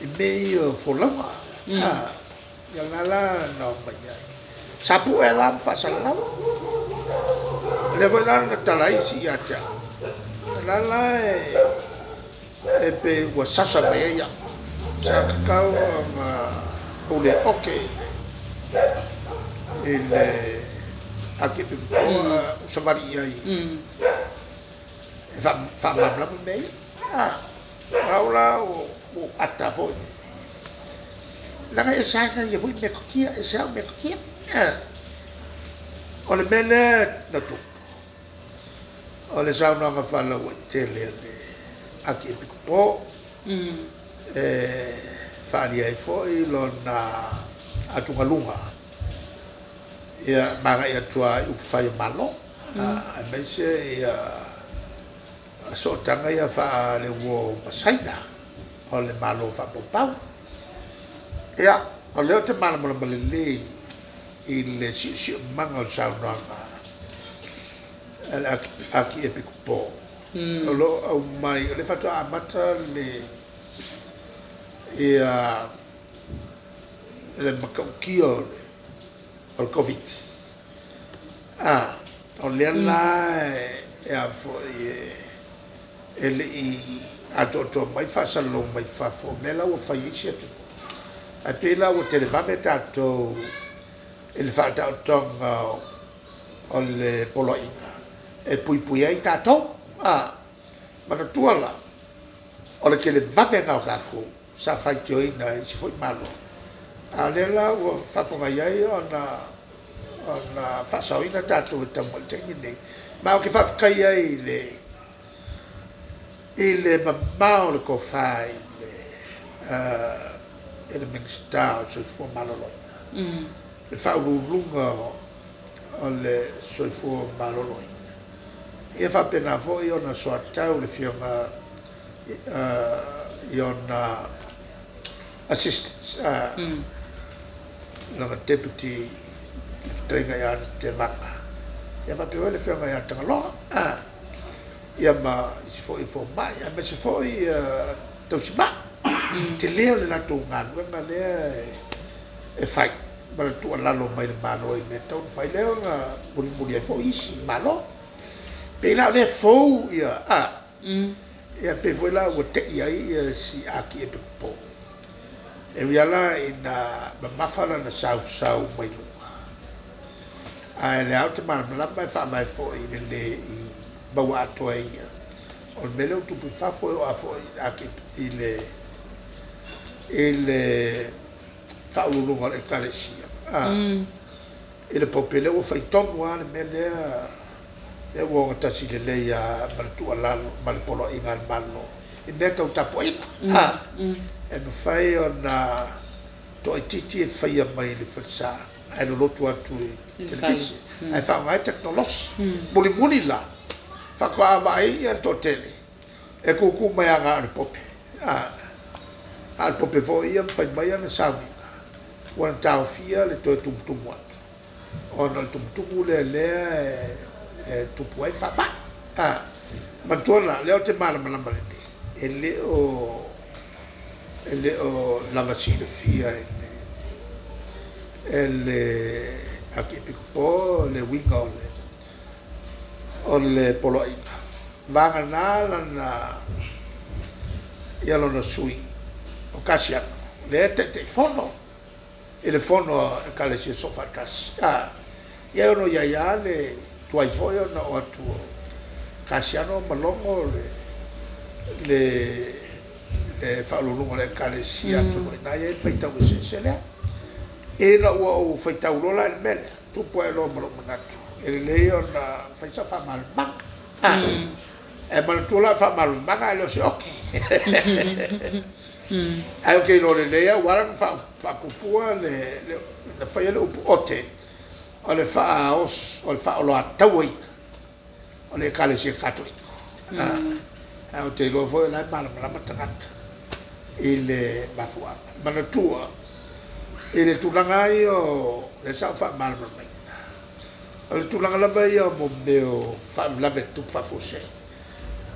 i mea ia o folauga. Ia lena la na omai ai. Sa pue la ma faasalalau. O lea foi la na tala ai isi ia te au. O lena la e pei ua sasa mai ai au. Sa tatau ona ou le oke i le Akiepikopo a ou savali i ai e faamalamalama mea ia. O au la ua ou ata foi. Leaga e ese lava ia foi metotia, ese au metotia. O le mea lea na tupu, o le saunoaga faalauaitele a le Akiepikopo, e faaalia ai foi lona atugaluga, ia ma agai atu lava i upufai o Malo, aemaise ia sootaga ia faale-uo ma Saina o le Malo faapaupau. Ia, o lea ou te malamalama lelei i le siosiomaga o le saunoaga a le Akiepikopo. O lo o aumai, o lea faatoa amata le ia le matautia o le Koviti. A, o lea la e a foi e le i atoatoa mai faasalalau mai fafo o mea la ua fai e isi atunuu. Ae pei la ua televave tatou i le faataotoga o le poloaiga e puipui ai tatou. A, manatua la, o le televavega o tatou sa faitioina e isi foi Malo, a o lea la ua faapogai ai ona ona faasaoina tatou e tau mai i le taimi lenei. Ma ou te faafetai ai i le i le mamao o le tofa i le i le Minisita o le Soifua Maloloina, le Faauluuluga o le Soifua Maloloina, ia faapena foi ona soatau le Afioga i ona assistants, lana deputy le fetalaiga ia Tevaga, ia faapea foi le afioga ia Tagaloa, ia ma isi foi fomai, aemaise foi tausimai. Tele o le latou galuega lea e fai ma le tuualalo mai le Malo i mea e tatau ona fai, lea na mulimuli ai foi isi Malo. Pei la o lea e fou ia, Ia pei foi la ua tei ai si Akiepikopo. E ui lava la ina mamafa lana sausau mai luga, ae lea ou te malamalama e faavae foi i le lē i maua atoa e ia. O le mea lea ua tupu i fafo e oo lava foi i le i le faauluuluga o le Ekalesia i le Pope lea ua fai tonu lava le mea lea. Lea ua ogatasi lelei lava ma le tuualalo ma le poloaiga a le Malo i mea tau tapuaiga. E mafai ona toaitiiti e faia mai le falesa ae lolotu atu i televise ae faaaoga ai tekonolosi. Mulimuli la, faatoa vaai le toatele e tūtū mai lava na o le pope. A o le pope foi ia ma fai mai ana sauniga, ua na taofia le toe tumutumu atu. Ona o le tumutumu lea lea e tupu ai le faamai. A, manatua la, o lea ou te malamalama lelei, e le o, e le o lava silafia e le, e le Akiepikopo le uiga o le poloaiga. Vagana lana ia lona sui o Kasiano, lea e Taitaifono i le fono a Ekalesia Soofaatasi. Ia e ono i ai lava le tuai foi ona oo atu o Kasiano ma logo le faauluuluga o le Ekalesia atonu o i ina e i ai le faitau eseese lea. Ina ua ou faitau loa la i le mea lea, tupu ae loa ma lou manatu, e lelei ona fai sau faamalamalamaga. E manatua la o le faamalamalamaga e le o se oke. Ae ou te iloa lelei lava ua ala ona faatupua le, na faia le upu ote, o le faaoloatauaina o le Ekalesia Katoliko. Ae ou te iloa foi o la e malamalama tagata i le mafuaaga. Manatua, i le tulaga lava ia o lea sa ou faamalamalamaina, o le tulaga lava ia o mea o faalavelave tutupu faafuasei,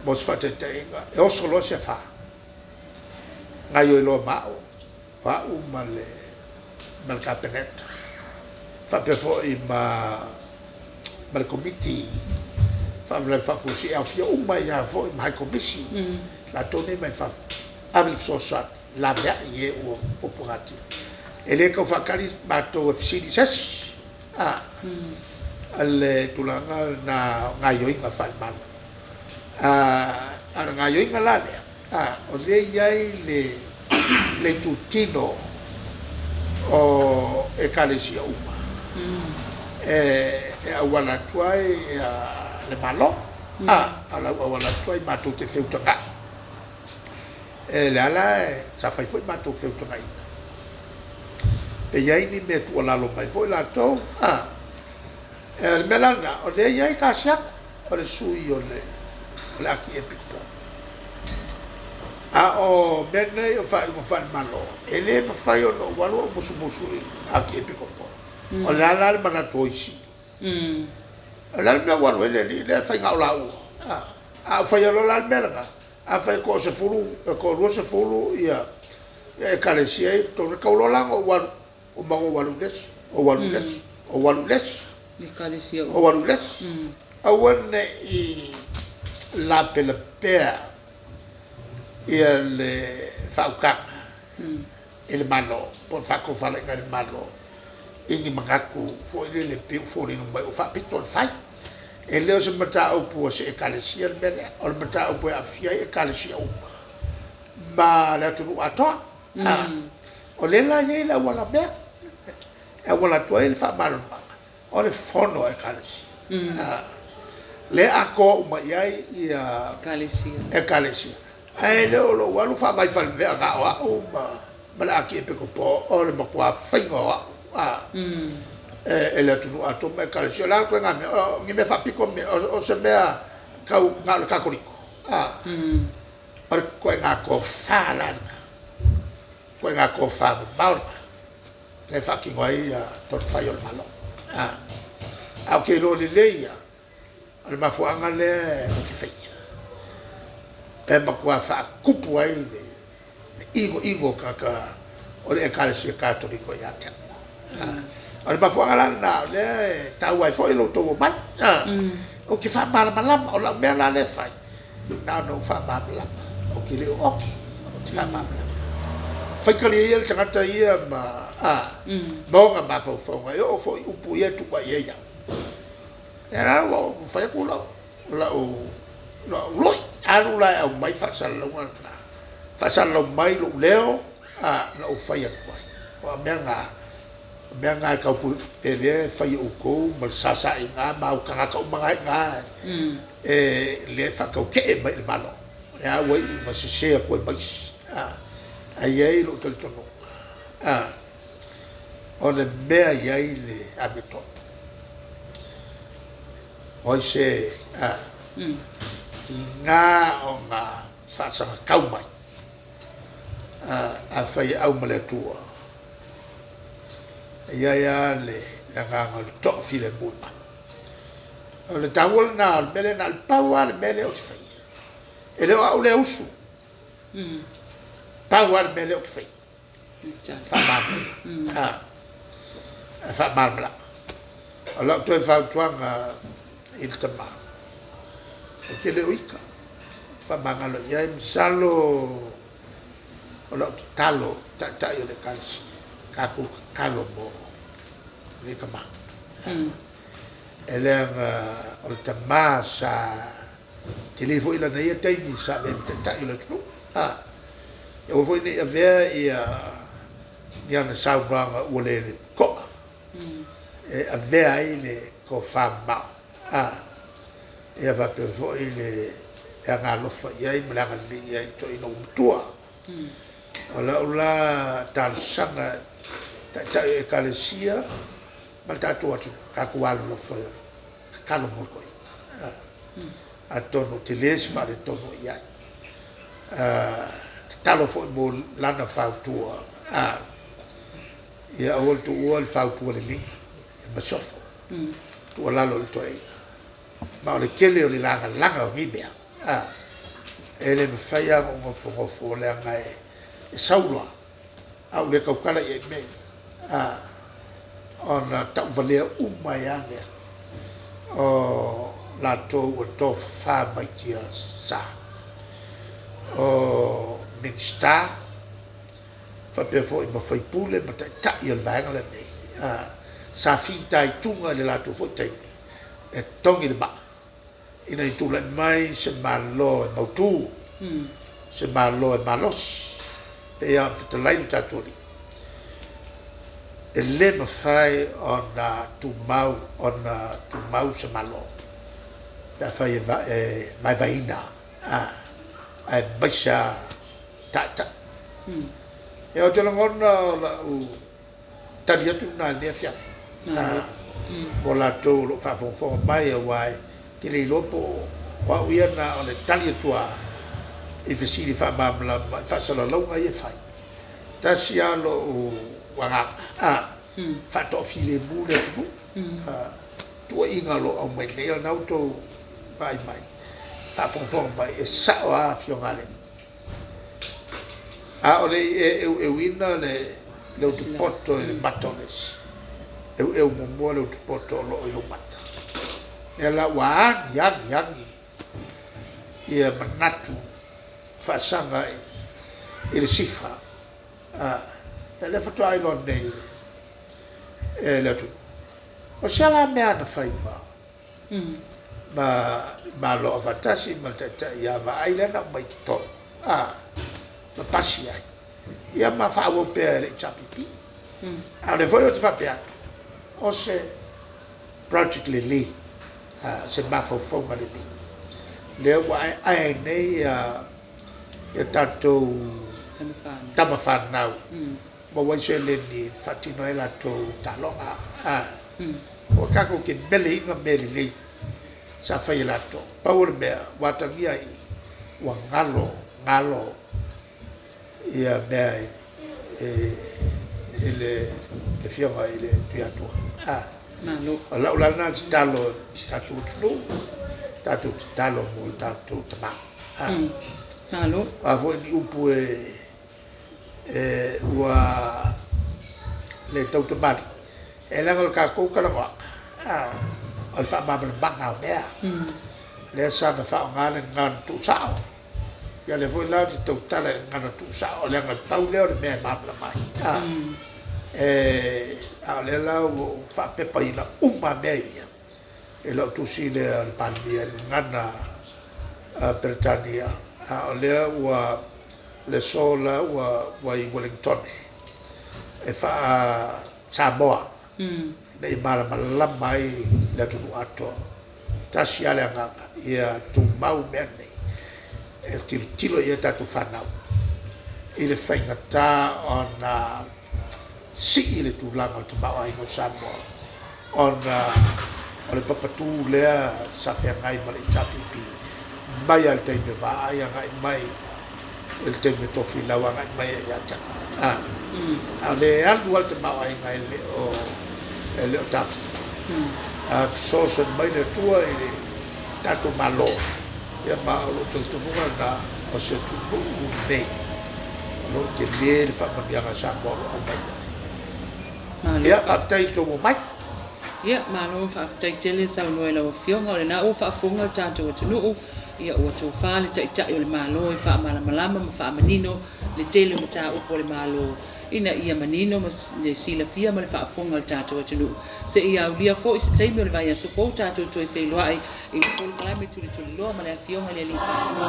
mo se faataitaiga, e oso loa se afa, gaoioi loa ma au, o au ma le Kapeneta, faapea foi ma le Komiti Faalavelave Faafuasei, e aofia uma ai lava foi ma High Komisi, latou nei mai fafo, ave le fesoasoani, laveai i e ua puapuagatia. E le tau faatali matou e fesili i se isi, le tulaga lena o gaoioiga faale-Malo. A o le gaoioiga la lea, o lea e i ai le itutino o Ekalesia uma e auala atu ai le Malo, a o lau auala atu ai matou te feutagai. E le ala sa fai foi matou feutagaiga. Pe i ai ni mea tuualalo mai foi latou, o le mea la lena, o lea e i ai Kasiano, o le sui o le Akiepikopo. A o mea nei o faaiuga faale-Malo, e le mafai ona ou alu ou musumusu i le Akiepikopo. O le a la le manatu o isi? O le a le mea ua alu ai le alii lea e fai na o laua? A ou faia loa la le mea lena, afai e toasefulu, e toaluasefulu ia Ekalesia ia i totonu, e tatau loa la ona ou alu, uma ona ou alu i le isi, ou alu i le isi, ou alu i le isi, ou alu i le isi. Aua ne i lapelapea ia le faautaga i le Malo, po o le faatofalaiga i le Malo i ni manatu foi lele pei ua foliga mai ua faapito ona fai. E le o se mataupu a se Ekalesia le mea lea, o le mataupu e aafia ai Ekalesia uma ma le atunuu atoa. O lea la e i ai le auala mea e auala atu ai le faamalamalamaga, o le fono a Ekalesia. Lea e atoa uma i ai ia Ekalesia. Ae le o lou alu faavai falevea na o au ma le Akiepikopo, o le matua faiga o au e le atunuu atoa ma Ekalesia. O le a le ituaiga mea? O ni mea faapito mea, o se mea tau na o le Katoliko. O le ituaiga tofa la lena, ituaiga tofa mamao lena lea e faatino ai tonu fai o le Malo. Ae ou te iloa lelei lava, o le mafuaaga lea ou te faia, e matua faatupu ai le inoino o tagata o le Ekalesia Katoliko ia te au. O le mafuaaga la lena o lea e taua ai foi lo outou omai. Ou te faamalamalama, o lau mea la lea e fai, na ona ou faamalamalama, ou te le o oki, ou te faamalamalama. Faitalia ia le tagata ia ma ona mafaufauga e oo foi i upu ia e tuu mai i ai au. Lea la ua ou fai atu lau lui, alu la e aumai faasalalauga lena, faasalalau mai lou leo na ou fai atu ai. O mea na, o mea na e tau e lea e fai e outou ma le sasaaiga ma au tagata uma na e i ina e lea e faatautee mai i le Malo. O lea ua iu ina sese atu ai ma isi. Ae i ai lou talitonuga, o le mea e i ai le amiotonu. O ai se tiga ona faasagatau mai, afai e au ma le Atua, e i ai lava le agaga o le toafilemu i le Malo. O le taua lena o le mea lea, na o le pau lava le mea lea ou te faia. E le o au lea usu, pau lava le mea lea ou te faia. Faamalamalama. Faamalamalama. O lau toe fautuaga i le tama, ou te le o ita, ou te faamagalo i ai, masalo o lau tatalo i taitai o le Ekalesia, tatou tatalo mo lenei tama. E leaga o le tama sa tele foi lana ia taimi sa avea ai ma taitai o le atunuu. Aua foi ne i avea ia ni ana saunoaga ua le to'a e avea ai le tofa mamao, ia faapea foi le agaalofa i ai ma le agalelei i ai i le toeaina ua matua. O lau la talosaga i taitai o Ekalesia ma le tatou atunuu, tatou alolofa tatalo mo le toeaina. Atonu o tele se faaletonu o i ai. Tatalo foi mo lana fautua, ia aua le tuua le fautua lelei i le masiofo, tuualalo i le toeaina. Ma o le tele o le lagalaga o nei mea, e le mafai lava ona ou nofonofo leaga e sau loa, a ua le tautala i ai i mea ia, ona tauvalea uma ai lava lea o latou ua tofafa mai tiasa, o Minisita faapea foi ma sui usufono ma taitai o le vaega lenei, sa fitaituga i le latou foi taimi e togi le maa ina ia tulai mai se Malo e mautu, se Malo e malosi, pei lava ona fetalai lo tatou Alii, e le mafai ona tumau ona tumau se Malo pe afai e vaevaeina, aemaise lava taitai. Ia ou te lagona o lau tali atu lena i lenei afiafi mo latou o lo o faafogafoga mai, aua e te le iloa po o au ia na o le tali atu lava i fesili faamalamalama i faasalalauga ia e fai. Tasi lava lou agaga, faatoafilemu le atunuu. Tuuaiga o lo o aumai nei, o lena ua outou vaai mai, faafogafoga mai, e sao lava Afioga a le Alii. A o le i e eueuina le utupoto i le mata o le isi, eueu muamua le utupoto o lo o i lou mata. Lea la ua agi agi agi ia manatu faasaga i le sifa. Ia lea faatoa iloa nei e le atunuu. O se ala mea na fai ma ma Malo Aufaatasi ma le Taitai ia Vaai lea na aumai i totonu ma pasi ai, ia ma faaauau pea e le HRPP. A o lea foi ou te faapea atu, o se project lelei, se mafaufauga lelei, lea ua aeae ai nei ia tatou tama fanau maua ai seleni e faatino ai latou taaloga. Aua tatou te meleina mea lelei sa fai e latou. Pau o le mea ua atagia ai i, ua galo, galo ia mea i le Afioga i le Tuiatua. Malo. O lau la lena tatalo i le tatou atunuu, tatou tatalo mo le tatou tama. Malo. O a foi ni upu e ua le tautamalii, e leaga o le tatou talanoaga, o le faamalamalamaga o mea. Lea sa na faaaoga le gagana tuusao, ia lea foi la ou te tautala i le gagana tuusao, leaga pau lea o le mea e malamalama ai. A o lea la ua ou faapepaina uma mea ia i lau tusi lea a le Palemia i le gagana Peretania, a o lea ua le aso la ua i Uelintone e faa-Samoa ina ia malamalama ai le atunuu atoa. Tasi lava le agaga, ia tumau mea nei e tilotilo i ai tatou fanau i le faigata ona sii le tulaga o le tamaoaiga o Samoa ona o le papatu lea sa feagai ma le HRPP mai lava i le taimi o Vaai agai mai i le taimi o Tofilau agai mai ia te au. A o le alu lava le tamaoaiga e le o taofia. A fesoasoani mai le Atua i le tatou Malo, ia ma o lou talitonuga lena o se atunuu lenei o lo o tele le faamanuiaga a Samoa o lo o aumai ai. Ia, faafetai i le tou omai. Ia, malo faafetai tele saunoa i lau Afioga, o lena ua faafofoga le tatou atunuu, ia ua tofa le Taitai o le Malo e faamalamalama ma faamanino le tele o mataupu a le Malo ina ia manino ma le silafia ma le faafofoga a le tatou atunuu. Seia aulia foi se taimi o le vaiaso fou tatou toe feiloai i le polokalame Tulituliloa ma le Afioga i le Alii Palemia.